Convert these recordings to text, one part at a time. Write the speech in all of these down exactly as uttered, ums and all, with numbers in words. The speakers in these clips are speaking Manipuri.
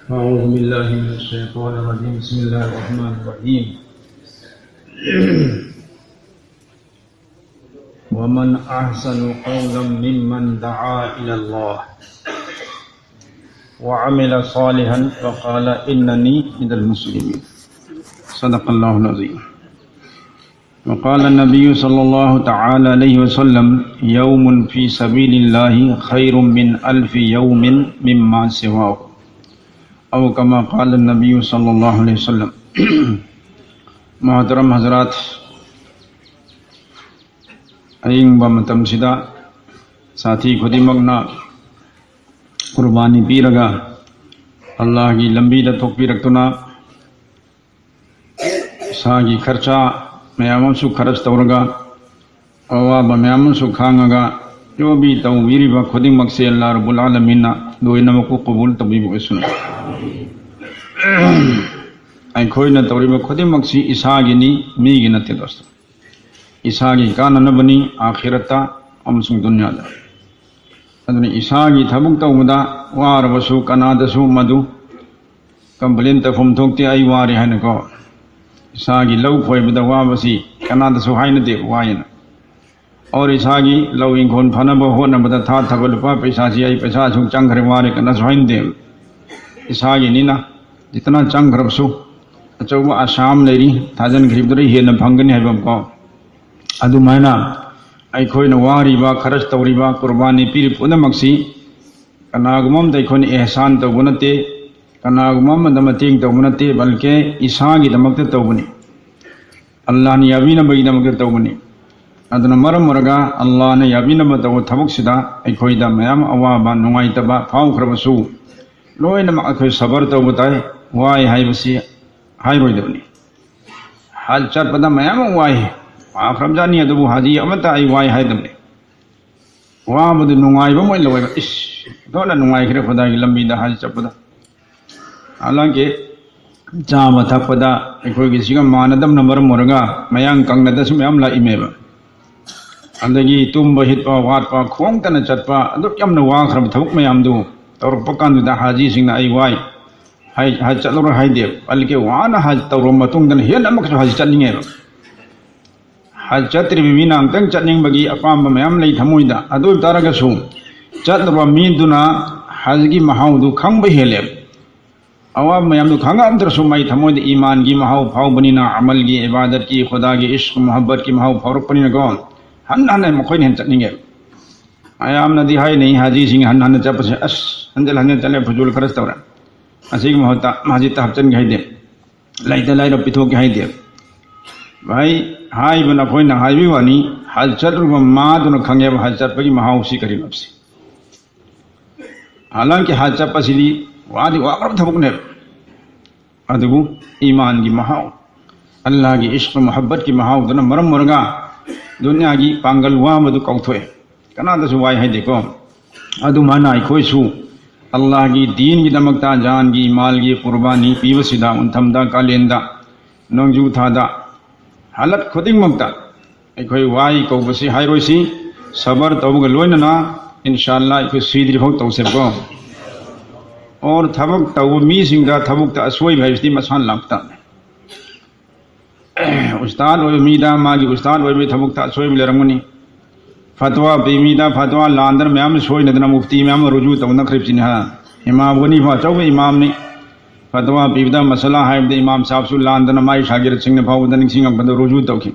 أعوذ بالله من الشيطان الرجيم. بسم الله الرحمن الرحيم. ومن أحسن قولا ممن دعا إلى الله وعمل صالحا وقال إنني من المسلمين. صدق الله العظيم. وقال النبي صلى الله تعالى عليه وسلم: يوم في سبيل الله خير من ألف يوم مما سواه. أو كما قال النبي صلى الله عليه وسلم. ꯃꯍꯇꯔꯝ ꯍꯖꯔꯥꯠ, ꯑꯏꯪꯕ ꯃꯇꯝꯁꯤꯗ ꯁꯥꯊꯤ ꯈꯨꯗꯤꯡꯃꯛꯅ ꯀꯨꯔꯕꯥꯅꯤ ꯄꯤꯔꯒ ꯑꯜꯂꯥꯍꯒꯤ ꯂꯝꯕꯤꯗ ꯊꯣꯛꯄꯤꯔꯛꯇꯨꯅ, ꯏꯁꯥꯒꯤ ꯈꯔꯆꯥ ꯃꯌꯥꯝ ꯑꯃꯁꯨ ꯈꯔꯆ ꯇꯧꯔꯒ, ꯑꯋꯥꯕ ꯃꯌꯥꯝ ꯑꯃꯁꯨ ꯈꯥꯡꯉꯒ ꯌꯣꯕꯤ ꯇꯧꯕꯤꯔꯤꯕ ꯈꯨꯗꯤꯡꯃꯛꯁꯦ ꯑꯜꯂꯥꯍ ꯔꯕꯨꯜ ꯑꯥꯂꯃꯤꯟꯅ ꯂꯣꯏꯅꯃꯛꯄꯨ ꯀꯕꯨꯜ ꯇꯧꯕꯤꯕ ꯑꯣꯏꯁꯅꯨ꯫ ꯑꯩꯈꯣꯏꯅ ꯇꯧꯔꯤꯕ ꯈꯨꯗꯤꯡꯃꯛꯁꯤ ꯏꯁꯥꯒꯤꯅꯤ, ꯃꯤꯒꯤ ꯅꯠꯇꯦ ꯗꯣꯁꯇꯣ꯫ ꯏꯁꯥꯒꯤ ꯀꯥꯟꯅꯅꯕꯅꯤ ꯑꯥꯈꯤꯔꯠꯇ ꯑꯃꯁꯨꯡ ꯗꯨꯅꯤꯌꯥꯗ꯫ ꯑꯗꯨꯅ ꯏꯁꯥꯒꯤ ꯊꯕꯛ ꯇꯧꯕꯗ ꯋꯥꯔꯕꯁꯨ ꯀꯅꯥꯗꯁꯨ ꯃꯗꯨ complain ꯇꯧꯐꯝ ꯊꯣꯛꯇꯦ, "ꯑꯩ ꯋꯥꯔꯦ" ꯍꯥꯏꯅꯀꯣ꯫ ꯏꯁꯥꯒꯤ ꯂꯧ ꯈꯣꯏꯕꯗ ꯋꯥꯕꯁꯤ ꯀꯅꯥꯗꯁꯨ ꯍꯥꯏꯅꯗꯦ ꯋꯥꯏꯅ꯫ ꯑꯣꯔ ꯏꯁꯥꯒꯤ ꯂꯧ ꯏꯪꯈꯣꯜ ꯐꯅꯕ ꯍꯣꯠꯅꯕꯗ ꯊꯥꯊꯕ ꯂꯨꯄꯥ ꯄꯩꯁꯥꯁꯤ "ꯑꯩ ꯄꯩꯁꯥ ꯑꯁꯨꯛ ꯆꯪꯈ꯭ꯔꯦ, ꯋꯥꯔꯦ" ꯀꯅꯥꯁꯨ ꯍꯥꯏꯅꯗꯦ꯫ ꯏꯁꯥꯒꯤꯅꯤꯅ ꯖꯤꯇꯅ ꯆꯪꯈ꯭ꯔꯕꯁꯨ ꯑꯆꯧꯕ ꯑꯁꯥ ꯑꯃ ꯂꯩꯔꯤ, ꯊꯥꯖꯤꯟꯈ꯭ꯔꯤꯕꯗꯨꯗ ꯍꯦꯟꯅ ꯐꯪꯒꯅꯤ ꯍꯥꯏꯕ ꯑꯃꯀꯣ꯫ ꯑꯗꯨꯃꯥꯏꯅ ꯑꯩꯈꯣꯏꯅ ꯋꯥꯔꯤꯕ, ꯈꯔꯆ ꯇꯧꯔꯤꯕ, ꯀꯨꯔꯕꯥꯅꯤ ꯄꯤꯔꯤꯕ ꯄꯨꯝꯅꯃꯛꯁꯤ ꯀꯅꯥꯒꯨꯝꯕ ꯑꯃꯗ ꯑꯩꯈꯣꯏꯅ ꯑꯦꯍꯁꯥꯟ ꯇꯧꯕ ꯅꯠꯇꯦ, ꯀꯅꯥꯒꯨꯝꯕ ꯑꯃꯗ ꯃꯇꯦꯡ ꯇꯧꯕ ꯅꯠꯇꯦ, ꯕꯜꯀꯦ ꯏꯁꯥꯒꯤꯗꯃꯛꯇ ꯇꯧꯕꯅꯤ꯫ ꯑꯜꯂꯥꯍꯅ ꯌꯥꯕꯤꯅꯕꯒꯤꯗꯃꯛꯇ ꯇꯧꯕꯅꯤ꯫ ꯑꯗꯨꯅ ꯃꯔꯝ ꯑꯣꯏꯔꯒ ꯑꯜꯂꯥꯍꯅ ꯌꯥꯕꯤꯅꯕ ꯇꯧꯕ ꯊꯕꯛꯁꯤꯗ ꯑꯩꯈꯣꯏꯗ ꯃꯌꯥꯝ ꯑꯋꯥꯕ, ꯅꯨꯡꯉꯥꯏꯇꯕ ꯐꯥꯎꯈ꯭ꯔꯕꯁꯨ, ꯂꯣꯏꯅꯃꯛ ꯑꯩꯈꯣꯏ ꯁꯕꯔ ꯇꯧꯕ ꯇꯥꯏ꯫ ꯋꯥꯏ ꯍꯥꯏꯕꯁꯤ ꯍꯥꯏꯔꯣꯏꯗꯕꯅꯤ꯫ ꯍꯖ ꯆꯠꯄꯗ ꯃꯌꯥꯝ ꯑꯃ ꯋꯥꯏ, ꯋꯥꯈ꯭ꯔꯕꯖꯥꯠꯅꯤ, ꯑꯗꯨꯕꯨ ꯍꯥꯖꯤ ꯑꯃꯠꯇ "ꯑꯩ ꯋꯥꯏ" ꯍꯥꯏꯗꯕꯅꯤ꯫ ꯋꯥꯕꯗꯨ ꯅꯨꯡꯉꯥꯏꯕ ꯑꯃ ꯑꯣꯏꯅ ꯂꯧꯋꯦꯕ꯫ "ꯏꯁ, ꯑꯣꯟꯊꯣꯛꯅ ꯅꯨꯡꯉꯥꯏꯈ꯭ꯔꯦ ꯈꯨꯗꯥꯒꯤ ꯂꯝꯕꯤꯗ ꯍꯖ ꯆꯠꯄꯗ"꯫ ꯍꯥꯟꯅꯒꯤ ꯆꯥꯕ ꯊꯛꯄꯗ ꯑꯩꯈꯣꯏꯒꯤ ꯁꯤꯒ ꯃꯥꯟꯅꯗꯕꯅ ꯃꯔꯝ ꯑꯣꯏꯔꯒ ꯃꯌꯥꯡ ꯀꯪꯅꯗꯁꯨ ꯃꯌꯥꯝ ꯂꯥꯛꯏꯃꯦꯕ꯫ ꯑꯗꯒꯤ ꯇꯨꯝꯕ, ꯍꯤꯞꯄ, ꯋꯥꯠꯄ, ꯈꯣꯡꯇꯅ ꯆꯠꯄ, ꯑꯗꯨꯛ ꯌꯥꯝꯅ ꯋꯥꯈ꯭ꯔꯕ ꯊꯕꯛ ꯃꯌꯥꯝꯗꯨ ꯇꯧꯔꯛꯄ ꯀꯥꯟꯗꯨꯗ ꯍꯥꯖꯤꯁꯤꯡꯅ "ꯑꯩ ꯋꯥꯏ", ꯍꯥꯏ ꯍꯥꯏ ꯆꯠꯂꯔꯣꯏ ꯍꯥꯏꯗꯦꯕ꯫ ꯑꯜꯀꯦ ꯋꯥꯅ ꯍꯥꯏ ꯇꯧꯔꯕ ꯃꯇꯨꯡꯗꯅ ꯍꯦꯟꯅ ꯑꯃꯨꯛꯀꯁꯨ ꯍꯥꯏ ꯆꯠꯅꯤꯡꯉꯦꯕ꯫ ꯍꯥꯏ ꯆꯠꯇ꯭ꯔꯤꯕ ꯃꯤꯅ ꯑꯃꯨꯛꯇꯪ ꯆꯠꯅꯤꯡꯕꯒꯤ ꯑꯄꯥꯝꯕ ꯃꯌꯥꯝ ꯂꯩ ꯊꯃꯣꯏꯗ꯫ ꯑꯗꯨ ꯑꯣꯏ ꯇꯥꯔꯒꯁꯨ ꯆꯠꯂꯕ ꯃꯤꯗꯨꯅ ꯍꯥꯏꯒꯤ ꯃꯍꯥꯎꯗꯨ ꯈꯪꯕ ꯍꯦꯜꯂꯦꯕ꯫ ꯑꯋꯥꯕ ꯃꯌꯥꯝꯗꯨ ꯈꯪꯉꯝꯗ꯭ꯔꯁꯨ ꯃꯥꯏ ꯊꯃꯣꯏꯗ ꯏꯃꯥꯟꯒꯤ ꯃꯍꯥꯎ ꯐꯥꯎꯕꯅꯤꯅ, ꯑꯃꯜꯒꯤ, ꯏꯕꯥꯗꯠꯀꯤ, ꯈꯨꯗꯥꯒꯤ ꯏꯁ꯭ꯛ ꯃꯨꯍꯕꯠꯀꯤ ꯃꯍꯥꯎ ꯐꯥꯎꯔꯛꯄꯅꯤꯅꯀꯣ, ꯍꯟꯅ ꯍꯟꯅ ꯃꯈꯣꯏꯅ ꯍꯦꯟꯅ ꯆꯠꯅꯤꯡꯉꯦꯕ꯫ ꯃꯌꯥꯝꯅꯗꯤ ꯍꯥꯏꯅꯩ ꯍꯥꯖꯤꯁꯤꯡ ꯍꯟꯅ ꯍꯟꯅ ꯆꯠꯄꯁꯦ, "ꯑꯁ, ꯍꯟꯖꯤꯜ ꯍꯟꯖꯤꯜ ꯆꯠꯂꯦ, ꯐꯨꯖꯨꯜ ꯈꯔꯁ ꯇꯧꯔꯦ, ꯑꯁꯤꯒꯤ ꯃꯍꯨꯠꯇ ꯃꯁꯖꯤꯠꯇ ꯍꯥꯞꯆꯤꯟꯒꯦ" ꯍꯥꯏꯗꯦ, ꯂꯩꯇ ꯂꯥꯏꯔ ꯄꯤꯊꯣꯛꯀꯦ ꯍꯥꯏꯗꯦ꯫ ꯚꯥꯏ, ꯍꯥꯏꯕꯅ ꯑꯩꯈꯣꯏꯅ ꯍꯥꯏꯕꯒꯤ ꯋꯥꯅꯤ, ꯍꯖ ꯆꯠꯂꯨꯕ ꯃꯥꯗꯨꯅ ꯈꯪꯉꯦꯕ ꯍꯖ ꯆꯠꯄꯒꯤ ꯃꯍꯥꯎꯁꯤ ꯀꯔꯤꯅꯣ ꯍꯥꯏꯕꯁꯦ꯫ ꯍꯥꯂꯥꯟꯀꯤ ꯍꯖ ꯆꯠꯄꯁꯤꯗꯤ ꯋꯥꯗꯤ ꯋꯥꯈ꯭ꯔꯕ ꯊꯕꯛꯅꯦꯕ꯫ ꯑꯗꯨꯕꯨ ꯏꯃꯥꯟꯒꯤ ꯃꯍꯥꯎ, ꯑꯜꯂꯥꯍꯒꯤ ꯏꯁ꯭ꯛ ꯃꯨꯍꯕꯠꯀꯤ ꯃꯍꯥꯎꯗꯨꯅ ꯃꯔꯝ ꯑꯣꯏꯔꯒ ꯗꯨꯅꯤꯌꯥꯒꯤ ꯄꯥꯡꯒꯜ ꯋꯥꯕꯗꯨ ꯀꯥꯎꯊꯣꯛꯑꯦ꯫ ꯀꯅꯥꯗꯁꯨ ꯋꯥꯏ ꯍꯥꯏꯗꯦꯀꯣ꯫ ꯑꯗꯨꯃꯥꯏꯅ ꯑꯩꯈꯣꯏꯁꯨ ꯑꯜꯂꯥꯍꯒꯤ ꯗꯤꯟꯒꯤꯗꯃꯛꯇ ꯖꯥꯟꯒꯤ, ꯃꯥꯜꯒꯤ ꯀꯨꯔꯕꯥꯅꯤ ꯄꯤꯕꯁꯤꯗ, ꯎꯟꯊꯝꯗ, ꯀꯥꯂꯦꯟꯗ, ꯅꯣꯡꯖꯨ ꯊꯥꯗ, ꯍꯥꯂꯠ ꯈꯨꯗꯤꯡꯃꯛꯇ ꯑꯩꯈꯣꯏ ꯋꯥꯏ ꯀꯧꯕꯁꯤ ꯍꯥꯏꯔꯣꯏꯁꯤ, ꯁꯕꯔ ꯇꯧꯕꯒ ꯂꯣꯏꯅꯅ ꯏꯟꯁꯥ ꯑꯜꯂꯥ ꯑꯩꯈꯣꯏ ꯁꯤꯗ꯭ꯔꯤꯐꯥꯎ ꯇꯧꯁꯦꯕꯀꯣ꯫ ꯑꯣꯔ ꯊꯕꯛ ꯇꯧꯕ ꯃꯤꯁꯤꯡꯗ ꯊꯕꯛꯇ ꯑꯁꯣꯏꯕ ꯍꯥꯏꯕꯁꯤꯗꯤ ꯃꯁꯥꯅ ꯂꯥꯛꯄ ꯇꯥꯕꯅꯤ꯫ ꯎꯁꯇꯥꯗ ꯑꯣꯏꯕ ꯃꯤꯗ ꯃꯥꯒꯤ ꯎꯁꯇꯥꯗ ꯑꯣꯏꯕꯒꯤ ꯊꯕꯛꯇ ꯑꯁꯣꯏꯕ ꯂꯩꯔꯝꯒꯅꯤ꯫ ꯐꯠꯋꯥ ꯄꯤ ꯃꯤꯗ ꯐꯠꯋꯥ ꯂꯥꯟꯗꯅ ꯃꯌꯥꯝ ꯁꯣꯏꯅꯗꯅ ꯃꯨꯐꯇꯤ ꯃꯌꯥꯝ ꯑꯃ ꯔꯨꯖꯨ ꯇꯧꯅꯈ꯭ꯔꯤꯕꯁꯤꯅꯤ ꯍꯥ꯫ ꯏꯃꯥꯝ ꯍꯅꯤꯐꯥ ꯑꯆꯧꯕ ꯏꯃꯥꯝꯅꯤ꯫ ꯐꯠꯋꯥ ꯄꯤꯕꯗ ꯃꯁꯂꯥ ꯍꯥꯏꯕꯗ ꯏꯃꯥꯝ ꯁꯥꯍꯕꯁꯨ ꯂꯥꯟꯗꯅ ꯃꯥꯏ ꯁꯥꯒꯤꯔꯠꯁꯤꯡꯅ ꯐꯥꯎꯕꯗ ꯅꯤꯡꯁꯤꯡꯉꯛꯄꯗ ꯔꯨꯖꯨ ꯇꯧꯈꯤ꯫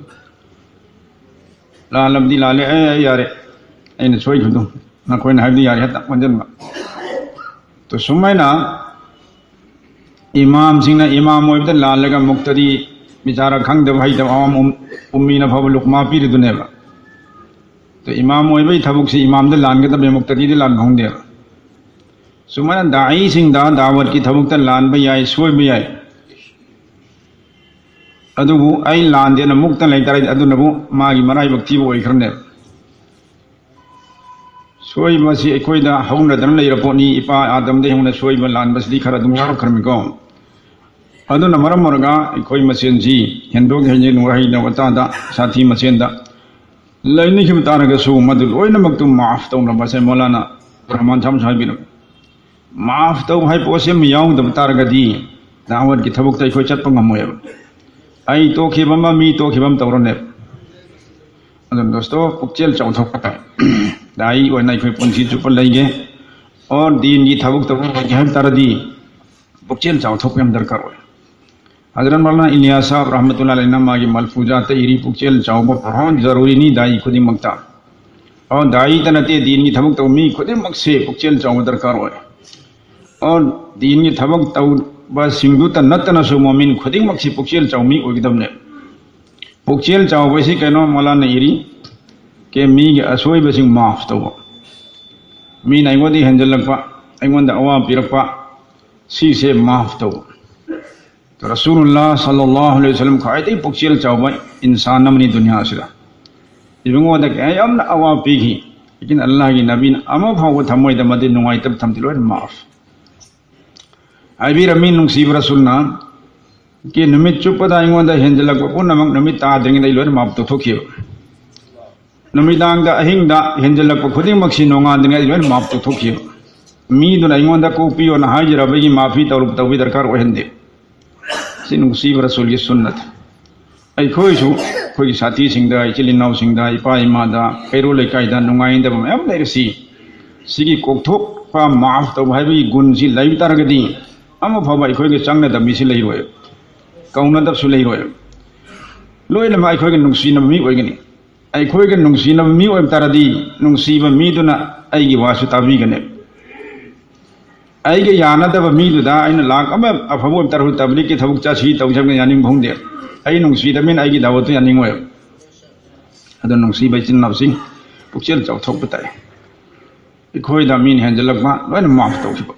ꯂꯥꯜꯂꯕꯗꯤ ꯂꯥꯜꯂꯦ, ꯑꯦ, ꯑꯦ, ꯌꯥꯔꯦ, ꯑꯩꯅ ꯁꯣꯏꯈꯤꯕꯗꯣ ꯅꯈꯣꯏꯅ ꯍꯥꯏꯕꯗꯤ ꯌꯥꯔꯦ, ꯍꯦꯛꯇ ꯑꯣꯟꯁꯤꯟꯕ꯫ ꯇꯣ ꯁꯨꯃꯥꯏꯅ ꯏꯃꯥꯝꯁꯤꯡꯅ ꯏꯃꯥꯝ ꯑꯣꯏꯕꯗ ꯂꯥꯜꯂꯒ ꯃꯨꯛꯇꯗꯤ ꯕꯤꯆꯥꯔꯥ ꯈꯪꯗꯕ ꯍꯩꯇꯕ ꯑꯋꯥꯝ ꯎꯝ-, ꯎꯝꯃꯤꯅ ꯐꯥꯎꯕ ꯂꯨꯛꯃꯥ ꯄꯤꯔꯤꯗꯨꯅꯦꯕ꯫ ꯇꯣ ꯏꯃꯥꯝ ꯑꯣꯏꯕꯒꯤ ꯊꯕꯛꯁꯤ ꯏꯃꯥꯝꯗ ꯂꯥꯟꯒꯗꯕꯅꯤ, ꯃꯨꯛꯇꯗꯤꯗ ꯂꯥꯟꯕ ꯍꯧꯅꯗꯦꯕ꯫ ꯁꯨꯃꯥꯏꯅ ꯗꯥꯏꯁꯤꯡꯗ ꯗꯥꯋꯠꯀꯤ ꯊꯕꯛꯇ ꯂꯥꯟꯕ ꯌꯥꯏ, ꯁꯣꯏꯕ ꯌꯥꯏ꯫ ꯑꯗꯨꯕꯨ ꯑꯩ ꯂꯥꯟꯗꯦꯅ ꯃꯨꯛꯇ ꯂꯩꯇꯥꯔꯗꯤ ꯑꯗꯨꯅꯕꯨ ꯃꯥꯒꯤ ꯃꯔꯥꯏꯕꯛ ꯊꯤꯕ ꯑꯣꯏꯈ꯭ꯔꯅꯦꯕ꯫ ꯁꯣꯏꯕꯁꯤ ꯑꯩꯈꯣꯏꯗ ꯍꯧꯅꯗꯅ ꯂꯩꯔ ꯄꯣꯠꯅꯤ꯫ ꯏꯄꯥ ꯑꯥꯗꯝꯗꯒꯤ ꯍꯧꯅ ꯁꯣꯏꯕ ꯂꯥꯟꯕꯁꯤꯗꯤ ꯈꯔ ꯑꯗꯨꯝ ꯌꯥꯎꯔꯛꯈ꯭ꯔꯃꯤꯀꯣ꯫ ꯑꯗꯨꯅ ꯃꯔꯝ ꯑꯣꯏꯔꯒ ꯑꯩꯈꯣꯏ ꯃꯁꯦꯟꯁꯤ ꯍꯦꯟꯗꯣꯛ ꯍꯦꯟꯖꯤꯟ ꯋꯥꯍꯩꯗ ꯋꯥꯇꯥꯗ ꯁꯥꯊꯤ ꯃꯁꯦꯟꯗ ꯂꯩꯅꯈꯤꯕ ꯇꯥꯔꯒꯁꯨ ꯃꯗꯨ ꯂꯣꯏꯅꯃꯛꯇꯨ ꯃꯥꯐ ꯇꯧꯅꯕꯁꯦ ꯃꯧꯂꯥꯅꯥ ꯔꯍꯃꯥꯟ ꯁꯥꯍꯕꯁꯨ ꯍꯥꯏꯕꯤꯔꯝꯃꯤ꯫ ꯃꯥꯐ ꯇꯧꯕ ꯍꯥꯏꯕ ꯄꯣꯠꯁꯦ ꯑꯃ ꯌꯥꯎꯗꯕ ꯇꯥꯔꯒꯗꯤ ꯗꯥꯋꯠꯀꯤ ꯊꯕꯛꯇ ꯑꯩꯈꯣꯏ ꯆꯠꯄ ꯉꯝꯃꯣꯏꯕ꯫ ꯑꯩ ꯇꯣꯛꯈꯤꯕ ꯑꯃ, ꯃꯤ ꯇꯣꯛꯈꯤꯕ ꯑꯃ ꯇꯧꯔꯅꯦꯕ꯫ ꯑꯗꯨꯅ ꯗꯣꯁꯇꯣ, ꯄꯨꯛꯆꯦꯜ ꯆꯥꯎꯊꯣꯛꯄ ꯇꯥꯏ꯫ ꯗꯥꯏ ꯑꯣꯏꯅ ꯑꯩꯈꯣꯏ ꯄꯨꯟꯁꯤ ꯆꯨꯞꯄ ꯂꯩꯒꯦ, ꯑꯣꯔ ꯗꯤꯟꯒꯤ ꯊꯕꯛ ꯇꯧꯕ ꯂꯩꯒꯦ ꯍꯥꯏꯕ ꯇꯥꯔꯗꯤ ꯄꯨꯛꯆꯦꯜ ꯆꯥꯎꯊꯣꯛꯄ ꯌꯥꯝ ꯗꯔꯀꯥꯔ ꯑꯣꯏ꯫ ꯍꯖꯔꯠ ꯃꯧꯂꯥꯅꯥ ꯏꯂꯤꯌꯥꯁ ꯁꯥꯍꯕ ꯔꯍꯃꯇꯨꯜꯂꯥꯍꯤ ꯑꯂꯩꯍꯤꯅ ꯃꯥꯒꯤ ꯃꯜꯐꯨꯖꯥꯠꯇ ꯏꯔꯤ, ꯄꯨꯛꯆꯦꯜ ꯆꯥꯎꯕ ꯐꯔꯍꯣꯟ ꯖꯔꯨꯔꯤꯅꯤ ꯗꯥꯏ ꯈꯨꯗꯤꯡꯃꯛꯇ꯫ ꯑꯣ, ꯗꯥꯏꯇ ꯅꯠꯇꯦ, ꯗꯤꯟꯒꯤ ꯊꯕꯛ ꯇꯧꯕ ꯃꯤ ꯈꯨꯗꯤꯡꯃꯛꯁꯦ ꯄꯨꯛꯆꯦꯜ ꯆꯥꯎꯕ ꯗꯔꯀꯥꯔ ꯑꯣꯏ꯫ ꯑꯣ, ꯗꯤꯟꯒꯤ ꯊꯕꯛ ꯇꯧꯕꯁꯤꯡꯗꯨꯇ ꯅꯠꯇꯅꯁꯨ ꯃꯣꯃꯤꯟ ꯈꯨꯗꯤꯡꯃꯛꯁꯤ ꯄꯨꯛꯆꯦꯜ ꯆꯥꯎꯕ ꯃꯤ ꯑꯣꯏꯒꯗꯕꯅꯦ꯫ ꯄꯨꯛꯆꯦꯜ ꯆꯥꯎꯕꯁꯤ ꯀꯩꯅꯣ ꯃꯧꯂꯥꯅꯥ ꯏꯔꯤ, ꯀꯦ ꯃꯤꯒꯤ ꯑꯁꯣꯏꯕꯁꯤꯡ ꯃꯥꯐ ꯇꯧꯕ, ꯃꯤꯅ ꯑꯩꯉꯣꯟꯗ ꯍꯦꯟꯖꯜꯂꯛꯄ, ꯑꯩꯉꯣꯟꯗ ꯑꯋꯥꯕ ꯄꯤꯔꯛꯄ, ꯁꯤꯁꯦ ꯃꯥꯐ ꯇꯧꯕ꯫ ꯔꯁꯨꯂꯨꯜꯂꯥ ꯁꯜꯂꯜꯂꯥꯍꯨ ꯑꯂꯩꯍꯤ ꯋꯁꯜꯂꯝ ꯈ꯭ꯋꯥꯏꯗꯒꯤ ꯄꯨꯛꯆꯦꯜ ꯆꯥꯎꯕ ꯏꯟꯁꯥꯟ ꯑꯃꯅꯤ ꯗꯨꯅꯤꯌꯥꯁꯤꯗ꯫ ꯏꯕꯨꯡꯉꯣꯗ ꯀꯌꯥ ꯌꯥꯝꯅ ꯑꯋꯥꯕ ꯄꯤꯈꯤ, ꯂꯦꯀꯤꯟ ꯑꯜꯂꯥꯍꯒꯤ ꯅꯕꯤꯅ ꯑꯃ ꯐꯥꯎꯕ ꯊꯃꯣꯏꯗ ꯃꯗꯤ ꯅꯨꯡꯉꯥꯏꯇꯕ ꯊꯝꯗꯦ, ꯂꯣꯏꯅ ꯃꯥꯐ꯫ ꯍꯥꯏꯕꯤꯔꯝꯃꯤ ꯅꯨꯡꯁꯤꯕ ꯔꯁꯨꯜꯅ, ꯀꯤ ꯅꯨꯃꯤꯠ ꯆꯨꯞꯄꯗ ꯑꯩꯉꯣꯟꯗ ꯍꯦꯟꯖꯜꯂꯛꯄ ꯄꯨꯝꯅꯃꯛ ꯅꯨꯃꯤꯠ ꯇꯥꯗ꯭ꯔꯤꯉꯩꯗ ꯑꯩ ꯂꯣꯏꯅ ꯃꯥꯐ ꯇꯧꯊꯣꯛꯈꯤꯕ꯫ ꯅꯨꯃꯤꯗꯥꯡꯗ, ꯑꯍꯤꯡꯗ ꯍꯦꯟꯖꯜꯂꯛꯄ ꯈꯨꯗꯤꯡꯃꯛꯁꯤ ꯅꯣꯡꯉꯥꯟꯗ꯭ꯔꯤꯉꯩ ꯑꯩ ꯂꯣꯏꯅ ꯃꯥꯐ ꯇꯧꯊꯣꯛꯈꯤꯕ꯫ ꯃꯤꯗꯨꯅ ꯑꯩꯉꯣꯟꯗ ꯀꯣꯛꯄꯤꯌꯣꯅ ꯍꯥꯏꯖꯔꯕꯒꯤ ꯃꯥꯐꯤ ꯇꯧꯔꯨ-, ꯇꯧꯕꯤ ꯗꯔꯀꯥꯔ ꯑꯣꯏꯍꯟꯗꯦ꯫ ꯁꯤ ꯅꯨꯡꯁꯤꯕ ꯔꯁꯨꯜꯒꯤ ꯁꯨꯟꯅꯠ꯫ ꯑꯩꯈꯣꯏꯁꯨ ꯑꯩꯈꯣꯏꯒꯤ ꯁꯥꯊꯤꯁꯤꯡꯗ, ꯏꯆꯤꯜ ꯏꯅꯥꯎꯁꯤꯡꯗ, ꯏꯄꯥ ꯏꯃꯥꯗ, ꯀꯩꯔꯣꯜ ꯂꯩꯀꯥꯏꯗ ꯅꯨꯡꯉꯥꯏꯅꯗꯕ ꯃꯌꯥꯝ ꯂꯩꯔꯁꯤ, ꯁꯤꯒꯤ ꯀꯣꯛꯊꯣꯛꯄ, ꯃꯥꯐ ꯇꯧꯕ ꯍꯥꯏꯕꯒꯤ ꯒꯨꯟꯁꯤ ꯂꯩꯕ ꯇꯥꯔꯒꯗꯤ ꯑꯃ ꯐꯥꯎꯕ ꯑꯩꯈꯣꯏꯒ ꯆꯪꯅꯗꯕ ꯃꯤꯁꯤ ꯂꯩꯔꯣꯏ, ꯀꯧꯅꯗꯕꯁꯨ ꯂꯩꯔꯣꯏ꯫ ꯂꯣꯏꯅꯃꯛ ꯑꯩꯈꯣꯏꯒ ꯅꯨꯡꯁꯤꯅꯕ ꯃꯤ ꯑꯣꯏꯒꯅꯤ꯫ ꯑꯩꯈꯣꯏꯒ ꯅꯨꯡꯁꯤꯅꯕ ꯃꯤ ꯑꯣꯏꯕ ꯇꯥꯔꯗꯤ ꯅꯨꯡꯁꯤꯕ ꯃꯤꯗꯨꯅ ꯑꯩꯒꯤ ꯋꯥꯁꯨ ꯇꯥꯕꯤꯒꯅꯤ꯫ ꯑꯩꯒ ꯌꯥꯅꯗꯕ ꯃꯤꯗꯨꯗ ꯑꯩꯅ ꯂꯥꯛ ꯑꯃ ꯑꯐꯕ ꯑꯣꯏꯕ ꯇꯥꯔꯁꯨ ꯇꯕ꯭ꯂꯤꯛꯀꯤ ꯊꯕꯛ ꯆꯠꯁꯤ ꯇꯧꯁꯤ ꯍꯥꯏꯕꯗ ꯌꯥꯅꯤꯡꯕ ꯐꯣꯡꯗꯦ꯫ ꯑꯩ ꯅꯨꯡꯁꯤꯗꯕꯅꯤꯅ ꯑꯩꯒꯤ ꯗꯥꯋꯠꯇꯨ ꯌꯥꯅꯤꯡꯉꯣꯏ꯫ ꯑꯗꯣ ꯅꯨꯡꯁꯤꯕ ꯏꯆꯤꯟ ꯏꯅꯥꯎꯁꯤꯡ, ꯄꯨꯛꯆꯦꯜ ꯆꯥꯎꯊꯣꯛꯄ ꯇꯥꯏ꯫ ꯑꯩꯈꯣꯏꯗ ꯃꯤꯅ ꯍꯦꯟꯖꯜꯂꯛꯄ ꯂꯣꯏꯅ ꯃꯥꯐ ꯇꯧꯈꯤꯕ꯫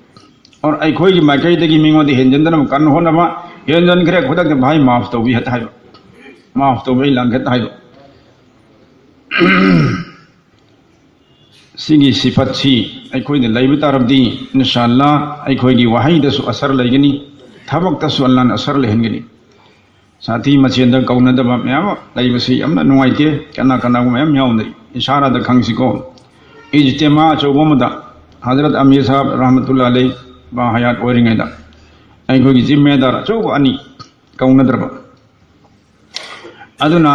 ꯑꯣꯔ ꯑꯩꯈꯣꯏꯒꯤ ꯃꯥꯏꯀꯩꯗꯒꯤ ꯃꯤꯉꯣꯟꯗ ꯍꯦꯟꯖꯟꯗꯅꯕ ꯀꯟꯅ ꯍꯣꯠꯅꯕ, ꯍꯦꯟꯖꯟꯈ꯭ꯔꯦ ꯈꯨꯗꯛꯇ ꯚꯥꯏ ꯃꯥꯐ ꯇꯧꯕꯤ ꯍꯦꯛꯇ ꯍꯥꯏꯕ, ꯃꯥꯐ ꯇꯧꯕ ꯑꯩ ꯂꯥꯟꯈ꯭ꯔꯦ ꯍꯦꯛꯇ ꯍꯥꯏꯕ꯫ ꯁꯤꯒꯤ ꯁꯤꯐꯠꯁꯤ ꯑꯩꯈꯣꯏꯗ ꯂꯩꯕ ꯇꯥꯔꯕꯗꯤ ꯏꯟꯁꯥ ꯑꯜꯂꯥ ꯑꯩꯈꯣꯏꯒꯤ ꯋꯥꯍꯩꯗꯁꯨ ꯑꯁꯔ ꯂꯩꯒꯅꯤ, ꯊꯕꯛꯇꯁꯨ ꯑꯜꯂꯥꯅ ꯑꯁꯔ ꯂꯩꯍꯟꯒꯅꯤ꯫ ꯁꯥꯊꯤ ꯃꯁꯦꯟꯗ ꯀꯧꯅꯗꯕ ꯃꯌꯥꯝ ꯑꯃ ꯂꯩꯕꯁꯤ ꯌꯥꯝꯅ ꯅꯨꯡꯉꯥꯏꯇꯦ꯫ ꯀꯅꯥ ꯀꯅꯥꯒꯨꯝꯕ ꯃꯌꯥꯝ ꯌꯥꯎꯅꯔꯤ꯫ ꯏꯁꯥꯔꯥꯗ ꯈꯪꯁꯤꯀꯣ, ꯏꯖꯇꯤꯃꯥ ꯑꯆꯧꯕ ꯑꯃꯗ ꯍꯖꯔꯠ ꯑꯃꯤꯔ ꯁꯥꯍꯕ ꯔꯍꯃꯇꯨꯜꯂꯥ ꯑꯂꯩ ꯕꯥꯍꯌꯥꯠ ꯑꯣꯏꯔꯤꯉꯩꯗ ꯑꯩꯈꯣꯏꯒꯤ ꯖꯤꯝꯃꯦꯗꯥꯔ ꯑꯆꯧꯕ ꯑꯅꯤ ꯀꯧꯅꯗ꯭ꯔꯕ꯫ ꯑꯗꯨꯅ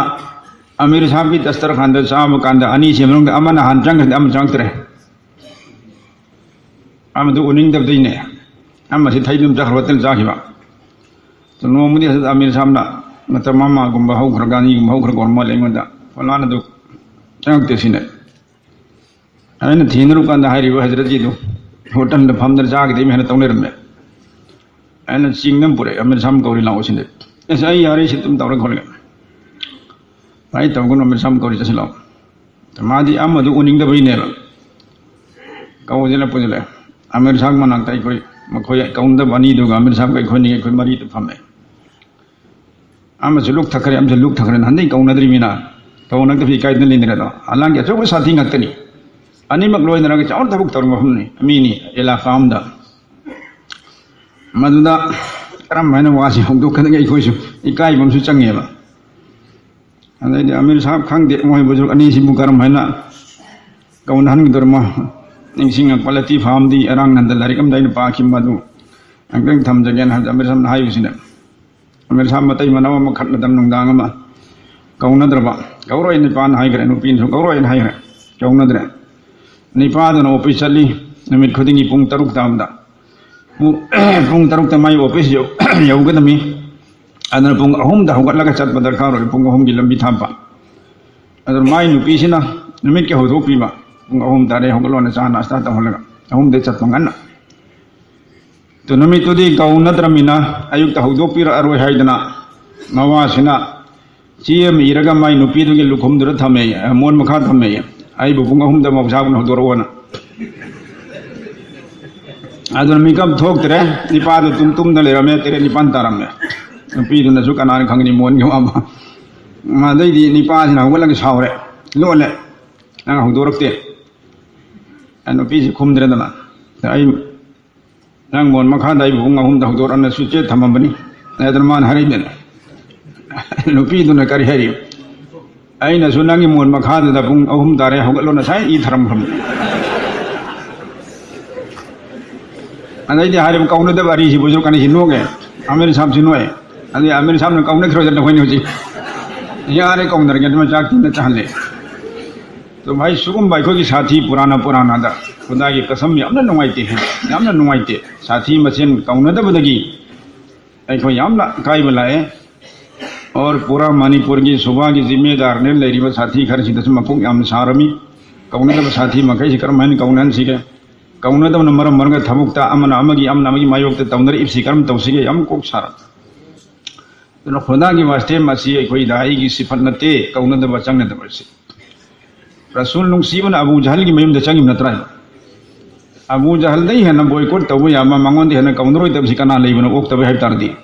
ꯑꯃꯤꯔ ꯁꯥꯍꯕꯀꯤ ꯗꯁꯇꯔꯈꯥꯟꯗ ꯆꯥꯕ ꯀꯥꯟꯗ ꯑꯅꯤꯁꯤ ꯃꯅꯨꯡꯗ ꯑꯃꯅ ꯍꯥꯟꯅ ꯆꯪꯈ꯭ꯔꯗꯤ ꯑꯃ ꯆꯪꯉꯛꯇ꯭ꯔꯦ꯫ ꯑꯃꯗꯨ ꯎꯅꯤꯡꯗꯕꯗꯩꯅꯦ꯫ ꯑꯃꯁꯤ ꯊꯩꯗꯨꯝ ꯆꯥꯈ꯭ꯔꯕ ꯇꯤꯜ ꯆꯥꯈꯤꯕ꯫ ꯅꯣꯡꯃꯗꯤ ꯍꯖꯔꯠ ꯑꯃꯤꯔ ꯁꯥꯍꯕꯅ ꯃꯇꯝ ꯑꯃꯒꯨꯝꯕ ꯍꯧꯈ꯭ꯔꯒ ꯑꯅꯤꯒꯨꯝꯕ ꯍꯧꯈ꯭ꯔꯒ ꯑꯣꯏꯔ ꯃꯥꯜꯂꯦ ꯑꯩꯉꯣꯟꯗ, "ꯐꯂꯥꯅꯗꯨ ꯆꯪꯉꯛꯇꯦ" ꯁꯤꯅꯦ꯫ ꯑꯩꯅ ꯊꯦꯡꯅꯔꯨ ꯀꯥꯟꯗ ꯍꯥꯏꯔꯤꯕ ꯍꯖꯔꯠꯀꯤꯗꯨ ꯍꯣꯇꯦꯜꯗ ꯐꯝꯗꯅ ꯆꯥꯈꯤꯗꯦ ꯍꯥꯏꯅ ꯇꯧ ꯂꯩꯔꯝꯃꯦ꯫ ꯑꯩꯅ ꯆꯤꯡꯗ ꯑꯃ ꯄꯨꯔꯛꯑꯦ, "ꯑꯃꯤꯔ ꯁꯥꯍꯕ ꯀꯧꯔꯤ ꯂꯥꯛꯑꯣ" ꯁꯤꯅꯦ꯫ "ꯑꯁ, ꯑꯩ ꯌꯥꯔꯦ, ꯁꯤ ꯑꯗꯨꯝ ꯇꯧꯔꯦ ꯈꯣꯠꯂꯦ꯫ ꯑꯩ ꯇꯧꯒꯅꯨ, ꯑꯃꯤꯔ ꯁꯥꯍꯕ ꯀꯧꯔꯤ ꯆꯠꯁꯤ ꯂꯥꯛꯑꯣ"꯫ ꯃꯥꯗꯤ ꯑꯃꯗꯨ ꯎꯅꯤꯡꯗꯕꯩꯅꯦꯕ꯫ ꯀꯧꯁꯤꯜꯂ ꯄꯨꯁꯤꯜꯂꯛꯑꯦ꯫ ꯑꯃꯤꯔ ꯁꯥꯍꯕ ꯃꯅꯥꯛꯇ ꯑꯩꯈꯣꯏ, ꯃꯈꯣꯏ ꯀꯧꯅꯗꯕ ꯑꯅꯤꯗꯨꯒ ꯑꯃꯤꯔ ꯁꯥꯍꯕꯒ ꯑꯩꯈꯣꯏꯅꯤ, ꯑꯩꯈꯣꯏ ꯃꯔꯤꯗꯨ ꯐꯝꯃꯦ꯫ ꯑꯃꯁꯨ ꯂꯨꯛ ꯊꯛꯈ꯭ꯔꯦ, ꯑꯃꯁꯨ ꯂꯨꯛ ꯊꯛꯈ꯭ꯔꯦ꯫ ꯅꯍꯥꯟꯗꯩ ꯀꯧꯅꯗ꯭ꯔꯤꯃꯤꯅ, ꯀꯧꯅꯗꯕꯤ ꯀꯥꯏꯗꯅ ꯂꯩꯅꯔꯦꯗꯣ? ꯑꯂꯥꯡꯒꯤ ꯑꯆꯧꯕ ꯁꯥꯊꯤ ꯉꯥꯛꯇꯅꯤ꯫ ꯑꯅꯤꯃꯛ ꯂꯣꯏꯅꯔꯒ ꯆꯥꯎꯅ ꯊꯕꯛ ꯇꯧꯔꯝꯕ ꯃꯐꯝꯅꯤ, ꯃꯤꯅꯤ, ꯑꯦꯂꯥꯀꯥ ꯑꯃꯗ꯫ ꯃꯗꯨꯗ ꯀꯔꯝ ꯍꯥꯏꯅ ꯋꯥꯁꯤ ꯍꯧꯗꯣꯛꯀꯗꯒꯦ ꯑꯩꯈꯣꯏꯁꯨ ꯏꯀꯥꯏꯕ ꯑꯃꯁꯨ ꯆꯪꯉꯦꯕ꯫ ꯑꯗꯩꯗꯤ ꯑꯃꯤꯔ ꯁꯥꯍꯕ ꯈꯪꯗꯦ, ꯃꯣꯏ ꯕꯨꯖꯨꯔꯒ ꯑꯅꯤꯁꯤꯕꯨ ꯀꯔꯝ ꯍꯥꯏꯅ ꯀꯧꯅꯍꯟꯒꯗꯧꯔꯤꯃꯣ ꯅꯤꯡꯁꯤꯡꯉꯛꯄ, ꯂꯇꯤꯐꯥ ꯑꯃꯗꯤ ꯑꯔꯥꯡ ꯅꯟꯗ ꯂꯥꯏꯔꯤꯛ ꯑꯃꯗ ꯑꯩꯅ ꯄꯥꯈꯤꯕ ꯑꯗꯨ ꯑꯃꯨꯛꯇꯪ ꯊꯝꯖꯒꯦꯅ ꯍꯥꯏꯕꯗ ꯑꯃꯤꯔ ꯁꯥꯍꯕꯅ ꯍꯥꯏꯕꯁꯤꯅ, ꯑꯃꯤꯔ ꯁꯥꯍꯕ ꯃꯇꯩ ꯃꯅꯥꯎ ꯑꯃ ꯈꯠꯅꯗꯅ ꯅꯨꯡꯗꯥꯡ ꯑꯃ ꯀꯧꯅꯗ꯭ꯔꯕ, "ꯀꯧꯔꯣꯏ" ꯅꯤꯄꯥꯅ ꯍꯥꯏꯈ꯭ꯔꯦ, ꯅꯨꯄꯤꯅꯁꯨ "ꯀꯧꯔꯣꯏꯅ" ꯍꯥꯏꯈ꯭ꯔꯦ, ꯀꯧꯅꯗ꯭ꯔꯦ꯫ ꯅꯤꯄꯥꯗꯨꯅ ꯑꯣꯐꯤꯁ ꯆꯠꯂꯤ, ꯅꯨꯃꯤꯠ ꯈꯨꯗꯤꯡꯒꯤ ꯄꯨꯡ ꯇꯔꯨꯛ ꯇꯥꯕꯗ꯫ ꯄꯨꯡ, ꯄꯨꯡ ꯇꯔꯨꯛꯇ ꯃꯥꯏ ꯑꯣꯐꯤꯁ ꯌꯧ-, ꯌꯧꯒꯗꯕꯅꯤ꯫ ꯑꯗꯨꯅ ꯄꯨꯡ ꯑꯍꯨꯝꯗ ꯍꯧꯒꯠꯂꯒ ꯆꯠꯄ ꯗꯔꯀꯥꯔ ꯑꯣꯏ, ꯄꯨꯡ ꯑꯍꯨꯝꯒꯤ ꯂꯝꯕꯤ ꯊꯥꯞꯄ꯫ ꯑꯗꯨꯅ ꯃꯥꯏ ꯅꯨꯄꯤꯁꯤꯅ ꯅꯨꯃꯤꯠꯀꯤ ꯍꯧꯗꯣꯛꯄꯤꯕ, "ꯄꯨꯡ ꯑꯍꯨꯝ ꯇꯥꯔꯦ, ꯍꯧꯒꯠꯂꯣꯅ" ꯆꯥ ꯅꯥꯁꯇꯥ ꯇꯧꯍꯜꯂꯒ, ꯑꯍꯨꯝꯗꯩ ꯆꯠꯄ ꯉꯟꯅ꯫ ꯑꯗꯨ ꯅꯨꯃꯤꯠꯇꯨꯗꯤ ꯀꯧꯅꯗ꯭ꯔꯃꯤꯅ ꯑꯌꯨꯛꯇ ꯍꯧꯗꯣꯛꯄꯤꯔꯛꯑꯔꯣꯏ ꯍꯥꯏꯗꯅ ꯃꯋꯥꯁꯤꯅ ꯆꯦ ꯑꯃ ꯏꯔꯒ ꯃꯥꯏ ꯅꯨꯄꯤꯗꯨꯒꯤ ꯂꯨꯈꯨꯝꯗꯨꯗ ꯊꯝꯃꯦ, ꯃꯣꯟ ꯃꯈꯥ ꯊꯝꯃꯦ, "ꯑꯩꯕꯨ ꯄꯨꯡ ꯑꯍꯨꯝꯗ ꯃꯧꯁꯥꯕꯅ ꯍꯧꯗꯣꯔꯛꯑꯣꯅ"꯫ ꯑꯗꯨꯅ ꯃꯤꯀꯞ ꯊꯣꯛꯇ꯭ꯔꯦ, ꯅꯤꯄꯥꯗꯨ ꯇꯨꯝ ꯇꯨꯝꯗ ꯂꯩꯔꯝꯃꯦ, ꯇꯔꯦꯠ ꯅꯤꯄꯥꯟ ꯇꯥꯔꯝꯃꯦ꯫ ꯅꯨꯄꯤꯗꯨꯅꯁꯨ ꯀꯅꯥꯅ ꯈꯪꯒꯅꯤ ꯃꯣꯟꯒꯤ ꯋꯥ ꯑꯃ꯫ ꯑꯗꯩꯗꯤ ꯅꯤꯄꯥꯁꯤꯅ ꯍꯧꯒꯠꯂꯒ ꯁꯥꯎꯔꯦ, "ꯂꯣꯠꯂꯦ, ꯅꯪ ꯍꯧꯗꯣꯔꯛꯇꯦ"꯫ ꯑ, ꯅꯨꯄꯤꯁꯤ ꯈꯨꯝꯗ꯭ꯔꯦꯗꯅ꯫ "ꯑꯩ ꯅꯪ ꯃꯣꯟ ꯃꯈꯥꯗ ꯑꯩꯕꯨ ꯄꯨꯡ ꯑꯍꯨꯝꯗ ꯍꯧꯗꯣꯔꯛꯑꯅ ꯁꯨꯏꯆꯦ ꯊꯝꯃꯝꯕꯅꯤ" ꯍꯥꯏꯗꯅ ꯃꯥꯅ ꯍꯥꯏꯔꯛꯏꯗꯅ꯫ ꯅꯨꯄꯤꯗꯨꯅ ꯀꯔꯤ ꯍꯥꯏꯔꯤ? "ꯑꯩꯅꯁꯨ ꯅꯪꯒꯤ ꯃꯣꯟ ꯃꯈꯥꯗꯨꯗ ꯄꯨꯡ ꯑꯍꯨꯝ ꯇꯥꯔꯦ ꯍꯧꯒꯠꯂꯣꯅ ꯉꯁꯥꯏ ꯏ ꯊꯔꯝꯈ꯭ꯔꯕꯅꯤ"꯫ ꯑꯗꯩꯗꯤ ꯍꯥꯏꯔꯤꯕ ꯀꯧꯅꯗꯕ ꯑꯔꯤꯁꯤꯕꯨꯁꯨ ꯀꯅꯤꯁꯤ ꯅꯣꯛꯑꯦ꯫ ꯑꯃꯤꯔ ꯁꯥꯕꯁꯤ ꯅꯣꯛꯑꯦ꯫ ꯑꯗꯩ ꯑꯃꯤꯔ ꯁꯥꯕꯅ ꯀꯧꯅꯈꯤꯔꯣꯏꯗꯅ ꯑꯩꯈꯣꯏꯅ ꯍꯧꯖꯤꯛ꯫ ꯌꯥꯔꯦ, ꯀꯧꯅꯔꯒꯦ, ꯑꯗꯨꯃꯥꯏꯅ ꯆꯥꯛ ꯇꯤꯟꯅ ꯆꯥꯍꯜꯂꯦ꯫ ꯑꯗꯨ ꯚꯥꯏ, ꯁꯤꯒꯨꯝꯕ ꯑꯩꯈꯣꯏꯒꯤ ꯁꯥꯊꯤ ꯄꯨꯔꯥꯅ ꯄꯨꯔꯥꯅꯗ ꯈꯨꯗꯥꯒꯤ ꯀꯁꯝ ꯌꯥꯝꯅ ꯅꯨꯡꯉꯥꯏꯇꯦ, ꯌꯥꯝꯅ ꯅꯨꯡꯉꯥꯏꯇꯦ꯫ ꯁꯥꯊꯤ ꯃꯁꯦꯟ ꯀꯧꯅꯗꯕꯗꯒꯤ ꯑꯩꯈꯣꯏ ꯌꯥꯝꯅ ꯑꯀꯥꯏꯕ ꯂꯥꯛꯑꯦ꯫ ꯑꯣꯔ ꯄꯨꯔꯥ ꯃꯅꯤꯄꯨꯔꯒꯤ ꯁꯨꯕꯥꯒꯤ ꯖꯤꯝꯃꯦꯗꯥꯔꯅꯦ ꯂꯩꯔꯤꯕ ꯁꯥꯊꯤ ꯈꯔꯁꯤꯗꯁꯨ ꯃꯀꯣꯛ ꯌꯥꯝꯅ ꯁꯥꯔꯝꯃꯤ꯫ ꯀꯧꯅꯗꯕ ꯁꯥꯊꯤ ꯃꯈꯩꯁꯤ ꯀꯔꯝ ꯍꯥꯏꯅ ꯀꯧꯅꯍꯟꯁꯤꯒꯦ? ꯀꯧꯅꯗꯕꯅ ꯃꯔꯝ ꯑꯣꯏꯔꯒ ꯊꯕꯛꯇ ꯑꯃꯅ ꯑꯃꯒꯤ, ꯑꯃꯅ ꯑꯃꯒꯤ ꯃꯥꯌꯣꯛꯇ ꯇꯧꯅꯔꯛꯏꯕꯁꯤ ꯀꯔꯝ ꯇꯧꯁꯤꯒꯦ? ꯌꯥꯝ ꯀꯣꯛ ꯁꯥꯔ꯫ ꯑꯗꯨꯅ ꯈꯨꯗꯥꯒꯤ ꯋꯥꯁꯇꯦ ꯃꯁꯤ ꯑꯩꯈꯣꯏ ꯗꯥꯏꯒꯤ ꯁꯤꯐꯠ ꯅꯠꯇꯦ, ꯀꯧꯅꯗꯕ ꯆꯪꯅꯗꯕ ꯑꯁꯤ꯫ ꯔꯁꯨꯜ ꯅꯨꯡꯁꯤꯕꯅ ꯑꯕꯨ ꯖꯍꯜꯒꯤ ꯃꯌꯨꯝꯗ ꯆꯪꯉꯤꯕ ꯅꯠꯇ꯭ꯔꯥ? ꯑꯕꯨ ꯖꯍꯜꯗꯩ ꯍꯦꯟꯅ ꯕꯣꯏꯀꯣꯠ ꯇꯧꯕ ꯌꯥꯕ, ꯃꯉꯣꯟꯗ ꯍꯦꯟꯅ ꯀꯧꯅꯔꯣꯏꯗꯕꯁꯤ ꯀꯅꯥ ꯂꯩꯕꯅꯣ, ꯑꯣꯛꯇꯕ ꯍꯥꯏꯕ ꯇꯥꯔꯗꯤ?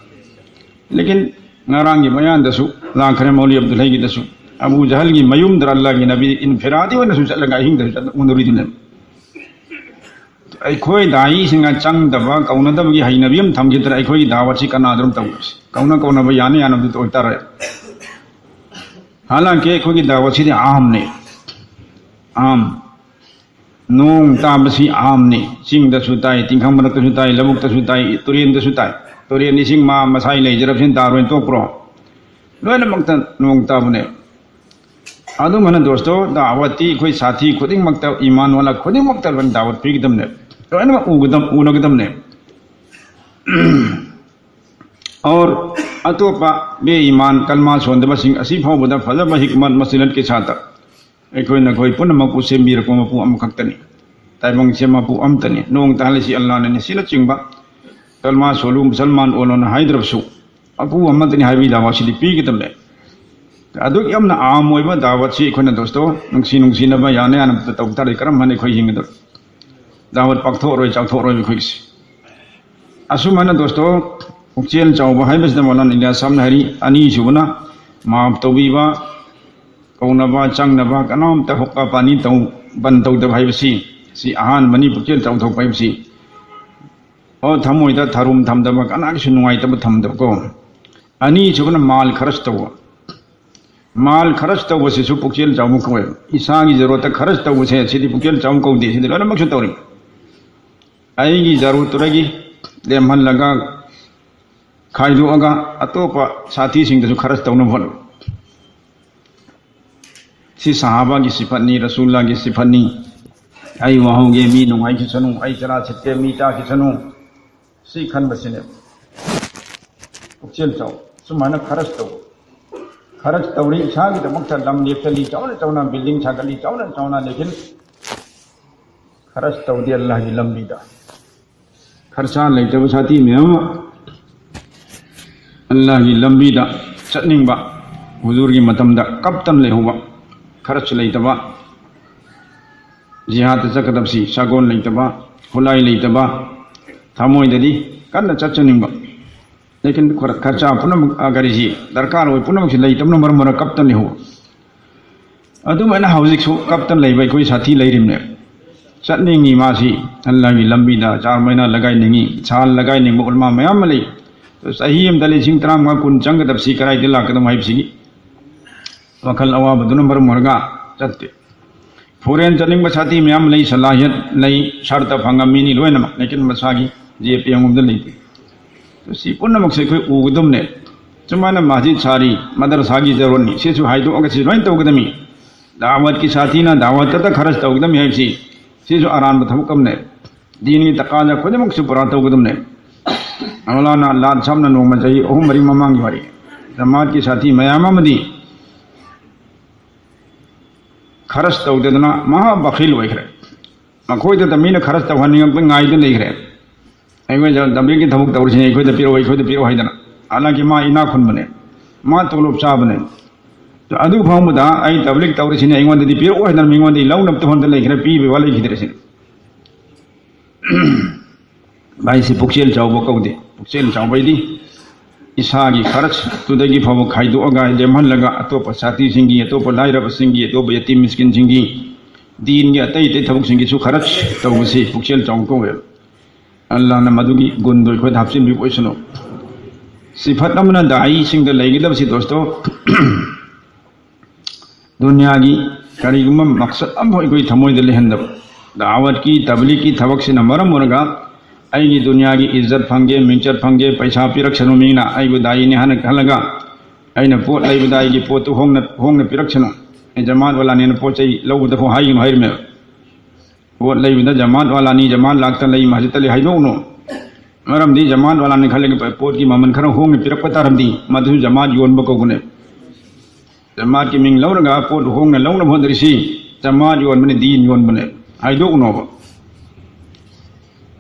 ꯂꯦꯀꯤꯟ ꯉꯔꯥꯡꯒꯤ ꯃꯌꯥꯟꯗꯁꯨ ꯂꯥꯛꯈ꯭ꯔꯦ, ꯃꯧꯂꯤ ꯑꯕꯗꯨꯜꯍꯩꯒꯤꯗꯁꯨ꯫ ꯑꯕꯨ ꯖꯍꯜꯒꯤ ꯃꯌꯨꯝꯗ ꯑꯜꯂꯥꯍꯒꯤ ꯅꯕꯤ ꯏꯟꯐꯤꯔꯥꯗꯤ ꯑꯣꯏꯅꯁꯨ ꯆꯠꯂꯒ ꯑꯍꯤꯡꯗꯁꯨ ꯆꯠꯂꯒ ꯎꯅꯔꯨꯏꯗꯨꯅꯦꯕ꯫ ꯑꯩꯈꯣꯏ ꯗꯥꯏꯁꯤꯡꯅ ꯆꯪꯗꯕ, ꯀꯧꯅꯗꯕꯒꯤ ꯍꯩꯅꯕꯤ ꯑꯃ ꯊꯝꯈꯤꯗ꯭ꯔꯥ? ꯑꯩꯈꯣꯏꯒꯤ ꯗꯥꯋꯠꯁꯤ ꯀꯅꯥꯗ ꯑꯗꯨꯝ ꯇꯧꯔꯁꯤ? ꯀꯧꯅ ꯀꯧꯅꯕ, ꯌꯥꯅ ꯌꯥꯅꯕꯗꯤ ꯑꯣꯏꯇꯥꯔꯦ꯫ ꯍꯥꯂꯥꯡꯀꯤ ꯑꯩꯈꯣꯏꯒꯤ ꯗꯥꯋꯠꯁꯤꯗꯤ ꯑꯥꯝꯅꯤ꯫ ꯑꯥꯝ꯫ ꯅꯣꯡ ꯇꯥꯕꯁꯤ ꯑꯥꯝꯅꯤ꯫ ꯆꯤꯡꯗꯁꯨ ꯇꯥꯏ, ꯇꯤꯡꯈꯪ ꯃꯔꯛꯇꯁꯨ ꯇꯥꯏ, ꯂꯧꯕꯨꯛꯇꯁꯨ ꯇꯥꯏ, ꯇꯨꯔꯦꯟꯗꯁꯨ ꯇꯥꯏ꯫ ꯇꯨꯔꯦꯟ ꯏꯁꯤꯡ ꯃꯥ ꯃꯁꯥꯏ ꯂꯩꯖꯔꯕꯁꯤꯅ ꯇꯥꯔꯣꯏꯅ ꯇꯣꯛꯄ꯭ꯔꯣ? ꯂꯣꯏꯅꯃꯛꯇ ꯅꯣꯡ ꯇꯥꯕꯅꯦ꯫ ꯑꯗꯨꯃꯥꯏꯅ ꯗꯣꯁꯇꯣ, ꯗꯥꯋꯠꯇꯤ ꯑꯩꯈꯣꯏ ꯁꯥꯊꯤ ꯈꯨꯗꯤꯡꯃꯛꯇ, ꯏꯃꯥꯟ ꯋꯥꯂꯥ ꯈꯨꯗꯤꯡꯃꯛꯇ ꯂꯣꯏꯅ ꯗꯥꯋꯠ ꯄꯤꯒꯗꯕꯅꯦ꯫ ꯂꯣꯏꯅꯃꯛ ꯎꯒꯗꯕ, ꯎꯅꯒꯗꯕꯅꯦ꯫ ꯑꯣꯔ ꯑꯇꯣꯞꯄ ꯕꯦ ꯏꯃꯥꯟ ꯀꯜꯃꯥ ꯁꯣꯟꯗꯕꯁꯤꯡ ꯑꯁꯤ ꯐꯥꯎꯕꯗ ꯐꯖꯕ ꯍꯤꯛꯃꯠ ꯃꯁꯤꯂꯠꯀꯤ ꯁꯥꯇ ꯑꯩꯈꯣꯏ ꯅꯈꯣꯏ ꯄꯨꯝꯅꯃꯛꯄꯨ ꯁꯦꯝꯕꯤꯔꯛꯄ ꯃꯄꯨ ꯑꯃꯈꯛꯇꯅꯤ꯫ ꯇꯥꯏꯕꯪꯁꯦ ꯃꯄꯨ ꯑꯃꯇꯅꯤ꯫ ꯅꯣꯡ ꯇꯥꯍꯜꯂꯤꯁꯤ ꯑꯜꯂꯥꯅꯅꯤ꯫ ꯁꯤꯅꯆꯤꯡꯕ ꯀꯜꯃꯥ ꯁꯣꯜꯂꯨ, ꯃꯨꯁꯜꯃꯥꯟ ꯑꯣꯜꯂꯣꯅ ꯍꯥꯏꯗ꯭ꯔꯕꯁꯨ, ꯃꯄꯨ ꯑꯃꯇꯅꯤ ꯍꯥꯏꯕꯒꯤ ꯗꯥꯋꯥꯁꯤꯗꯤ ꯄꯤꯒꯗꯕꯅꯦ꯫ ꯑꯗꯨꯛ ꯌꯥꯝꯅ ꯑꯥꯝ ꯑꯣꯏꯕ ꯗꯥꯋꯠꯁꯤ ꯑꯩꯈꯣꯏꯅ ꯗꯣꯁꯇꯣ ꯅꯨꯡꯁꯤ ꯅꯨꯡꯁꯤꯅꯕ ꯌꯥꯅ ꯌꯥꯅꯕ ꯇꯧ ꯇꯥꯔꯗꯤ ꯀꯔꯝ ꯍꯥꯏꯅ ꯑꯩꯈꯣꯏ ꯍꯤꯡꯒꯗꯕ? ꯗꯥꯋꯠ ꯄꯥꯛꯊꯣꯛꯑꯔꯣꯏ, ꯆꯥꯎꯊꯣꯛꯑꯔꯣꯏ ꯑꯩꯈꯣꯏꯒꯤꯁꯤ꯫ ꯑꯁꯨꯃꯥꯏꯅ ꯗꯣꯁꯇꯣ, ꯄꯨꯛꯆꯦꯜ ꯆꯥꯎꯕ ꯍꯥꯏꯕꯁꯤꯗ ꯃꯧꯂꯥꯅꯥ ꯏꯂꯤꯌꯥꯁ ꯁꯥꯍꯕꯅ ꯍꯥꯏꯔꯤ, ꯑꯅꯤꯁꯨꯕꯅ ꯃꯥꯞ ꯇꯧꯕꯤꯕ, ꯀꯧꯅꯕ, ꯆꯪꯅꯕ, ꯀꯅꯥꯝꯇ ꯍꯨꯛꯀꯥ ꯄꯥꯅꯤ ꯇꯧ, ꯕꯟ ꯇꯧꯗꯕ ꯍꯥꯏꯕꯁꯤ, ꯁꯤ ꯑꯍꯥꯟꯕꯅꯤ, ꯄꯨꯛꯆꯦꯜ ꯆꯥꯎꯊꯣꯛꯄ ꯍꯥꯏꯕꯁꯤ꯫ ꯑꯣ, ꯊꯃꯣꯏꯗ ꯊꯔꯨꯝ ꯊꯝꯗꯕ, ꯀꯅꯥꯒꯤꯁꯨ ꯅꯨꯡꯉꯥꯏꯇꯕ ꯊꯝꯗꯕꯀꯣ꯫ ꯑꯅꯤꯁꯨꯕꯅ ꯃꯥꯜ ꯈꯔꯁ ꯇꯧꯕ꯫ ꯃꯥꯜ ꯈꯔꯁ ꯇꯧꯕꯁꯤꯁꯨ ꯄꯨꯛꯆꯦꯜ ꯆꯥꯎꯕ ꯀꯧꯋꯦ꯫ ꯏꯁꯥꯒꯤ ꯖꯔꯨꯔꯠꯇ ꯈꯔꯁ ꯇꯧꯕꯁꯦ, ꯁꯤꯗꯤ ꯄꯨꯛꯆꯦꯜ ꯆꯥꯎꯕ ꯀꯧꯗꯦ꯫ ꯁꯤꯗꯤ ꯂꯣꯏꯅꯃꯛꯁꯨ ꯇꯧꯔꯤ꯫ ꯑꯩꯒꯤ ꯖꯔꯨꯔꯠꯇꯨꯗꯒꯤ ꯂꯦꯝꯍꯜꯂꯒ, ꯈꯥꯏꯗꯣꯛꯑꯒ ꯑꯇꯣꯞꯄ ꯁꯥꯊꯤꯁꯤꯡꯗꯁꯨ ꯈꯔꯁ ꯇꯧꯅꯕ ꯍꯣꯠꯅꯧ꯫ ꯁꯤ ꯁꯍꯥꯕꯥꯒꯤ ꯁꯤꯐꯠꯅꯤ, ꯔꯁꯨꯜꯂꯥꯒꯤ ꯁꯤꯐꯠꯅꯤ꯫ ꯑꯩ ꯋꯥꯍꯧꯒꯦ, ꯃꯤ ꯅꯨꯡꯉꯥꯏꯈꯤꯁꯅꯨ, ꯑꯩ ꯆꯔꯥ ꯁꯤꯠꯀꯦ, ꯃꯤ ꯆꯥꯈꯤꯁꯅꯨ, ꯁꯤ ꯈꯟꯕꯁꯤꯅꯦ꯫ ꯄꯨꯛꯆꯦꯜ ꯆꯥꯎ꯫ ꯁꯨꯃꯥꯏꯅ ꯈꯔꯁ ꯇꯧ꯫ ꯈꯔꯁ ꯇꯧꯔꯤ, ꯏꯁꯥꯒꯤꯗꯃꯛꯇ ꯂꯝ ꯂꯦꯞꯆꯜꯂꯤ, ꯆꯥꯎꯅ ꯆꯥꯎꯅ building ꯁꯥꯒꯠꯂꯤ, ꯆꯥꯎꯅ ꯆꯥꯎꯅ, ꯂꯦꯀꯤꯟ ꯈꯔꯁ ꯇꯧꯗꯦ ꯑꯜꯂꯥꯍꯒꯤ ꯂꯝꯕꯤꯗ꯫ ꯈꯔꯁꯥ ꯂꯩꯇꯕ ꯁꯥꯊꯤ ꯃꯌꯥꯝ ꯑꯃ ꯑꯜꯂꯥꯍꯒꯤ ꯂꯝꯕꯤꯗ ꯆꯠꯅꯤꯡꯕ, ꯍꯨꯖꯨꯔꯒꯤ ꯃꯇꯝꯗ ꯀꯞꯇꯅ ꯂꯩꯍꯧꯕ, ꯈꯔꯁ ꯂꯩꯇꯕ, ꯖꯤꯍꯥꯗꯇ ꯆꯠꯀꯗꯕꯁꯤ ꯁꯥꯒꯣꯟ ꯂꯩꯇꯕ, ꯈꯨꯠꯂꯥꯏ ꯂꯩꯇꯕ, ꯊꯃꯣꯏꯗꯗꯤ ꯀꯟꯅ ꯆꯠꯆꯅꯤꯡꯕ, ꯂꯦꯀꯤꯟ ꯈꯔ-, ꯈꯔꯆꯥ ꯄꯨꯝꯅꯃꯛ, ꯑ, ꯀꯔꯤꯁꯤ ꯗꯔꯀꯥꯔ ꯑꯣꯏ ꯄꯨꯝꯅꯃꯛꯁꯤ ꯂꯩꯇꯕꯅ ꯃꯔꯝ ꯑꯣꯏꯔꯒ ꯀꯞꯇꯅ ꯂꯩꯍꯧꯕ꯫ ꯑꯗꯨꯃꯥꯏꯅ ꯍꯧꯖꯤꯛꯁꯨ ꯀꯞꯇꯅ ꯂꯩꯕ ꯑꯩꯈꯣꯏ ꯁꯥꯊꯤ ꯂꯩꯔꯤꯕꯅꯦ꯫ ꯆꯠꯅꯤꯡꯉꯤ ꯃꯥꯁꯤ ꯑꯜꯂꯥꯍꯒꯤ ꯂꯝꯕꯤꯗ ꯆꯥꯔ ꯃꯩꯅꯥ ꯂꯒꯥꯏꯅꯤꯡꯉꯤ, ꯁꯥꯜ ꯂꯒꯥꯏꯅꯤꯡꯕ ꯎꯂꯃꯥ ꯃꯌꯥꯝ ꯑꯃ ꯂꯩ꯫ ꯆꯍꯤ ꯑꯃꯗ ꯂꯤꯁꯤꯡ ꯇꯔꯥꯃꯉꯥ, ꯀꯨꯟ ꯆꯪꯒꯗꯕꯁꯤ ꯀꯗꯥꯏꯗ ꯂꯥꯛꯀꯗꯕ ꯍꯥꯏꯕꯁꯤꯒꯤ ꯋꯥꯈꯜ ꯑꯋꯥꯕꯗꯨꯅ ꯃꯔꯝ ꯑꯣꯏꯔꯒ ꯆꯠꯇꯦ꯫ Foreign ꯆꯠꯅꯤꯡꯕ ꯁꯥꯊꯤ ꯃꯌꯥꯝ ꯂꯩ, ꯁꯂꯥꯍꯤꯌꯠ ꯂꯩ, ꯁꯔꯇ ꯐꯪꯉꯝꯃꯤꯅꯤ ꯂꯣꯏꯅꯃꯛ, ꯂꯦꯀꯤꯟ ꯃꯁꯥꯒꯤ ꯖꯦꯕ ꯌꯦꯡꯉꯨꯕꯗ ꯂꯩꯇꯦ꯫ ꯁꯤ ꯄꯨꯝꯅꯃꯛꯁꯦ ꯑꯩꯈꯣꯏ ꯎꯒꯗꯕꯅꯦ꯫ ꯁꯨꯃꯥꯏꯅ ꯃꯁꯖꯤꯗ ꯁꯥꯔꯤ, ꯃꯗꯔꯁꯥꯒꯤ ꯖꯔꯨꯔꯠꯅꯤ, ꯁꯤꯁꯨ ꯍꯥꯏꯗꯣꯛꯑꯒ ꯁꯤ ꯂꯣꯏꯅ ꯇꯧꯒꯗꯕꯅꯤ꯫ ꯗꯥꯋꯠꯀꯤ ꯁꯥꯊꯤꯅ ꯗꯥꯋꯠꯇ ꯈꯔꯁ ꯇꯧꯒꯗꯕꯅꯤ ꯍꯥꯏꯕꯁꯤ, ꯁꯤꯁꯨ ꯑꯔꯥꯟꯕ ꯊꯕꯛ ꯑꯃꯅꯦ꯫ ꯗꯤꯟꯒꯤ ꯇꯀꯥꯖꯥ ꯈꯨꯗꯤꯡꯃꯛꯁꯨ ꯄꯨꯔꯥ ꯇꯧꯒꯗꯕꯅꯦ꯫ ꯃꯧꯂꯥꯅꯥ ꯂꯥꯠ ꯁꯥꯍꯕꯅ ꯅꯣꯡꯃ ꯆꯍꯤ ꯑꯍꯨꯝ ꯃꯔꯤ ꯃꯃꯥꯡꯒꯤ ꯋꯥꯔꯤ, ꯖꯃꯥꯠꯀꯤ ꯁꯥꯊꯤ ꯃꯌꯥꯝ ꯑꯃꯗꯤ ꯈꯔꯁ ꯇꯧꯗꯗꯅ ꯃꯍꯥ ꯕꯈꯤꯜ ꯑꯣꯏꯈ꯭ꯔꯦ꯫ ꯃꯈꯣꯏꯗꯇ ꯃꯤꯅ ꯈꯔꯁ ꯇꯧꯍꯟꯅꯤꯡꯉꯛꯄ ꯉꯥꯏꯗꯨꯅ ꯂꯩꯈ꯭ꯔꯦ꯫ ꯑꯩꯈꯣꯏ ꯇꯕ꯭ꯂꯤꯒꯤ ꯊꯕꯛ ꯇꯧꯔꯤꯁꯤꯅꯦ, ꯑꯩꯈꯣꯏꯗ ꯄꯤꯔꯛꯑꯣ, ꯑꯩꯈꯣꯏꯗ ꯄꯤꯔꯛꯑꯣ ꯍꯥꯏꯗꯅ꯫ ꯍꯥꯟꯅꯒꯤ ꯃꯥ ꯏꯅꯥꯛ ꯈꯨꯟꯕꯅꯦ, ꯃꯥ ꯇꯣꯂꯣꯞ ꯆꯥꯕꯅꯦ꯫ ꯑꯗꯨ ꯐꯥꯎꯕꯗ ꯑꯩ ꯇꯕ꯭ꯂꯤꯒ ꯇꯧꯔꯤꯁꯤꯅꯦ, ꯑꯩꯉꯣꯟꯗꯗꯤ ꯄꯤꯔꯛꯑꯣ ꯍꯥꯏꯗꯅ ꯃꯤꯉꯣꯟꯗꯒꯤ ꯂꯧꯅꯕꯇ ꯍꯣꯠꯅ ꯂꯩꯈ꯭ꯔꯦ, ꯄꯤꯕꯒꯤ ꯋꯥ ꯂꯩꯈꯤꯗ꯭ꯔꯦ ꯁꯤꯅꯤ꯫ ꯚꯥꯏꯁꯤ ꯄꯨꯛꯆꯦꯜ ꯆꯥꯎꯕ ꯀꯧꯗꯦ꯫ ꯄꯨꯛꯆꯦꯜ ꯆꯥꯎꯕꯩꯗꯤ ꯏꯁꯥꯒꯤ ꯈꯔꯁꯇꯨꯗꯒꯤ ꯐꯥꯎꯕ ꯈꯥꯏꯗꯣꯛꯑꯒ, ꯂꯦꯝꯍꯜꯂꯒ, ꯑꯇꯣꯞꯄ ꯁꯥꯊꯤꯁꯤꯡꯒꯤ, ꯑꯇꯣꯞꯄ ꯂꯥꯏꯔꯕꯁꯤꯡꯒꯤ, ꯑꯇꯣꯞꯄ ꯌꯇꯤꯝ ꯃꯤꯁꯀꯤꯟꯁꯤꯡꯒꯤ, ꯗꯤꯟꯒꯤ ꯑꯇꯩ ꯑꯇꯩ ꯊꯕꯛꯁꯤꯡꯒꯤꯁꯨ ꯈꯔꯁ ꯇꯧꯕꯁꯤ ꯄꯨꯛꯆꯦꯜ ꯆꯥꯎꯕ ꯀꯧꯋꯦꯕ꯫ ꯑꯜꯂꯥꯍꯅ ꯃꯗꯨꯒꯤ ꯒꯨꯟꯗꯣ ꯑꯩꯈꯣꯏꯗ ꯍꯥꯞꯆꯤꯟꯕꯤꯕ ꯑꯣꯏꯁꯅꯨ꯫ ꯁꯤꯐꯠ ꯑꯃꯅ ꯗꯥꯏꯁꯤꯡꯗ ꯂꯩꯒꯗꯕꯁꯤ, ꯗꯣꯁꯇꯣ, ꯗꯨꯅꯤꯌꯥꯒꯤ ꯀꯔꯤꯒꯨꯝꯕ ꯃꯛꯁꯠ ꯑꯃꯐꯥꯎ ꯑꯩꯈꯣꯏ ꯊꯃꯣꯏꯗ ꯂꯩꯍꯟꯗꯕ꯫ ꯗꯥꯋꯠꯀꯤ, ꯇꯕ꯭ꯂꯤꯛꯀꯤ ꯊꯕꯛꯁꯤꯅ ꯃꯔꯝ ꯑꯣꯏꯔꯒ ꯑꯩꯒꯤ ꯗꯨꯅꯤꯌꯥꯒꯤ ꯏꯖꯠ ꯐꯪꯒꯦ, ꯃꯤꯡꯆꯠ ꯐꯪꯒꯦ, ꯄꯩꯁꯥ ꯄꯤꯔꯛꯁꯅꯨ, ꯃꯤꯅ ꯑꯩꯕꯨ ꯗꯥꯏꯅꯤ ꯍꯥꯏꯅ ꯈꯜꯂꯒ ꯑꯩꯅ ꯄꯣꯠ ꯂꯩꯕꯗ ꯑꯩꯒꯤ ꯄꯣꯠꯇꯨ ꯍꯣꯡꯅ, ꯍꯣꯡꯅ ꯄꯤꯔꯛꯁꯅꯨ, ꯑꯩ ꯖꯃꯥꯠ ꯋꯥꯂꯥꯅꯦꯅ ꯄꯣꯠ ꯆꯩ ꯂꯧꯕꯗ ꯐꯥꯎ ꯍꯥꯏꯒꯅꯨ ꯍꯥꯏꯔꯝꯃꯦꯕ꯫ ꯄꯣꯠ ꯂꯩꯕꯗ ꯖꯃꯥꯠ ꯋꯥꯂꯥꯅꯤ, ꯖꯃꯥꯠ ꯂꯥꯛꯇ ꯂꯩ, ꯃꯁꯖꯤꯠꯇ ꯂꯩ ꯍꯥꯏꯗꯣꯛꯎꯅꯨ꯫ ꯃꯔꯝꯗꯤ ꯖꯃꯥꯠ ꯋꯥꯂꯥꯅꯤ ꯈꯜꯂꯒ ꯄꯣꯠꯀꯤ ꯃꯃꯜ ꯈꯔ ꯍꯣꯡꯅ ꯄꯤꯔꯛꯄ ꯇꯥꯔꯝꯗꯤ ꯃꯗꯨꯁꯨ ꯖꯃꯥꯠ ꯌꯣꯟꯕ ꯀꯧꯕꯅꯦ꯫ ꯖꯃꯥꯠꯀꯤ ꯃꯤꯡ ꯂꯧꯔꯒ ꯄꯣꯠ ꯍꯣꯡꯅ ꯂꯧꯅꯕ ꯍꯣꯠꯅꯔꯤꯁꯤ ꯖꯃꯥꯠ ꯌꯣꯟꯕꯅꯦ, ꯗꯤꯟ ꯌꯣꯟꯕꯅꯦ꯫ ꯍꯥꯏꯗꯣꯛꯎꯅꯣꯕ꯫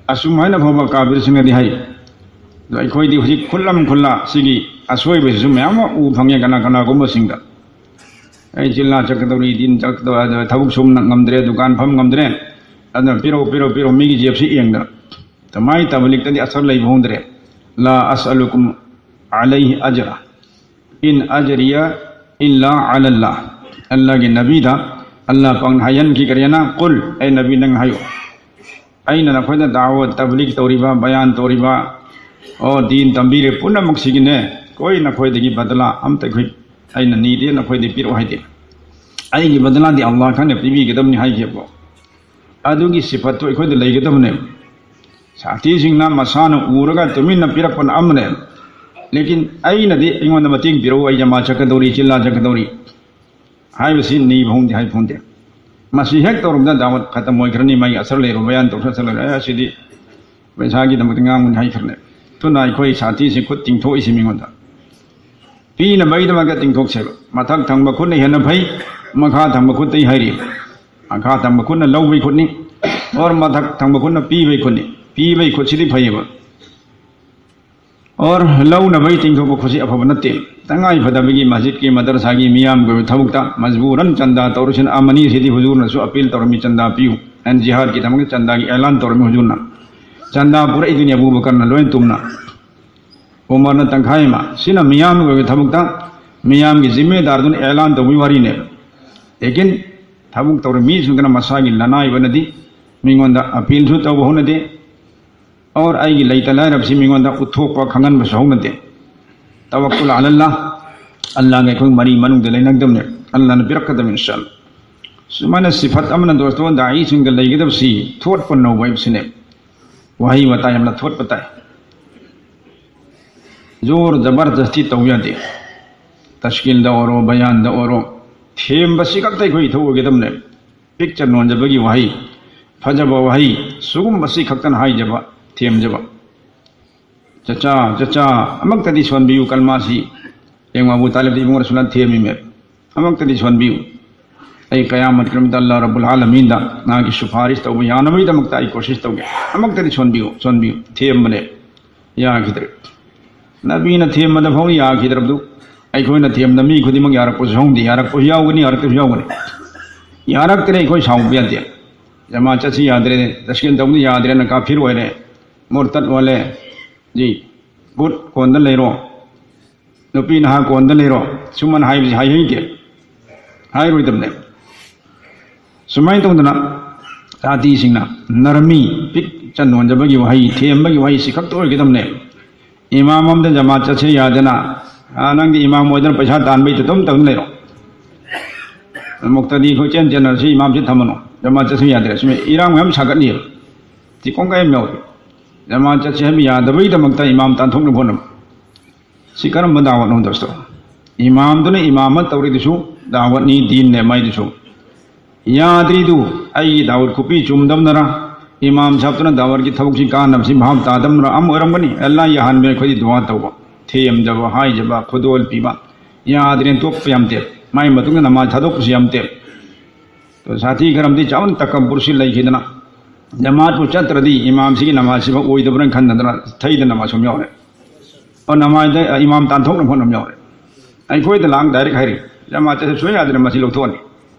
ꯑꯁꯨꯝ ꯍꯥꯏꯅ ꯐꯥꯎꯕ ꯀꯥꯕꯤꯔꯁꯤꯡꯅꯗꯤ ꯍꯥꯏ꯫ ꯑꯗꯣ ꯑꯩꯈꯣꯏꯗꯤ ꯍꯧꯖꯤꯛ ꯈꯨꯠꯂꯝ ꯈꯨꯜꯂꯥ ꯁꯤꯒꯤ ꯑꯁꯣꯏꯕꯁꯤꯁꯨ ꯃꯌꯥꯝ ꯑꯃ ꯎ ꯐꯪꯉꯦ ꯀꯅꯥ ꯀꯅꯥꯒꯨꯝꯕꯁꯤꯡꯗ꯫ ꯑꯩ ꯖꯤꯜꯂꯥ ꯆꯠꯀꯗꯧꯔꯤ, ꯗꯤꯟ ꯆꯠꯀꯗꯧꯔꯤ, ꯑꯗꯨ ꯊꯕꯛ ꯁꯨꯝ ꯉꯝꯗ꯭ꯔꯦ, ꯗꯨꯀꯥꯟ ꯐꯝ ꯉꯝꯗ꯭ꯔꯦ, ꯑꯗꯨꯅ ꯄꯤꯔꯛꯑꯣ, ꯄꯤꯔꯛꯑꯣ, ꯄꯤꯔꯛꯑꯣ, ꯃꯤꯒꯤ ꯖꯦꯞꯁꯤ ꯌꯦꯡꯗꯅ꯫ ꯑꯗꯨꯃꯥꯏꯅ ꯇꯕꯂꯤꯛꯇꯗꯤ ꯑꯁꯔ ꯂꯩꯕ ꯍꯣꯡꯗ꯭ꯔꯦ꯫ لا أسألكم عليه أجرا إن أجري إلا على الله. ꯑꯜꯂꯥꯍꯒꯤ ꯅꯕꯤꯗ ꯑꯜꯂꯥꯍ ꯄꯥꯛꯅ ꯍꯥꯏꯍꯟꯈꯤ ꯀꯔꯤꯅ? ꯀꯨꯜ, ꯑꯩ ꯅꯕꯤ ꯅꯪ ꯍꯥꯏꯌꯨ, ꯑꯩꯅ ꯅꯈꯣꯏꯗ ꯗꯥꯋꯠ ꯇꯕ꯭ꯂꯤꯒ ꯇꯧꯔꯤꯕ, ꯕꯌꯥꯟ ꯇꯧꯔꯤꯕ, ꯑꯣ ꯗꯤꯟ ꯇꯝꯕꯤꯔꯦ ꯄꯨꯝꯅꯃꯛꯁꯤꯒꯤꯅꯦ, ꯀꯣꯏ ꯅꯈꯣꯏꯗꯒꯤ ꯕꯗꯂꯥ ꯑꯝꯇ ꯑꯩꯈꯣꯏ, ꯑꯩꯅ ꯅꯤꯗꯦ, ꯅꯈꯣꯏꯗꯤ ꯄꯤꯔꯛꯑꯣ ꯍꯥꯏꯗꯦ꯫ ꯑꯩꯒꯤ ꯕꯗꯂꯥꯗꯤ ꯑꯜꯂꯥꯍ ꯈꯛꯅ ꯄꯤꯕꯤꯒꯗꯕꯅꯤ ꯍꯥꯏꯈꯤꯕꯀꯣ꯫ ꯑꯗꯨꯒꯤ ꯁꯤꯐꯠꯇꯨ ꯑꯩꯈꯣꯏꯗ ꯂꯩꯒꯗꯕꯅꯦ꯫ ꯁꯥꯊꯤꯁꯤꯡꯅ ꯃꯁꯥꯅ ꯎꯔꯒ ꯇꯨꯃꯤꯟꯅ ꯄꯤꯔꯛꯄꯅ ꯑꯃꯅꯦ꯫ ꯂꯦꯀꯤꯟ ꯑꯩꯅꯗꯤ ꯑꯩꯉꯣꯟꯗ ꯃꯇꯦꯡ ꯄꯤꯔꯛꯎ, ꯑꯩ ꯖꯃꯥ ꯆꯠꯀꯗꯧꯔꯤ, ꯆꯤꯜꯂꯥ ꯆꯠꯀꯗꯧꯔꯤ ꯍꯥꯏꯕꯁꯤ ꯅꯤꯕ ꯍꯣꯡꯗꯦ ꯍꯥꯏꯕ ꯐꯣꯡꯗꯦ꯫ ꯃꯁꯤ ꯍꯦꯛ ꯇꯧꯔꯕꯗ ꯗꯥꯋꯠ ꯈꯇꯝ ꯑꯣꯏꯈ꯭ꯔꯅꯤ, ꯃꯥꯒꯤ ꯑꯁꯔ ꯂꯩꯔꯣ, ꯕꯌꯥꯟ ꯇꯧꯁ ꯆꯠꯂꯔꯣꯏ꯫ ꯑꯦ, ꯑꯁꯤꯗꯤ ꯄꯩꯁꯥꯒꯤꯗꯃꯛꯇ ꯉꯥꯡꯕꯅꯤ ꯍꯥꯏꯈ꯭ꯔꯅꯦ꯫ ꯑꯗꯨꯅ ꯑꯩꯈꯣꯏ ꯁꯥꯊꯤꯁꯤ ꯈꯨꯠ ꯇꯤꯡꯊꯣꯛꯏꯁꯤ ꯃꯤꯉꯣꯟꯗ꯫ ꯄꯤꯅꯕꯒꯤꯗꯃꯛꯇ ꯇꯤꯡꯊꯣꯛꯁꯦꯕ꯫ ꯃꯊꯛ ꯊꯪꯕ ꯈꯨꯠꯅ ꯍꯦꯟꯅ ꯐꯩ, ꯃꯈꯥ ꯊꯪꯕ ꯈꯨꯠꯇꯩ ꯍꯥꯏꯔꯤ꯫ ꯃꯈꯥ ꯊꯪꯕ ꯈꯨꯠꯅ ꯂꯧꯕꯒꯤ ꯈꯨꯠꯅꯤ, ꯑꯣꯔ ꯃꯊꯛ ꯊꯪꯕ ꯈꯨꯠꯅ ꯄꯤꯕꯒꯤ ꯈꯨꯠꯅꯤ꯫ ꯄꯤꯕꯒꯤ ꯈꯨꯠꯁꯤꯗꯤ ꯐꯩꯌꯦꯕ꯫ ꯑꯣꯔ ꯂꯧꯅꯕꯒꯤ ꯇꯤꯡꯊꯣꯛꯄ ꯈꯨꯠꯁꯤ ꯑꯐꯕ ꯅꯠꯇꯦ꯫ ꯇꯉꯥꯏ ꯐꯗꯕꯒꯤ ꯃꯁꯖꯤꯠꯀꯤ, ꯃꯗꯔꯁꯥꯒꯤ, ꯃꯤꯌꯥꯝꯒꯤ ꯑꯣꯏꯕ ꯊꯕꯛꯇ ꯃꯖꯕꯨꯔꯟ ꯆꯟꯗꯥ ꯇꯧꯔꯁꯤꯅ ꯑꯃꯅꯤ꯫ ꯁꯤꯗꯤ ꯍꯨꯖꯨꯔꯅꯁꯨ ꯑꯄꯤꯜ ꯇꯧꯔꯝꯃꯤ, ꯆꯟꯗꯥ ꯄꯤꯌꯨ꯫ ꯑꯦꯟ ꯖꯤꯍꯥꯗꯀꯤꯗꯃꯛꯇ ꯆꯟꯗꯥꯒꯤ ꯑꯦꯂꯥꯟ ꯇꯧꯔꯝꯃꯤ ꯍꯨꯖꯨꯔꯅ꯫ ꯆꯟꯗꯥ ꯄꯨꯔꯛꯏꯗꯨꯅꯤ ꯑꯕꯨ ꯕꯀꯔꯅ ꯂꯣꯏꯅ ꯇꯨꯝꯅ꯫ ꯎꯃꯔꯅ ꯇꯪꯈꯥꯏ ꯑꯃ꯫ ꯁꯤꯅ ꯃꯤꯌꯥꯝꯒꯤ ꯑꯣꯏꯕ ꯊꯕꯛꯇ ꯃꯤꯌꯥꯝꯒꯤ ꯖꯤꯝꯃꯦꯗꯥꯔꯗꯨꯅ ꯑꯦꯂꯥꯟ ꯇꯧꯕꯒꯤ ꯋꯥꯔꯤꯅꯦꯕ꯫ ꯂꯦꯀꯤꯟ ꯊꯕꯛ ꯇꯧꯔ ꯃꯤꯁꯤꯡꯗꯨꯅ ꯃꯁꯥꯒꯤ ꯂꯅꯥꯏ ꯑꯣꯏꯅꯗꯤ ꯃꯤꯉꯣꯟꯗ ꯑꯄꯤꯜꯁꯨ ꯇꯧꯕ ꯍꯧꯅꯗꯦ꯫ ꯑꯣꯔ ꯑꯩꯒꯤ ꯂꯩꯇ ꯂꯥꯏꯔꯕꯁꯤ ꯃꯤꯉꯣꯟꯗ ꯎꯠꯊꯣꯛꯄ ꯈꯪꯍꯟꯕꯁꯨ ꯍꯧꯅꯗꯦ꯫ ꯇꯋꯛꯀꯨꯜ ꯑꯂꯜꯂꯥ, ꯑꯜꯂꯥꯍꯒ ꯑꯩꯈꯣꯏ ꯃꯔꯤ ꯃꯅꯨꯡꯗ ꯂꯩꯅꯒꯗꯕꯅꯦ꯫ ꯑꯜꯂꯥꯍꯅ ꯄꯤꯔꯛꯀꯗꯕꯅꯤ ꯏꯟꯁꯥ ꯑꯜꯂꯥꯍ꯫ ꯁꯨꯃꯥꯏꯅ ꯁꯤꯐꯠ ꯑꯃꯅ ꯗꯣꯁꯇꯣ ꯗꯥꯏꯁꯤꯡꯗ ꯂꯩꯒꯗꯕꯁꯤ ꯊꯣꯠꯄ ꯅꯧꯕ ꯍꯥꯏꯕꯁꯤꯅꯦ꯫ ꯋꯥꯍꯩ ꯋꯥꯇꯥ ꯌꯥꯝꯅ ꯊꯣꯠꯄ ꯇꯥꯏ꯫ ꯖꯣꯔ ꯖꯕꯔꯗꯁꯇꯤ ꯇꯧ ꯌꯥꯗꯦ꯫ ꯇꯁꯀꯤꯜꯗ ꯑꯣꯏꯔꯣ, ꯕꯌꯥꯟꯗ ꯑꯣꯏꯔꯣ, ꯊꯦꯝꯕꯁꯤ ꯈꯛꯇ ꯑꯩꯈꯣꯏ ꯏꯊꯧ ꯑꯣꯏꯒꯗꯕꯅꯦ꯫ ꯄꯤꯛꯆ ꯅꯣꯟꯖꯕꯒꯤ ꯋꯥꯍꯩ, ꯐꯖꯕ ꯋꯥꯍꯩ, ꯁꯤꯒꯨꯝꯕꯁꯤ ꯈꯛꯇꯅ ꯍꯥꯏꯖꯕ, ꯊꯦꯝꯖꯕ꯫ ꯆꯆꯥ, ꯆꯆꯥ, ꯑꯃꯛꯇꯗꯤ ꯁꯣꯟꯕꯤꯌꯨ ꯀꯜꯃꯥꯁꯤ꯫ ꯌꯦꯡꯉꯣ, ꯑꯕꯨ ꯇꯥꯂꯤꯕꯗ ꯏꯕꯨꯡ ꯔꯁꯨꯂꯥꯟ ꯊꯦꯝꯃꯤꯃꯦ꯫ ꯑꯃꯛꯇꯗꯤ ꯁꯣꯟꯕꯤꯌꯨ꯫ ꯑꯩ ꯀꯌꯥꯃꯠ ꯀꯔꯝꯗ ꯑꯜꯂꯥ ꯔꯕꯨꯜ ꯑꯥꯂꯃꯤꯟꯗ ꯃꯥꯒꯤ ꯁꯨꯐꯥꯔꯤꯁ ꯇꯧꯕ ꯌꯥꯅꯕꯒꯤꯗꯃꯛꯇ ꯑꯩ ꯀꯣꯁꯤꯁ ꯇꯧꯒꯦ꯫ ꯑꯃꯛꯇꯗꯤ ꯁꯣꯟꯕꯤꯌꯨ, ꯁꯣꯟꯕꯤꯌꯨ꯫ ꯊꯦꯝꯕꯅꯦ꯫ ꯌꯥꯈꯤꯗ꯭ꯔꯦ꯫ ꯅꯕꯤꯅ ꯊꯦꯝꯕꯗ ꯐꯥꯎ ꯌꯥꯈꯤꯗ꯭ꯔꯕꯗꯨ, ꯑꯩꯈꯣꯏꯅ ꯊꯦꯝꯕꯗ ꯃꯤ ꯈꯨꯗꯤꯡꯃꯛ ꯌꯥꯔꯛꯄꯁꯨ ꯍꯧꯅꯗꯦ, ꯌꯥꯔꯛꯄꯁꯨ ꯌꯥꯎꯒꯅꯤ, ꯌꯥꯔꯛꯇꯕꯁꯨ ꯌꯥꯎꯒꯅꯤ꯫ ꯌꯥꯔꯛꯇ꯭ꯔꯦ, ꯑꯩꯈꯣꯏ ꯁꯥꯎꯕ ꯌꯥꯗꯦ꯫ ꯖꯃꯥ ꯆꯠꯁꯤ ꯌꯥꯗ꯭ꯔꯦ, ꯇꯁꯀꯤꯟ ꯇꯧꯕꯗꯤ ꯌꯥꯗ꯭ꯔꯦꯅ ꯀꯥꯐꯤꯔ ꯑꯣꯏꯔꯦ, ꯃꯨꯔꯇꯠ ꯑꯣꯜꯂꯦ꯫ ꯖꯤ, ꯕꯨꯠ ꯀꯣꯟꯗ ꯂꯩꯔꯣ, ꯅꯨꯄꯤ ꯅꯍꯥ ꯀꯣꯟꯗ ꯂꯩꯔꯣ, ꯁꯨꯃꯥꯏꯅ ꯍꯥꯏꯕꯁꯤ ꯍꯥꯏꯍꯩꯗꯦ, ꯍꯥꯏꯔꯣꯏꯗꯕꯅꯦ꯫ ꯁꯨꯃꯥꯏꯅ ꯇꯧꯗꯅ ꯖꯥꯇꯤꯁꯤꯡꯅ ꯅꯔꯃꯤ, ꯄꯤꯛ ꯆꯟ ꯅꯣꯟꯖꯕꯒꯤ ꯋꯥꯍꯩ, ꯊꯦꯝꯕꯒꯤ ꯋꯥꯍꯩ ꯁꯤ ꯈꯛꯇ ꯑꯣꯏꯒꯗꯕꯅꯦ꯫ ꯏꯃꯥꯝ ꯑꯃꯗ ꯖꯃꯥ ꯆꯠꯁꯦ ꯌꯥꯗꯅ, "ꯑꯥ, ꯅꯪꯗꯤ ꯏꯃꯥꯝ ꯑꯣꯏꯗꯅ ꯄꯩꯁꯥ ꯇꯥꯟꯕꯩ ꯑꯗꯨꯝ ꯇꯧꯗꯨꯅ ꯂꯩꯔꯣ꯫ ꯃꯨꯛꯇꯗꯤ ꯑꯩꯈꯣꯏ ꯆꯦꯟ ꯆꯦꯟꯅꯔꯁꯤ, ꯏꯃꯥꯝꯁꯤ ꯊꯝꯃꯅꯨ, ꯖꯃꯥ ꯆꯠꯁꯦ ꯌꯥꯗ꯭ꯔꯦ", ꯁꯨꯃꯥꯏꯅ ꯏꯔꯥꯡ ꯃꯌꯥꯝ ꯁꯥꯒꯠꯂꯤꯑꯕ꯫ ꯁꯤ ꯀꯣꯡꯒꯥꯏ ꯑꯃ ꯌꯥꯎꯔꯤ꯫ ꯖꯃꯥ ꯆꯠꯁꯦ ꯍꯥꯏꯕ ꯌꯥꯗꯕꯒꯤꯗꯃꯛꯇ ꯏꯃꯥꯝ ꯇꯥꯟꯊꯣꯛꯅꯕ ꯍꯣꯠꯅꯕ꯫ ꯁꯤ ꯀꯔꯝꯕ ꯗꯥꯋꯠꯅꯣ, ꯗꯣꯁꯇꯣ? ꯏꯃꯥꯝꯗꯨꯅ ꯏꯃꯥꯃꯠ ꯇꯧꯔꯤꯗꯨꯁꯨ ꯗꯥꯋꯠꯅꯤ, ꯗꯤꯟꯅꯦ ꯃꯥꯏꯗꯨꯁꯨ꯫ ꯌꯥꯗ꯭ꯔꯤꯗꯨ ꯑꯩꯒꯤ ꯗꯥꯋꯠ ꯈꯨꯄꯤ ꯆꯨꯝꯗꯕꯅꯔ, ꯏꯃꯥꯝ ꯁꯥꯕꯇꯨꯅ ꯗꯥꯋꯠꯀꯤ ꯊꯕꯛꯁꯤ ꯀꯥꯟꯅꯕꯁꯤ ꯚꯥꯞ ꯇꯥꯗꯕꯅꯔ ꯑꯃ ꯑꯣꯏꯔꯝꯒꯅꯤ꯫ ꯑꯜꯂꯥ ꯌꯥꯍꯟꯕ ꯑꯩꯈꯣꯏꯗꯤ ꯗꯨꯋꯥ ꯇꯧꯕ, ꯊꯦꯝꯖꯕ, ꯍꯥꯏꯖꯕ, ꯈꯨꯗꯣꯜ ꯄꯤꯕ꯫ ꯌꯥꯗ꯭ꯔꯦꯅ ꯇꯣꯛꯄ ꯌꯥꯝ ꯇꯦ꯫ ꯃꯥꯏ ꯃꯇꯨꯡꯗ ꯅꯃꯥꯖ ꯊꯥꯗꯣꯛꯄꯁꯨ ꯌꯥꯝ ꯇꯦ꯫ ꯑꯗꯣ ꯁꯥꯊꯤ ꯈꯔꯝꯗꯤ ꯆꯥꯎꯅ ꯇꯀꯕꯨꯔꯁꯤ ꯂꯩꯈꯤꯗꯅ, ꯖꯃꯥꯠꯄꯨ ꯆꯠꯇ꯭ꯔꯗꯤ ꯏꯃꯥꯝꯁꯤꯒꯤ ꯅꯃꯥꯖꯁꯤꯐꯥꯎ ꯑꯣꯏꯗꯕ꯭ꯔꯅ ꯈꯟꯗꯅ ꯊꯩꯗꯅ ꯅꯃꯥꯖ ꯁꯨꯝ ꯌꯥꯎꯔꯦ꯫ ꯑꯣ, ꯅꯃꯥꯖꯗ ꯏꯃꯥꯝ ꯇꯥꯟꯊꯣꯛꯅꯕ ꯍꯣꯠꯅꯕ ꯌꯥꯎꯔꯦ꯫ ꯑꯩꯈꯣꯏꯗ ꯂꯥꯡ ꯗꯥꯏꯔꯦꯛ ꯍꯥꯏꯔꯤ, "ꯖꯃꯥꯠ ꯆꯠꯁꯦ ꯁꯨꯡꯌꯥ ꯌꯥꯗ꯭ꯔꯦ, ꯃꯁꯤ ꯂꯧꯊꯣꯛꯑꯅꯤ,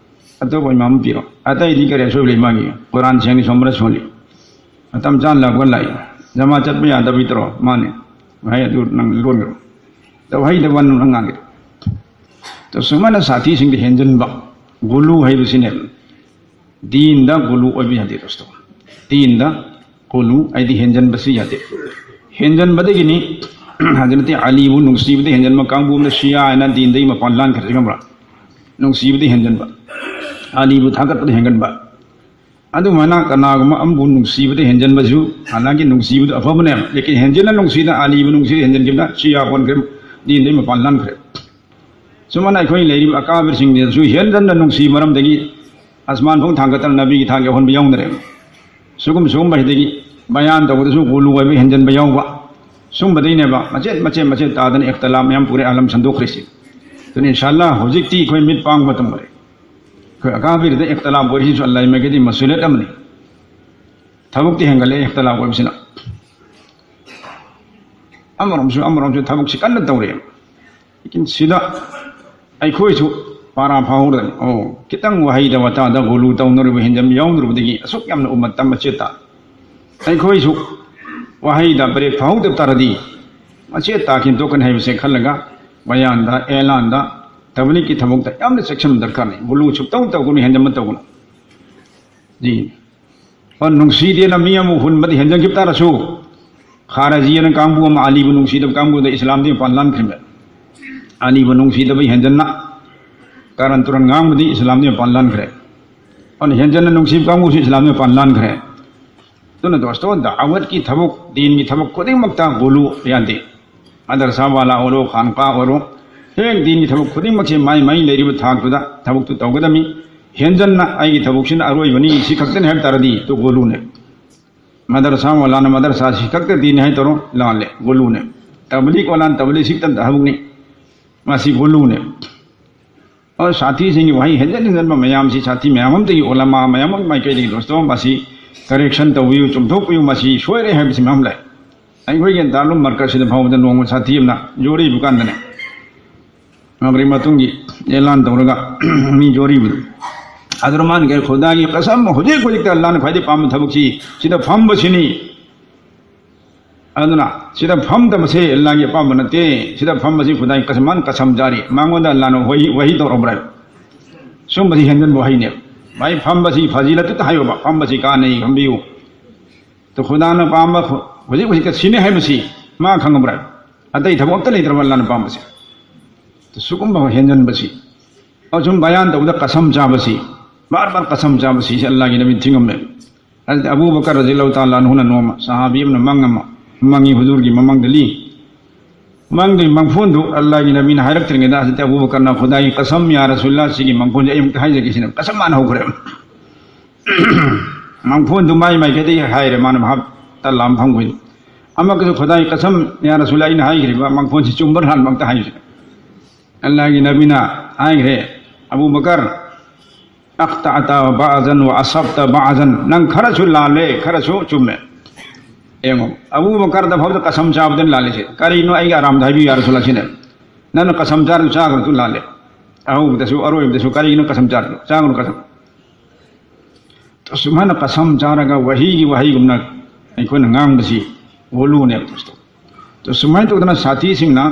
ꯑꯇꯣꯞꯄ ꯏꯃꯥꯝ ꯑꯃ ꯄꯤꯔꯣ, ꯑꯇꯩꯗꯤ ꯀꯔꯤ ꯑꯁꯣꯏꯕ ꯂꯩ ꯃꯥꯒꯤ? ꯀꯨꯔꯥꯟ ꯁꯦꯡꯅꯤ ꯁꯣꯝꯕꯅ ꯁꯣꯜꯂꯤ, ꯃꯇꯝ ꯆꯥꯅ ꯂꯥꯛꯄ ꯂꯥꯛꯏ, ꯖꯃꯥꯠ ꯆꯠꯄ ꯌꯥꯗꯕꯩ ꯇꯧꯔꯣ ꯃꯥꯅꯤ, ꯍꯥꯏ ꯑꯗꯨ ꯅꯪ ꯂꯣꯟꯈ꯭ꯔꯣ, ꯇꯧ ꯍꯩꯗꯕ ꯅꯪ ꯉꯥꯡꯒꯦ"꯫ ꯑꯗꯣ ꯁꯨꯃꯥꯏꯅ ꯁꯥꯊꯤꯁꯤꯡꯗ ꯍꯦꯟꯖꯤꯟꯕ, ꯒꯨꯂꯨ ꯍꯥꯏꯕꯁꯤꯅꯦ꯫ ꯗꯤꯟꯗ ꯒꯨꯂꯨ ꯑꯣꯏꯕ ꯌꯥꯗꯦ ꯗꯣꯁꯇꯣ꯫ ꯗꯤꯟꯗ ꯒꯨꯂꯨ ꯍꯥꯏꯗꯤ ꯍꯦꯟꯖꯟꯕꯁꯤ ꯌꯥꯗꯦ꯫ ꯍꯦꯟꯖꯟꯕꯗꯒꯤꯅꯤ ꯍꯖꯔꯠ ꯑꯂꯤꯕꯨ ꯅꯨꯡꯁꯤꯕꯗ ꯍꯦꯟꯖꯟꯕ ꯀꯥꯡꯕꯨ ꯑꯃꯅ ꯁꯤꯌꯥ ꯍꯥꯏꯅ ꯗꯤꯟꯗꯒꯤ ꯃꯄꯥꯟ ꯂꯥꯟꯈ꯭ꯔꯁꯤ ꯈꯪꯕ꯭ꯔꯥ? ꯅꯨꯡꯁꯤꯕꯗ ꯍꯦꯟꯖꯟꯕ꯫ ꯑꯂꯤꯕꯨ ꯊꯥꯒꯠꯄꯗ ꯍꯦꯟꯒꯟꯕ꯫ ꯑꯗꯨꯃꯥꯏꯅ ꯀꯅꯥꯒꯨꯝꯕ ꯑꯃꯕꯨ ꯅꯨꯡꯁꯤꯕꯗ ꯍꯦꯟꯖꯟꯕꯁꯨ, ꯍꯥꯟꯅꯒꯤ ꯅꯨꯡꯁꯤꯕꯗꯨ ꯑꯐꯕꯅꯦꯕ, ꯂꯦꯀꯤꯟ ꯍꯦꯟꯖꯟꯅ ꯅꯨꯡꯁꯤꯅ ꯑꯂꯤꯕꯨ ꯅꯨꯡꯁꯤꯗ ꯍꯦꯟꯖꯟꯈꯤꯕꯅ ꯁꯤ ꯌꯥꯄꯣꯟꯈ꯭ꯔꯦ, ꯗꯤꯟꯗꯩ ꯃꯄꯥꯟ ꯂꯥꯟꯈ꯭ꯔꯦ꯫ ꯁꯨꯃꯥꯏꯅ ꯑꯩꯈꯣꯏ ꯂꯩꯔꯤꯕ ꯑꯀꯥꯕꯤꯔꯁꯤꯡꯁꯤꯗꯁꯨ ꯍꯦꯟꯖꯟꯅ ꯅꯨꯡꯁꯤꯕ ꯃꯔꯝꯗꯒꯤ ꯑꯁꯃꯥꯟ ꯐꯥꯎ ꯊꯥꯡꯒꯠꯇꯅ ꯅꯕꯤꯒꯤ ꯊꯥꯡꯒꯤ ꯑꯍꯣꯟꯕ ꯌꯥꯎꯅꯔꯦ꯫ ꯁꯤꯒꯨꯝ ꯁꯤꯒꯨꯝꯕꯁꯤꯗꯒꯤ ꯕꯌꯥꯟ ꯇꯧꯕꯗꯁꯨ ꯒꯨꯂꯨ ꯑꯣꯏꯕ ꯍꯦꯟꯖꯟꯕ ꯌꯥꯎꯕ, ꯁꯨꯝꯕꯗꯩꯅꯦꯕ ꯃꯆꯦꯠ ꯃꯆꯦꯠ ꯃꯆꯦꯠ ꯇꯥꯗꯅ ꯏꯈꯇꯤꯂꯥꯞ ꯃꯌꯥꯝ ꯄꯨꯔꯦ ꯑꯥꯂꯝ ꯁꯟꯗꯣꯛꯈ꯭ꯔꯤꯁꯤ꯫ ꯑꯗꯨꯅ ꯏꯟꯁꯥ ꯑꯜꯂꯥ ꯍꯧꯖꯤꯛꯇꯤ ꯑꯩꯈꯣꯏ ꯃꯤꯠ ꯄꯥꯡꯕ ꯃꯇꯝ ꯑꯣꯏꯔꯦ꯫ ꯑꯩꯈꯣꯏ ꯑꯀꯥꯕꯤꯔꯗ ꯏꯈꯇꯤꯂꯥꯞ ꯑꯣꯏꯔꯤꯁꯤꯁꯨ ꯑꯜꯂꯥꯍ ꯃꯥꯏꯀꯩꯗꯒꯤ ꯃꯁꯨꯂꯤꯌꯠ ꯑꯃꯅꯤ꯫ ꯊꯕꯛꯇꯤ ꯍꯦꯟꯒꯠꯂꯦ ꯏꯈꯇꯤꯂꯥꯞ ꯑꯣꯏꯕꯁꯤꯅ꯫ ꯑꯃꯔꯣꯝꯁꯨ ꯑꯃꯔꯣꯝꯁꯨ ꯊꯕꯛꯁꯤ ꯀꯟꯅ ꯇꯧꯔꯤ꯫ ꯂꯦꯀꯤꯟ ꯁꯤꯗ ꯑꯩꯈꯣꯏꯁꯨ ꯄꯥꯔꯥ ꯐꯥꯍꯧꯗꯅ, ꯑꯣ, ꯈꯤꯇꯪ ꯋꯥꯍꯩꯗ ꯋꯥꯇꯥꯗ ꯒꯨꯂꯨ ꯇꯧꯅꯔꯨꯕ, ꯍꯦꯟꯖꯟꯕ ꯌꯥꯎꯅꯔꯨꯕꯗꯒꯤ ꯑꯁꯨꯛ ꯌꯥꯝꯅ ꯎꯝꯃꯠꯇ ꯃꯆꯦꯠꯇ ꯑꯩꯈꯣꯏꯁꯨ ꯋꯥꯍꯩꯗ ꯕ꯭ꯔꯦꯛ ꯐꯥꯍꯧꯗꯕ ꯇꯥꯔꯗꯤ ꯃꯆꯦꯠ ꯇꯥꯈꯤꯅ ꯇꯣꯛꯀꯅꯤ ꯍꯥꯏꯕꯁꯦ ꯈꯜꯂꯒ ꯕꯌꯥꯟꯗ, ꯑꯦꯂꯥꯟꯗ, ꯇꯕꯂꯤꯛꯀꯤ ꯊꯕꯛꯇ ꯌꯥꯝꯅ ꯆꯦꯛꯁꯤꯟꯕ ꯗꯔꯀꯥꯔꯅꯤ꯫ ꯒꯨꯂꯨ ꯁꯨꯛꯇꯧ ꯇꯧꯒꯅꯨ, ꯍꯦꯟꯖꯟꯕ ꯇꯧꯒꯅꯨ꯫ ꯖꯤ꯫ ꯑꯣ, ꯅꯨꯡꯁꯤꯗꯦꯅ ꯃꯤ ꯑꯃ ꯍꯨꯟꯕꯗ ꯍꯦꯟꯖꯟꯈꯤꯕ ꯇꯥꯔꯁꯨ, ꯈꯥꯔꯖꯤꯅ ꯀꯥꯡꯕꯨ ꯑꯃ ꯑꯂꯤꯕꯨ ꯅꯨꯡꯁꯤꯗꯕ ꯀꯥꯡꯕꯨꯗ ꯏꯁꯂꯥꯝꯗꯒꯤ ꯃꯄꯥꯟ ꯂꯥꯟꯈ꯭ꯔꯤꯕ꯫ ꯑꯂꯤꯕꯨ ꯅꯨꯡꯁꯤꯗꯕ ꯍꯦꯟꯖꯟꯅ ꯀꯥꯔꯟ ꯇꯨꯔꯟ ꯉꯥꯡꯕꯗꯤ ꯏꯁꯂꯥꯝꯗꯒꯤ ꯃꯄꯥꯟ ꯂꯥꯟꯈ꯭ꯔꯦ꯫ ꯑꯗꯨꯅ ꯍꯦꯟꯖꯟꯅ ꯅꯨꯡꯁꯤꯕ ꯀꯥꯡꯕꯨꯁꯨ ꯏꯁꯂꯥꯝꯗꯒꯤ ꯃꯄꯥꯟ ꯂꯥꯟꯈ꯭ꯔꯦ꯫ ꯑꯗꯨꯅ ꯗꯣꯁꯇꯣ, ꯗꯥꯋꯠꯀꯤ ꯊꯕꯛ, ꯗꯤꯟꯒꯤ ꯊꯕꯛ ꯈꯨꯗꯤꯡꯃꯛꯇ ꯒꯨꯂꯨ ꯌꯥꯗꯦ꯫ ꯃꯗꯔꯁꯥ ꯋꯥꯂꯥ ꯑꯣꯏꯔꯣ, ꯈꯥꯟꯀꯥ ꯑꯣꯏꯔꯣ, ꯍꯦꯛ ꯗꯤꯟꯒꯤ ꯊꯕꯛ ꯈꯨꯗꯤꯡꯃꯛꯁꯦ ꯃꯥꯏ ꯃꯥꯏ ꯂꯩꯔꯤꯕ ꯊꯥꯛꯇꯨꯗ ꯊꯕꯛꯇꯨ ꯇꯧꯒꯗꯕꯅꯤ꯫ ꯍꯦꯟꯖꯟꯅ ꯑꯩꯒꯤ ꯊꯕꯛꯁꯤꯅ ꯑꯔꯣꯏꯕꯅꯤ, ꯁꯤ ꯈꯛꯇꯅꯤ ꯍꯥꯏꯕ ꯇꯥꯔꯗꯤ ꯇꯨ ꯒꯨꯂꯨꯅꯦ꯫ ꯃꯗꯔꯁꯥ ꯋꯥꯂꯥꯅ ꯃꯗꯔꯁꯥ ꯁꯤ ꯈꯛꯇ ꯗꯤꯟ ꯍꯥꯏ ꯇꯧꯔꯣ, ꯂꯥꯜꯂꯦ, ꯒꯨꯂꯨꯅꯦ꯫ ꯇꯕꯂꯤꯛ ꯋꯥꯂꯥꯅ ꯇꯕꯂꯤꯛ ꯁꯤ ꯈꯛꯇ ꯊꯕꯛꯅꯤ, ꯃꯁꯤ ꯒꯨꯂꯨꯅꯦ꯫ ꯑꯗꯣ ꯁꯥꯊꯤꯁꯤꯡꯒꯤ ꯋꯥꯍꯩ ꯍꯦꯟꯖꯟ ꯍꯦꯟꯖꯟꯕ ꯃꯌꯥꯝꯁꯤ, ꯁꯥꯊꯤ ꯃꯌꯥꯝ ꯑꯃꯗꯒꯤ, ꯎꯂꯃꯥ ꯃꯌꯥꯝ ꯑꯃꯒꯤ ꯃꯥꯏꯀꯩꯗꯒꯤ ꯗꯣꯁꯇꯣ, ꯃꯁꯤ correction ꯇꯧꯕꯤꯌꯨ, ꯆꯨꯝꯊꯣꯛꯄꯤꯌꯨ, ꯃꯁꯤ ꯁꯣꯏꯔꯦ ꯍꯥꯏꯕꯁꯤ ꯃꯌꯥꯝ ꯂꯩ꯫ ꯑꯩꯈꯣꯏꯒꯤ ꯗꯥꯔꯨꯜ ꯃꯔꯀꯖꯁꯤꯗ ꯐꯥꯎꯕꯗ ꯅꯣꯡꯃ ꯁꯥꯊꯤ ꯑꯃꯅ ꯖꯣꯔꯤꯕ ꯀꯥꯟꯗꯅꯦ, ꯃꯒ꯭ꯔꯤꯕ ꯃꯇꯨꯡꯒꯤ ꯑꯦꯂꯥꯟ ꯇꯧꯔꯒ ꯃꯤ ꯖꯣꯔꯤꯕꯗꯨ, ꯑꯗꯨꯅ ꯃꯥꯅ ꯀꯩ, ꯈꯨꯗꯥꯒꯤ ꯀꯁꯝ, ꯍꯧꯖꯤꯛ ꯍꯧꯖꯤꯛꯇ ꯑꯜꯂꯥꯍꯅ ꯈ꯭ꯋꯥꯏꯗꯒꯤ ꯄꯥꯝꯕ ꯊꯕꯛꯁꯤ ꯁꯤꯗ ꯐꯝꯕꯁꯤꯅꯤ꯫ ꯑꯗꯨꯅ ꯁꯤꯗ ꯐꯝꯗꯕꯁꯦ ꯑꯜꯂꯥꯍꯒꯤ ꯑꯄꯥꯝꯕ ꯅꯠꯇꯦ, ꯁꯤꯗ ꯐꯝꯕꯁꯤ ꯈꯨꯗꯥꯒꯤ ꯀꯁꯝ, ꯃꯥꯅ ꯀꯁꯝ ꯆꯥꯔꯤ, ꯃꯉꯣꯟꯗ ꯑꯜꯂꯥꯍꯅ ꯋꯥꯍꯤ, ꯋꯥꯍꯤ ꯇꯧꯔꯛꯄ꯭ꯔꯥ? ꯁꯨꯝꯕꯁꯤ ꯍꯦꯟꯖꯟꯕ ꯋꯥꯍꯩꯅꯦꯕ꯫ ꯃꯥꯏ ꯐꯝꯕꯁꯤ ꯐꯖꯤꯂꯠꯇꯨ ꯍꯥꯏꯌꯣꯕ, ꯐꯝꯕꯁꯤ ꯀꯥꯟꯅꯩ, ꯐꯝꯕꯤꯌꯨ꯫ ꯇꯣ ꯈꯨꯗꯥꯅ ꯄꯥꯝꯕ ꯍꯧꯖꯤꯛ ꯍꯧꯖꯤꯛꯇ ꯁꯤꯅꯤ ꯍꯥꯏꯕꯁꯤ ꯃꯥ ꯈꯪꯉꯕ꯭ꯔꯥ? ꯑꯇꯩ ꯊꯕꯛ ꯑꯝꯇ ꯂꯩꯇ꯭ꯔꯕ ꯑꯜꯂꯥꯍꯅ ꯄꯥꯝꯕꯁꯦ꯫ ꯇꯣ ꯁꯤꯒꯨꯝꯕ ꯍꯦꯟꯖꯟꯕꯁꯤ, ꯑꯁꯨꯝ ꯕꯌꯥꯟ ꯇꯧꯕꯗ ꯀꯁꯝ ꯆꯥꯕꯁꯤ, ꯕꯥꯔ ꯕꯥꯔ ꯀꯁꯝ ꯆꯥꯕꯁꯤꯁꯦ ꯑꯜꯂꯥꯍꯒꯤ ꯅꯕꯤ ꯊꯤꯡꯉꯝꯃꯦ꯫ ꯍꯖꯔꯠ ꯑꯕꯨ ꯕꯀꯔ ꯔꯖꯤꯌꯜꯂꯥꯍꯨ ꯇꯥꯂꯥ ꯑꯟꯍꯨꯅ ꯅꯣꯡꯃ ꯁꯍꯥꯕꯤ ꯑꯃꯅ ꯃꯪ ꯑꯃ ꯃꯪꯉꯤ, ꯍꯨꯖꯨꯔꯒꯤ ꯃꯃꯥꯡꯗ ꯂꯤ꯫ ꯃꯪꯗꯨꯒꯤ ꯃꯪꯐꯣꯟꯗꯨ ꯑꯜꯂꯥꯍꯒꯤ ꯅꯕꯤꯅ ꯍꯥꯏꯔꯛꯇ꯭ꯔꯤꯉꯩꯗ ꯍꯖꯔꯠ ꯑꯕꯨ ꯕꯀꯔꯅ "ꯈꯨꯗꯥꯏꯒꯤ ꯀꯁꯝ, ꯌꯥ ꯔꯁꯨꯜꯂꯥꯍ, ꯁꯤꯒꯤ ꯃꯪꯐꯣꯟꯁꯦ ꯑꯩ ꯑꯃꯨꯛꯇ ꯍꯥꯏꯖꯒꯦ" ꯁꯤꯅ ꯀꯁꯝ ꯃꯥꯅ ꯍꯧꯈ꯭ꯔꯦ꯫ ꯃꯪꯐꯣꯟꯗꯨ ꯃꯥꯏ ꯃꯥꯏꯀꯩꯗꯒꯤ ꯍꯥꯏꯔꯦ, ꯃꯥꯅ ꯚꯥꯞ ꯇꯥ ꯂꯥꯝ ꯐꯪꯕꯩ꯫ ꯑꯃꯒꯁꯨ "ꯈꯨꯗꯥꯏꯒꯤ ꯀꯁꯝ, ꯌꯥ ꯔꯁꯨꯜꯂꯥꯍ, ꯑꯩꯅ ꯍꯥꯏꯈ꯭ꯔꯤꯕ ꯃꯪꯐꯣꯟꯁꯤ ꯆꯨꯝꯕ ꯂꯥꯟꯕ ꯑꯝꯇ ꯍꯥꯏꯁꯦ"꯫ ꯑꯜꯂꯥꯍꯒꯤ ꯅꯕꯤꯅ ꯍꯥꯏꯈ꯭ꯔꯦ, "ꯑꯕꯨ ꯕꯀꯔ, ꯑꯈꯇꯥ ꯕꯥꯖꯟ ꯋꯥ ꯑꯁꯥꯕꯇ ꯕꯥꯖꯟ, ꯅꯪ ꯈꯔꯁꯨ ꯂꯥꯜꯂꯦ, ꯈꯔꯁꯨ ꯆꯨꯝꯃꯦ"꯫ ꯌꯦꯡꯉꯣ, ꯑꯕꯨ ꯕꯀꯔꯗ ꯐꯥꯎꯗ ꯀꯁꯝ ꯆꯥꯕꯗ ꯂꯥꯜꯂꯤꯁꯦ꯫ "ꯀꯔꯤꯅꯣ ꯑꯩꯒꯤ ꯑꯔꯥꯝꯗ ꯍꯥꯏꯕꯤꯌꯨ ꯌꯥ ꯔꯁꯨꯜꯂꯥꯍ" ꯁꯤꯅꯦ꯫ "ꯅꯪꯅ ꯀꯁꯝ ꯆꯥꯔꯁꯨ ꯆꯥꯒꯅꯨ, ꯂꯥꯜꯂꯦ꯫ ꯑꯍꯧꯕꯗꯁꯨ ꯑꯔꯣꯏꯕꯗꯁꯨ ꯀꯔꯤꯒꯤꯅꯣ ꯀꯁꯝ ꯆꯥꯔꯤꯗꯣ? ꯆꯥꯒꯅꯨ ꯀꯁꯝ"꯫ ꯁꯨꯃꯥꯏꯅ ꯀꯁꯝ ꯆꯥꯔꯒ ꯋꯥꯍꯩꯒꯤ ꯋꯥꯍꯩꯒꯨꯝꯅ ꯑꯩꯈꯣꯏꯅ ꯉꯥꯡꯕꯁꯤ ꯋꯣꯂꯨꯅꯦꯕ ꯗꯣꯁꯇꯣ꯫ ꯑꯗꯣ ꯁꯨꯃꯥꯏꯅ ꯇꯧꯗꯅ ꯁꯥꯊꯤꯁꯤꯡꯅ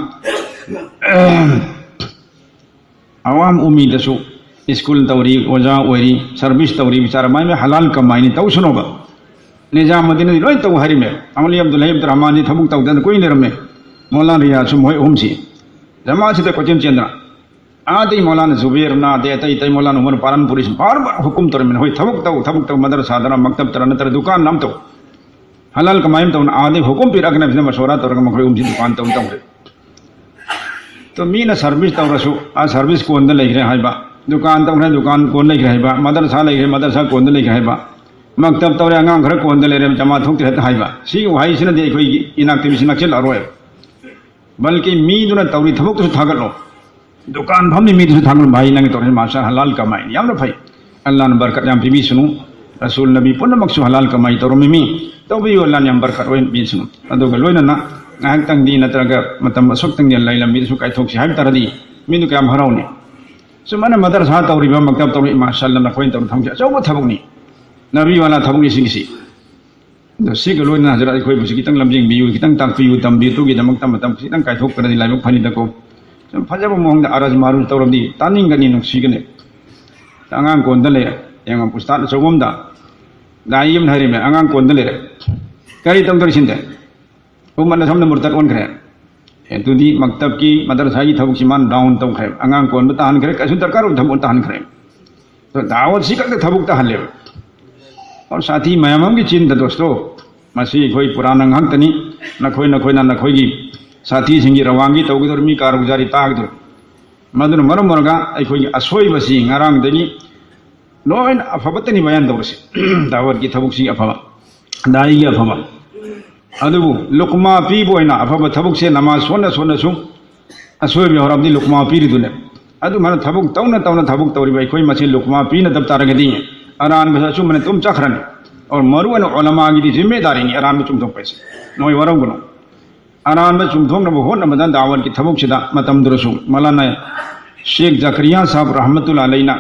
ꯑꯋꯥꯝ ꯎꯃꯤꯗꯁꯨ ꯁ꯭ꯀꯨꯜ ꯇꯧꯔꯤ, ꯑꯣꯖꯥ ꯑꯣꯏꯔꯤ, ꯁꯔꯚꯤꯁ ꯇꯧꯔꯤ, ꯕꯤꯆꯥꯔ ꯃꯥꯏ ꯃꯥꯏ ꯍꯂꯥꯜ ꯀꯃꯥꯏꯅꯤ ꯇꯧꯁꯅꯣꯕ꯫ ꯅꯤꯖꯥꯃꯨꯗꯤꯟꯗꯤ ꯂꯣꯏ ꯇꯧ ꯍꯥꯏꯔꯤꯃꯦ꯫ ꯑꯃꯂꯤ ꯑꯕꯗꯨꯜ ꯍꯩ ꯑꯕꯗꯨꯔ ꯔꯍꯃꯥꯟꯗꯤ ꯊꯕꯛ ꯇꯧꯗꯅ ꯀꯨꯏꯅ ꯂꯩꯔꯝꯃꯦ꯫ ꯃꯧꯂꯥꯅꯥ ꯔꯤꯌꯥꯖꯁꯨ ꯃꯈꯣꯏ ꯑꯍꯨꯝꯁꯤ ꯖꯃꯥꯠꯁꯤꯗ ꯀꯣꯏꯆꯦꯟ ꯆꯦꯟꯗꯅ, ꯑꯥꯗꯩ ꯃꯧꯂꯥꯅꯥ ꯖꯨꯕꯦꯔꯅ, ꯑꯗꯩ ꯑꯇꯩ ꯑꯇꯩ ꯃꯧꯂꯥꯅꯥ ꯎꯃꯔ ꯄꯥꯔꯟꯄꯨꯔꯤꯁꯤ ꯕꯥꯔ ꯕꯥꯔ ꯍꯨꯀꯨꯝ ꯇꯧꯔꯝꯃꯤꯅ, "ꯍꯣꯏ, ꯊꯕꯛ ꯇꯧ, ꯊꯕꯛ ꯇꯧ, ꯃꯗꯔꯁꯥꯗꯔ, ꯃꯛꯇꯕꯇꯔ ꯅꯠꯇ꯭ꯔ ꯗꯨꯀꯥꯟ ꯑꯃ ꯇꯧ, ꯍꯂꯥꯜ ꯀꯃꯥꯏ ꯑꯃ ꯇꯧꯅ" ꯑꯥꯗꯩ ꯍꯨꯀꯨꯝ ꯄꯤꯔꯛꯑꯒꯅ ꯁꯤꯗ ꯃꯁꯣꯔꯥ ꯇꯧꯔꯒ ꯃꯈꯣꯏ ꯑꯍꯨꯝꯁꯤ ꯗꯨꯀꯥꯟ ꯇꯧ ꯇꯧꯈ꯭ꯔꯦ꯫ ꯑꯗꯣ ꯃꯤꯅ ꯁꯔꯚꯤꯁ ꯇꯧꯔꯁꯨ, ꯑꯥ ꯁꯔꯚꯤꯁ ꯀꯣꯟꯗ ꯂꯩꯈ꯭ꯔꯦ ꯍꯥꯏꯕ, ꯗꯨꯀꯥꯟ ꯇꯧꯈ꯭ꯔꯦ, ꯗꯨꯀꯥꯟ ꯀꯣꯟ ꯂꯩꯈ꯭ꯔꯦ ꯍꯥꯏꯕ, ꯃꯗꯔꯁꯥ ꯂꯩꯈ꯭ꯔꯦ, ꯃꯗꯔꯁꯥ ꯀꯣꯟꯗ ꯂꯩꯈ꯭ꯔꯦ ꯍꯥꯏꯕ, ꯃꯛꯇꯕ ꯇꯧꯔꯦ, ꯑꯉꯥꯡ ꯈꯔ ꯀꯣꯟꯗ ꯂꯩꯔꯦ, ꯖꯃꯥ ꯊꯣꯛꯇ꯭ꯔꯦ ꯍꯦꯛꯇ ꯍꯥꯏꯕ, ꯁꯤꯒꯤ ꯋꯥꯍꯩꯁꯤꯅꯗꯤ ꯑꯩꯈꯣꯏꯒꯤ ꯏꯅꯥꯛꯇ ꯃꯤꯁꯤ ꯅꯛꯁꯤꯜꯂꯛꯑꯔꯣꯏ꯫ ꯕꯜꯀꯤ ꯃꯤꯗꯨꯅ ꯇꯧꯔꯤ ꯊꯕꯛꯇꯨꯁꯨ ꯊꯥꯒꯠꯂꯣ, ꯗꯨꯀꯥꯟ ꯐꯝꯃꯤ ꯃꯤꯗꯨꯁꯨ ꯊꯥꯒꯠꯂꯣ, "ꯚꯥꯏ, ꯅꯪꯒꯤ ꯇꯧꯔꯤ ꯃꯥꯁꯥ ꯍꯂꯥꯜ ꯀꯃꯥꯏꯅꯤ, ꯌꯥꯝꯅ ꯐꯩ, ꯑꯜꯂꯥꯍꯅ ꯕꯔꯀꯠ ꯌꯥꯝ ꯄꯤꯕꯤꯁꯅꯨ, ꯔꯁꯨꯜ ꯅꯕꯤ ꯄꯨꯝꯅꯃꯛꯁꯨ ꯍꯂꯥꯜ ꯀꯃꯥꯏ ꯇꯧꯔꯝꯃꯤ ꯃꯤ, ꯇꯧꯕꯤꯌꯨ, ꯑꯜꯂꯥꯍꯅ ꯌꯥꯝ ꯕꯔꯀꯠ ꯑꯣꯏꯅ ꯄꯤꯁꯅꯨ"꯫ ꯑꯗꯨꯒ ꯂꯣꯏꯅꯅ ꯉꯥꯏꯍꯥꯛꯇꯪꯗꯤ ꯅꯠꯇ꯭ꯔꯒ ꯃꯇꯝ ꯑꯁꯨꯛꯇꯪꯗꯤ ꯂꯩ ꯂꯝꯕꯤꯗꯁꯨ ꯀꯥꯏꯊꯣꯛꯁꯤ ꯍꯥꯏꯕ ꯇꯥꯔꯗꯤ ꯃꯤꯗꯨ ꯀꯌꯥꯝ ꯍꯔꯥꯎꯅꯤ꯫ ꯁꯨꯃꯥꯏꯅ ꯃꯗꯔꯁꯥ ꯇꯧꯔꯤꯕ, ꯃꯛꯇꯕ ꯇꯧꯔꯤꯕ, ꯃꯥꯁꯥ ꯑꯜꯂꯥꯍꯅ ꯑꯩꯈꯣꯏꯅ ꯇꯧꯔꯤ ꯊꯕꯛꯁꯦ ꯑꯆꯧꯕ ꯊꯕꯛꯅꯤ, ꯅꯕꯤ ꯋꯥꯂꯥ ꯊꯕꯛꯅꯤ ꯁꯤꯒꯤꯁꯤ꯫ ꯑꯗꯣ ꯁꯤꯒ ꯂꯣꯏꯅꯅ ꯍꯖꯔꯠ ꯑꯩꯈꯣꯏꯕꯨꯁꯨ ꯈꯤꯇꯪ ꯂꯝꯖꯤꯡꯕꯤꯌꯨ, ꯈꯤꯇꯪ ꯇꯥꯛꯄꯤꯌꯨ, ꯇꯝꯕꯤꯌꯨ, ꯑꯗꯨꯒꯤꯗꯃꯛꯇ ꯃꯇꯝ ꯈꯤꯇꯪ ꯀꯥꯏꯊꯣꯛꯇ꯭ꯔꯗꯤ ꯂꯥꯏꯕꯛ ꯐꯅꯤꯗꯀꯣ꯫ ꯁꯨꯝ ꯐꯖꯕ ꯃꯑꯣꯡꯗ ꯑꯔꯖ ꯃꯥꯔꯨꯖ ꯇꯧꯔꯕꯗꯤ ꯇꯥꯅꯤꯡꯒꯅꯤ, ꯅꯨꯡꯁꯤꯒꯅꯤ꯫ ꯑꯉꯥꯡ ꯀꯣꯟꯗ ꯂꯩꯔꯦ, ꯌꯦꯡꯉꯣ, ꯎꯁꯇꯥꯗ ꯑꯆꯧꯕ ꯑꯃꯗ ꯗꯥꯏ ꯑꯃꯅ ꯍꯥꯏꯔꯤꯃꯦ, "ꯑꯉꯥꯡ ꯀꯣꯟꯗ ꯂꯩꯔꯦ, ꯀꯔꯤ ꯇꯧꯗꯣꯔꯤ ꯁꯤꯟꯗꯦ?" ꯎꯃꯠꯅ ꯁꯣꯝꯗ ꯃꯨꯔꯇꯠ ꯑꯣꯟꯈ꯭ꯔꯦ꯫ ꯑꯦ, ꯑꯗꯨꯗꯤ ꯃꯛꯇꯕꯀꯤ, ꯃꯗꯔꯁꯥꯒꯤ ꯊꯕꯛꯁꯤ ꯃꯥꯅ ꯗꯥꯎꯟ ꯇꯧꯈ꯭ꯔꯦ꯫ ꯑꯉꯥꯡ ꯀꯣꯟꯕ ꯇꯥꯍꯟꯈ꯭ꯔꯦ, ꯀꯩꯁꯨ ꯗꯔꯀꯥꯔ ꯑꯣꯏꯕ ꯊꯕꯛ ꯇꯥꯍꯟꯈ꯭ꯔꯦ꯫ ꯗꯥꯋꯠꯁꯤ ꯈꯛꯇ ꯊꯕꯛ ꯇꯥꯍꯜꯂꯦꯕ꯫ ꯑꯣ, ꯁꯥꯊꯤ ꯃꯌꯥꯝ ꯑꯃꯒꯤ ꯆꯤꯟꯗ ꯗꯣꯁꯇꯣ, ꯃꯁꯤ ꯑꯩꯈꯣꯏ ꯄꯨꯔꯥꯅ ꯉꯥꯛꯇꯅꯤ꯫ ꯅꯈꯣꯏ ꯅꯈꯣꯏꯅ ꯅꯈꯣꯏꯒꯤ ꯁꯥꯊꯤꯁꯤꯡꯒꯤ ꯔꯋꯥꯡꯒꯤ ꯇꯧꯒꯗꯧꯔꯤꯕ ꯃꯤ ꯀꯥꯔꯒꯨꯖꯥꯔꯤ ꯇꯥꯒꯗꯧꯔꯤꯕ꯫ ꯃꯗꯨꯅ ꯃꯔꯝ ꯑꯣꯏꯔꯒ ꯑꯩꯈꯣꯏꯒꯤ ꯑꯁꯣꯏꯕꯁꯤ ꯉꯔꯥꯡꯗꯒꯤ ꯂꯣꯏꯅ ꯑꯐꯕꯇꯅꯤ ꯕꯌꯥꯟ ꯇꯧꯔꯁꯤ꯫ ꯗꯥꯋꯠꯀꯤ ꯊꯕꯛꯁꯤ ꯑꯐꯕ, ꯗꯥꯏꯒꯤ ꯑꯐꯕ꯫ ꯑꯗꯨꯕꯨ ꯂꯨꯛꯃꯥ ꯄꯤꯕ ꯑꯣꯏꯅ ꯑꯐꯕ ꯊꯕꯛꯁꯦ ꯅꯃꯥꯖ ꯁꯣꯟꯅ ꯁꯣꯟꯅꯁꯨ ꯑꯁꯣꯏꯕ ꯌꯥꯎꯔꯕꯗꯤ ꯂꯨꯛꯃꯥ ꯄꯤꯔꯤꯗꯨꯅꯦ꯫ ꯑꯗꯨꯃꯥꯏꯅ ꯊꯕꯛ ꯇꯧꯅ ꯇꯧꯅ ꯊꯕꯛ ꯇꯧꯔꯤꯕ ꯑꯩꯈꯣꯏ ꯃꯁꯦꯟ ꯂꯨꯛꯃꯥ ꯄꯤꯅꯗꯕ ꯇꯥꯔꯒꯗꯤ ꯑꯔꯥꯟꯕꯁꯨ ꯑꯆꯨꯝꯕꯅ ꯑꯗꯨꯝ ꯆꯠꯈ꯭ꯔꯅꯤ꯫ ꯑꯣꯔ ꯃꯔꯨ ꯑꯣꯏꯅ ꯎꯂꯃꯥꯒꯤꯗꯤ ꯖꯤꯝꯃꯦꯗꯥꯔꯤꯅꯤ ꯑꯔꯥꯟꯕ ꯆꯨꯝꯊꯣꯛꯄ ꯍꯥꯏꯁꯦ꯫ ꯅꯣꯏ ꯋꯥꯔꯧꯒꯅꯨ꯫ ꯑꯔꯥꯟꯕ ꯆꯨꯝꯊꯣꯛꯅꯕ ꯍꯣꯠꯅꯕꯗ ꯗꯥꯋꯠꯀꯤ ꯊꯕꯛꯁꯤꯗ ꯃꯇꯝꯗꯨꯗꯁꯨ ꯃꯂꯥꯅ ꯁꯦꯈ ꯖꯀꯔꯤꯌꯥ ꯁꯥꯍꯕ ꯔꯍꯃꯇꯨꯜꯂꯥ ꯑꯂꯩꯅ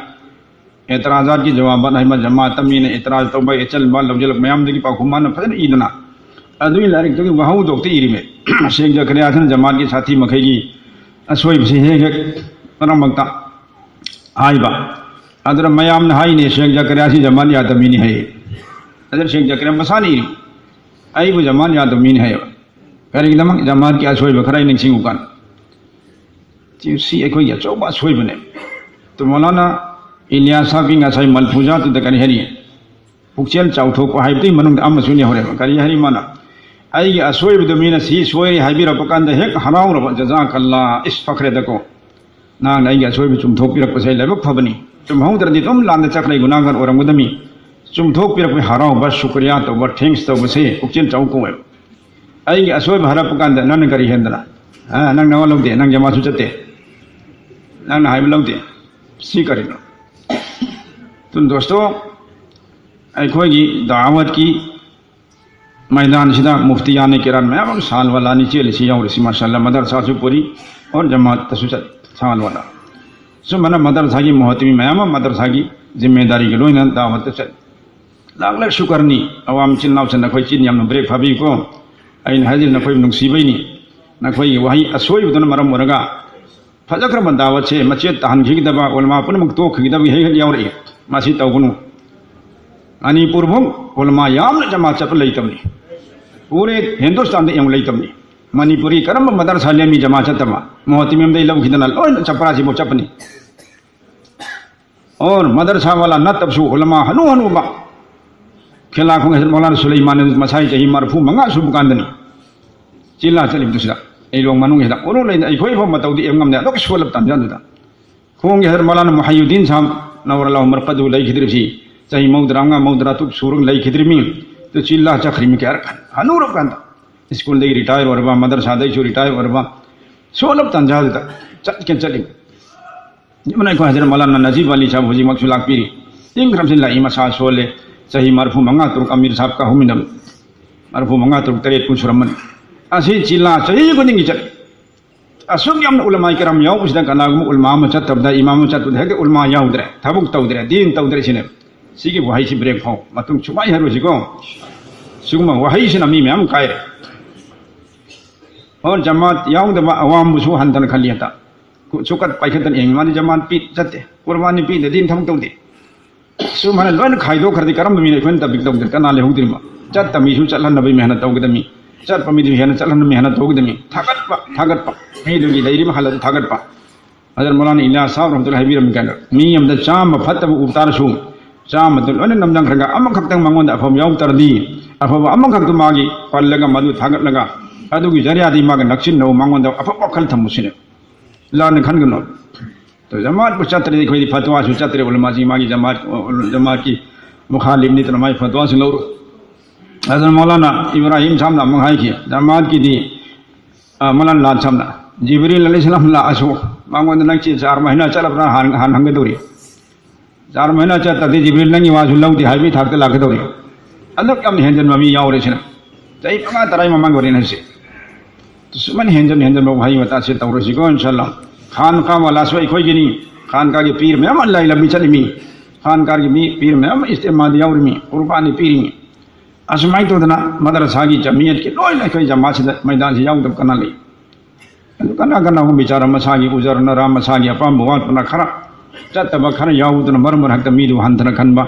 ꯑꯦꯇꯔꯥꯖꯥꯠꯀꯤ ꯖꯋꯥꯕꯥꯠ ꯍꯥꯏꯕ ꯖꯃꯥꯠ ꯑꯃꯅꯤꯅ ꯑꯦꯇꯔꯥꯖ ꯇꯧꯕ, ꯑꯦꯆꯜꯕ ꯂꯧꯁꯤꯜꯂꯛꯄ ꯃꯌꯥꯝꯗꯒꯤ ꯄꯥꯎꯈꯨꯝ ꯃꯥꯅ ꯐꯖꯅ ꯏꯗꯨꯅ ꯑꯗꯨꯒꯤ ꯂꯥꯏꯔꯤꯛꯇꯨꯒꯤ ꯋꯥꯍꯧꯗꯣꯛꯇ ꯏꯔꯤꯃꯦ꯫ ꯁꯦꯈ ꯖꯀꯔꯤꯌꯥꯁꯤꯅ ꯖꯃꯥꯠꯀꯤ ꯁꯥꯊꯤ ꯃꯈꯩꯒꯤ ꯑꯁꯣꯏꯕꯁꯤ ꯍꯦꯛ ꯍꯦꯛ ꯃꯔꯛ ꯃꯔꯛꯇ ꯍꯥꯏꯕ꯫ ꯑꯗꯨꯅ ꯃꯌꯥꯝꯅ ꯍꯥꯏꯅꯦ, ꯁꯦꯈ ꯖꯀꯔꯤꯌꯥꯁꯤ ꯖꯃꯥꯠ ꯌꯥꯗꯕ ꯃꯤꯅꯤ ꯍꯥꯏꯌꯦ꯫ ꯑꯗꯨꯅ ꯁꯦꯈ ꯖꯀꯔꯤꯌꯥ ꯃꯁꯥꯅ ꯏꯔꯤ, ꯑꯩꯕꯨ ꯖꯃꯥꯠ ꯌꯥꯗꯕ ꯃꯤꯅꯤ ꯍꯥꯏꯌꯦꯕ꯫ ꯀꯔꯤꯒꯤꯗꯃꯛ? ꯖꯃꯥꯠꯀꯤ ꯑꯁꯣꯏꯕ ꯈꯔ ꯑꯩ ꯅꯤꯡꯁꯤꯡꯉꯨ ꯀꯥꯟꯗ꯫ ꯁꯤ, ꯁꯤ ꯑꯩꯈꯣꯏꯒꯤ ꯑꯆꯧꯕ ꯑꯁꯣꯏꯕꯅꯦ꯫ ꯇꯨ ꯃꯧꯂꯥꯅꯥ ꯏꯂꯤꯌꯥꯁ ꯁꯥꯍꯕꯀꯤ ꯉꯁꯥꯏ ꯃꯜꯐꯨꯖꯥꯇꯨꯗ ꯀꯔꯤ ꯍꯥꯏꯔꯤ? ꯄꯨꯛꯆꯦꯜ ꯆꯥꯎꯊꯣꯛꯄ ꯍꯥꯏꯕꯗꯨꯒꯤ ꯃꯅꯨꯡꯗ ꯑꯃꯁꯨ ꯌꯥꯎꯔꯦꯕ꯫ ꯀꯔꯤ ꯍꯥꯏꯔꯤ ꯃꯥꯅ? ꯑꯩꯒꯤ ꯑꯁꯣꯏꯕꯗꯨ ꯃꯤꯅ ꯁꯤ ꯁꯣꯏꯔꯦ ꯍꯥꯏꯕꯤꯔꯛꯄ ꯀꯥꯟꯗ ꯍꯦꯛ ꯍꯔꯥꯎꯔꯕ, ꯖꯖꯥꯀꯜꯂꯥ, ꯏꯁ ꯐꯈ꯭ꯔꯦꯗꯀꯣ꯫ ꯅꯍꯥꯛꯅ ꯑꯩꯒꯤ ꯑꯁꯣꯏꯕ ꯆꯨꯝꯊꯣꯛꯄꯤꯔꯛꯄꯁꯦ ꯑꯩ ꯂꯥꯏꯕꯛ ꯐꯕꯅꯤ꯫ ꯆꯨꯝꯍꯧꯗ꯭ꯔꯗꯤ ꯑꯗꯨꯝ ꯂꯥꯟꯗ ꯆꯠꯈ꯭ꯔꯦ, ꯒꯨꯅꯥꯒꯔ ꯑꯣꯏꯔꯝꯒꯗꯕꯅꯤ꯫ ꯆꯨꯝꯊꯣꯛꯄꯤꯔꯛꯄꯒꯤ ꯍꯔꯥꯎꯕ, ꯁꯨꯀ꯭ꯔꯤꯌꯥ ꯇꯧꯕ, ꯊꯦꯡꯛꯁ ꯇꯧꯕꯁꯦ ꯄꯨꯛꯆꯦꯜ ꯆꯥꯎ ꯀꯧꯋꯦꯕ꯫ ꯑꯩꯒꯤ ꯑꯁꯣꯏꯕ ꯍꯥꯏꯔꯛꯄ ꯀꯥꯟꯗ ꯅꯪꯅ ꯀꯔꯤ ꯍꯦꯟꯗꯅ? ꯑ, ꯅꯪ ꯅꯋꯥ ꯂꯧꯗꯦ, ꯅꯪ ꯖꯃꯥꯠꯁꯨ ꯆꯠꯇꯦ, ꯅꯪꯅ ꯍꯥꯏꯕ ꯂꯧꯗꯦ꯫ ꯁꯤ ꯀꯔꯤꯅꯣ? ꯇꯨ ꯗꯣꯁꯇꯣ, ꯑꯩꯈꯣꯏꯒꯤ ꯗꯥꯋꯠꯀꯤ ꯃꯩꯗꯥꯟꯁꯤꯗ ꯃꯨꯐꯇꯤꯌꯥꯅꯤ ꯀꯤꯔꯥꯟ ꯃꯌꯥꯝ ꯑꯃ ꯁꯥꯜꯋꯥꯂꯥꯅꯤ ꯆꯦꯜꯂꯤꯁꯤ ꯌꯥꯎꯔꯤꯁꯤ, ꯃꯥꯁꯥꯜꯂꯥ, ꯃꯗꯔꯁꯥꯁꯨ ꯄꯨꯔꯤ, ꯑꯣꯔ ꯖꯃꯥꯠꯇꯁꯨ ꯆꯠ ꯁꯥꯜꯋꯥꯂꯥ꯫ ꯁꯨꯝꯕꯅ ꯃꯗꯔꯁꯥꯒꯤ ꯃꯣꯍꯇꯃꯤ ꯃꯌꯥꯝ ꯑꯃ ꯃꯗꯔꯁꯥꯒꯤ ꯖꯤꯝꯃꯦꯗꯥꯔꯤꯒ ꯂꯣꯏꯅꯅ ꯗꯥꯋꯠꯇ ꯆꯠꯂꯤ꯫ ꯂꯥꯛ ꯂꯥꯛ ꯁꯨꯀꯔꯅꯤ꯫ ꯑꯋꯥꯝ ꯏꯆꯤꯟ ꯏꯅꯥꯎꯁꯤꯡ ꯅꯈꯣꯏ ꯆꯤꯟ ꯌꯥꯝꯅ ꯕ꯭ꯔꯦꯛ ꯐꯥꯕꯤꯌꯨꯀꯣ꯫ ꯑꯩꯅ ꯍꯥꯏꯖꯔꯤ ꯅꯈꯣꯏꯕꯨ ꯅꯨꯡꯁꯤꯕꯩꯅꯤ꯫ ꯅꯈꯣꯏꯒꯤ ꯋꯥꯍꯩ ꯑꯁꯣꯏꯕꯗꯨꯅ ꯃꯔꯝ ꯑꯣꯏꯔꯒ ꯐꯖꯈ꯭ꯔꯕ ꯗꯥꯋꯠꯁꯦ ꯃꯆꯦꯠ ꯇꯥꯍꯟꯈꯤꯒꯗꯕ, ꯎꯂꯃꯥ ꯄꯨꯝꯅꯃꯛ ꯇꯣꯛꯈꯤꯒꯗꯕꯒꯤ ꯍꯦꯛ ꯍꯦꯛ ꯌꯥꯎꯔꯛꯏ꯫ ꯃꯁꯤ ꯇꯧꯒꯅꯨ꯫ ꯃꯅꯤꯄꯨꯔ ꯐꯥꯎ ꯎꯂꯃꯥ ꯌꯥꯝꯅ ꯖꯃꯥ ꯆꯠꯄ ꯂꯩꯇꯕꯅꯤ꯫ ꯄꯨꯔꯦ ꯍꯤꯟꯗꯨꯁꯇꯥꯟꯗ ꯌꯥꯝ ꯂꯩꯇꯕꯅꯤ꯫ ꯃꯅꯤꯄꯨꯔꯤ ꯀꯔꯝꯕ ꯃꯗꯔꯁꯥ ꯂꯦꯝꯃꯤ ꯖꯃꯥ ꯆꯠꯇꯕ? ꯃꯣꯍꯇꯤꯃꯦꯝꯗꯩ ꯂꯧꯈꯤꯗꯅ ꯂꯣꯏꯅ ꯆꯄ꯭ꯔꯥꯁꯤꯐꯥꯎ ꯆꯠꯄꯅꯤ꯫ ꯑꯣꯔ ꯃꯗꯔꯁꯥ ꯋꯥꯂꯥ ꯅꯠꯇꯕꯁꯨ ꯎꯂꯃꯥ ꯍꯅꯨ ꯍꯅꯨꯕ, ꯈꯦꯂꯥꯈꯣꯡ ꯍꯖꯔꯠ ꯃꯧꯂꯥꯅꯥ ꯁꯨꯂꯩꯃꯥꯟ ꯃꯁꯥꯏ ꯆꯍꯤ ꯃꯔꯐꯨ ꯃꯉꯥ ꯁꯨꯕ ꯀꯥꯟꯗꯅꯤ ꯆꯤꯜꯂꯥ ꯆꯠꯂꯤꯕꯗꯨ ꯁꯤꯗ꯫ ꯑꯩ ꯂꯣꯡ ꯃꯅꯨꯡꯁꯤꯗ ꯎꯔꯨ ꯂꯩꯅ ꯑꯩꯈꯣꯏ ꯐꯥꯎ ꯃꯇꯧꯗꯤ ꯑꯦꯝ ꯉꯝꯗꯦ꯫ ꯑꯗꯨꯛ ꯁꯣꯜꯂꯕ ꯇꯥꯟꯖꯥꯗꯨꯗ ꯈꯣꯡꯒꯤ ꯍꯖꯔꯠ ꯃꯧꯂꯥꯅꯥ ꯃꯨꯍꯩꯌꯨꯗꯤꯟ ꯁꯥꯍꯕ ꯅꯧꯔ ꯂꯥꯎ ꯃꯔꯐꯗꯨ ꯂꯩꯈꯤꯗ꯭ꯔꯤꯕꯁꯤ ꯆꯍꯤ ꯃꯧꯗ꯭ꯔꯥ ꯃꯉꯥ ꯃꯧꯗ꯭ꯔꯥ ꯇꯔꯨꯛ ꯁꯨꯔꯒ ꯂꯩꯈꯤꯗ꯭ꯔꯤꯃꯤ꯫ ꯑꯗꯨ ꯆꯤꯜꯂꯥ ꯆꯠꯈ꯭ꯔꯤꯃꯤ ꯀꯌꯥꯔꯛ ꯍꯅꯨꯔꯕ ꯀꯥꯟꯗ꯫ ꯁ꯭ꯀꯨꯜꯗꯒꯤ ꯔꯤꯇꯥꯌꯔ ꯑꯣꯏꯔꯕ, ꯃꯗꯔꯁꯥꯗꯒꯤꯁꯨ ꯔꯤꯇꯥꯌꯔ ꯑꯣꯏꯔꯕ, ꯁꯣꯜꯂꯕ ꯇꯥꯟꯖꯥꯗꯨꯗ ꯆꯠꯀꯦꯅ ꯆꯠꯂꯤ꯫ ꯌꯥꯝꯅ ꯑꯩꯈꯣꯏ ꯍꯖꯔꯠ ꯃꯧꯂꯥꯅꯥ ꯅꯖꯤꯕ ꯑꯂꯤ ꯁꯥꯍꯕ ꯍꯧꯖꯤꯛꯃꯛꯁꯨ ꯂꯥꯛꯄꯤꯔꯤ꯫ ꯏꯪꯈ꯭ꯔꯝꯁꯤ ꯂꯥꯛꯏ, ꯃꯁꯥ ꯁꯣꯜꯂꯦ꯫ ꯆꯍꯤ ꯃꯔꯐꯨ ꯃꯉꯥ ꯇꯔꯨꯛ ꯑꯃꯤꯔ ꯁꯥꯍꯕꯀ ꯍꯧꯃꯤꯟꯅꯕ꯫ ꯃꯔꯐꯨ ꯃꯉꯥ ꯇꯔꯨꯛ ꯇꯔꯦꯠ ꯀꯨꯟ ꯁꯨꯔꯝꯃꯅꯤ꯫ ꯑꯁꯤ ꯆꯤꯜꯂꯥ ꯆꯍꯤ ꯈꯨꯗꯤꯡꯒꯤ ꯆꯠꯂꯤ꯫ ꯑꯁꯨꯛ ꯌꯥꯝꯅ ꯎꯂꯃꯥꯏ ꯀꯔꯥꯝ ꯌꯥꯎꯕꯁꯤꯗ ꯀꯅꯥꯒꯨꯝꯕ ꯎꯂꯃꯥ ꯑꯃ ꯆꯠꯇꯕꯗ, ꯏꯃꯥꯝ ꯑꯃ ꯆꯠꯇꯕꯗ ꯍꯦꯛꯇ ꯎꯂꯃꯥ ꯌꯥꯎꯗ꯭ꯔꯦ, ꯊꯕꯛ ꯇꯧꯗ꯭ꯔꯦ, ꯗꯤꯟ ꯇꯧꯗ꯭ꯔꯦ ꯁꯤꯅꯦ꯫ ꯁꯤꯒꯤ ꯋꯥꯍꯩꯁꯤ ꯕ꯭ꯔꯦꯛ ꯐꯥꯎ ꯃꯇꯨꯡ ꯁꯨꯃꯥꯏ ꯍꯥꯏꯔꯨꯁꯤꯀꯣ꯫ ꯁꯤꯒꯨꯝꯕ ꯋꯥꯍꯩꯁꯤꯅ ꯃꯤ ꯃꯌꯥꯝ ꯀꯥꯏꯔꯦ꯫ ꯑꯣ ꯖꯃꯥꯠ ꯌꯥꯎꯗꯕ ꯑꯋꯥꯡꯕꯁꯨ ꯍꯟꯊꯅ ꯈꯜꯂꯤ ꯍꯟꯗꯛ꯫ ꯁꯨꯀꯠ ꯄꯥꯏꯈꯠꯇꯅ ꯌꯦꯡꯉꯤ꯫ ꯃꯥꯗꯤ ꯖꯃꯥꯠ ꯄꯤ ꯆꯠꯇꯦ꯫ ꯀꯨꯔꯕꯥꯅꯤ ꯄꯤꯗꯦ, ꯗꯤꯟ ꯊꯕꯛ ꯇꯧꯗꯦ꯫ ꯁꯨꯃꯥꯏꯅ ꯂꯣꯏꯅ ꯈꯥꯏꯗꯣꯛꯈ꯭ꯔꯗꯤ ꯀꯔꯝꯕ ꯃꯤꯅ ꯑꯩꯈꯣꯏꯅ ꯇꯕ꯭ꯂꯤꯛ ꯇꯧꯗꯣꯏꯅꯣ? ꯀꯅꯥ ꯂꯩꯍꯧꯗꯣꯔꯤꯅꯣ? ꯆꯠꯇ ꯃꯤꯁꯨ ꯆꯠꯍꯟꯅꯕꯒꯤ ꯃꯦꯍꯅꯠ ꯇꯧꯒꯗꯕꯅꯤ꯫ ꯆꯠꯄ ꯃꯤꯗꯨ ꯍꯦꯟꯅ ꯆꯠꯍꯟꯅꯕ ꯃꯦꯍꯅꯠ ꯇꯧꯒꯗꯕꯅꯤ꯫ ꯊꯥꯒꯠꯄ, ꯊꯥꯒꯠꯄ꯫ ꯃꯤꯗꯨꯒꯤ ꯂꯩꯔꯤꯕ ꯍꯥꯂꯠꯇꯨ ꯊꯥꯒꯠꯄ꯫ ꯍꯖꯔꯠ ꯃꯧꯂꯥꯅꯥ ꯏꯂꯤꯌꯥꯁ ꯁꯥꯍꯕ ꯔꯍꯃꯇꯨꯜꯂꯥꯍꯤ ꯍꯥꯏꯕꯤꯔꯝꯃꯤ ꯀꯩꯅꯣ, ꯃꯤ ꯑꯃꯗ ꯆꯥꯝꯃ ꯐꯠꯇꯕ ꯎꯕ ꯇꯥꯔꯁꯨ, ꯆꯥꯝꯃꯗꯨ ꯂꯣꯏꯅ ꯅꯝꯖꯪꯈ꯭ꯔꯒ ꯑꯃꯈꯛꯇꯪ ꯃꯉꯣꯟꯗ ꯑꯐꯕ ꯌꯥꯎ ꯇꯥꯔꯗꯤ, ꯑꯐꯕ ꯑꯃꯈꯛꯇꯨ ꯃꯥꯒꯤ ꯄꯜꯂꯒ, ꯃꯗꯨ ꯊꯥꯒꯠꯂꯒ, ꯑꯗꯨꯒꯤ ꯖꯔꯤꯌꯥꯗꯤ ꯃꯥꯒ ꯅꯛꯁꯤꯟꯅꯧ, ꯃꯉꯣꯟꯗ ꯑꯐꯕ ꯋꯥꯈꯜ ꯊꯝꯃꯨ ꯁꯤꯅꯦ꯫ ꯂꯥꯟꯅ ꯈꯟꯒꯅꯨ꯫ ꯑꯗꯣ ꯖꯃꯥꯠꯄꯨ ꯆꯠꯇ꯭ꯔꯗꯤ ꯑꯩꯈꯣꯏꯗꯤ ꯐꯠꯋꯥꯁꯨ ꯆꯠꯇ꯭ꯔꯦ, ꯎꯂꯃꯥꯁꯤ ꯃꯥꯒꯤ ꯖꯃꯥꯠ, ꯖꯃꯥꯠꯀꯤ ꯃꯨꯈꯥꯂꯤꯐꯅꯤ ꯇꯅ ꯃꯥꯒꯤ ꯐꯠꯋꯥꯁꯨ ꯂꯧꯔꯣꯏ꯫ ꯑꯗꯨꯅ ꯃꯧꯂꯥꯅꯥ ꯏꯕ꯭ꯔꯥꯍꯤꯝ ꯁꯥꯍꯕꯅ ꯑꯃꯨꯛ ꯍꯥꯏꯈꯤ, ꯖꯃꯥꯠꯀꯤꯗꯤ, ꯑ, ꯃꯧꯂꯥꯅꯥ ꯂꯥꯟ ꯁꯥꯍꯕꯅ, ꯖꯤꯕ꯭ꯔꯤꯜ ꯑꯂꯩꯍꯤꯁꯁꯂꯥꯝ ꯂꯥꯛꯑꯁꯨ ꯃꯉꯣꯟꯗ ꯅꯪ ꯆꯦ ꯆꯥꯔ ꯃꯍꯤꯅꯥ ꯆꯠꯂꯕ꯭ꯔꯥ ꯍꯥꯟꯅ, ꯍꯥꯟꯅ ꯍꯪꯒꯗꯧꯔꯤ꯫ ꯆꯥꯔ ꯃꯍꯤꯅꯥ ꯆꯠꯇ꯭ꯔꯗꯤ ꯖꯤꯕ꯭ꯔꯤꯜ ꯅꯪꯒꯤ ꯋꯥꯁꯨ ꯂꯧꯗꯦ ꯍꯥꯏꯕꯒꯤ ꯊꯥꯛꯇ ꯂꯥꯛꯀꯗꯧꯔꯤ꯫ ꯑꯗꯨꯛ ꯌꯥꯝꯅ ꯍꯦꯟꯖꯟꯕ ꯃꯤ ꯌꯥꯎꯔꯦ ꯁꯤꯅ꯫ ꯆꯍꯤ ꯃꯉꯥ ꯇꯔꯥꯒꯤ ꯃꯃꯥꯡꯒꯤ ꯋꯥꯔꯤꯅꯤ ꯍꯥꯏꯁꯦ꯫ ꯁꯨꯃꯥꯏꯅ ꯍꯦꯟꯖꯟ ꯍꯦꯟꯖꯟꯕ ꯋꯥꯍꯩ ꯋꯥꯇꯥꯁꯦ ꯇꯧꯔꯁꯤꯀꯣ, ꯏꯟꯁꯥꯜꯂꯥ꯫ ꯈꯥꯟ ꯀꯥ ꯋꯥꯂꯥꯁꯨ ꯑꯩꯈꯣꯏꯒꯤꯅꯤ꯫ ꯈꯥꯟ ꯀꯥꯒꯤ ꯄꯤꯔ ꯃꯌꯥꯝ ꯑꯃ ꯂꯥꯏ ꯂꯝꯕꯤ ꯆꯠꯂꯤꯃꯤ꯫ ꯈꯥꯟ ꯀꯥꯒꯤ ꯃꯤ ꯄꯤꯔ ꯃꯌꯥꯝ ꯑꯃ ꯏꯁꯇꯦꯃꯥꯗ ꯌꯥꯎꯔꯤꯃꯤ, ꯀꯨꯔꯕꯥꯅꯤ ꯄꯤꯔꯤꯃꯤ꯫ ꯑꯁꯨꯃꯥꯏꯅ ꯇꯧꯗꯅ ꯃꯗꯔꯁꯥꯒꯤ ꯖꯃꯤꯌꯠꯀꯤ ꯂꯣꯏꯅ ꯑꯩꯈꯣꯏ ꯖꯃꯥꯠꯁꯤꯗ ꯃꯩꯗꯥꯟꯁꯤ ꯌꯥꯎꯗꯕ ꯀꯅꯥ ꯂꯩ? ꯑꯗꯨ ꯀꯅꯥ ꯀꯅꯥꯒꯨꯝꯕ ꯕꯤꯆꯥꯔ ꯃꯁꯥꯒꯤ ꯎꯖꯔꯅꯔꯥ ꯃꯁꯥꯒꯤ ꯑꯄꯥꯝꯕ ꯋꯥꯠꯄꯅ ꯈꯔ ꯆꯠꯇꯕ ꯈꯔ ꯌꯥꯎꯗꯨꯅ ꯃꯔꯛ ꯃꯔꯛꯇ ꯃꯤꯗꯨ ꯍꯟꯊꯅ ꯈꯟꯕ,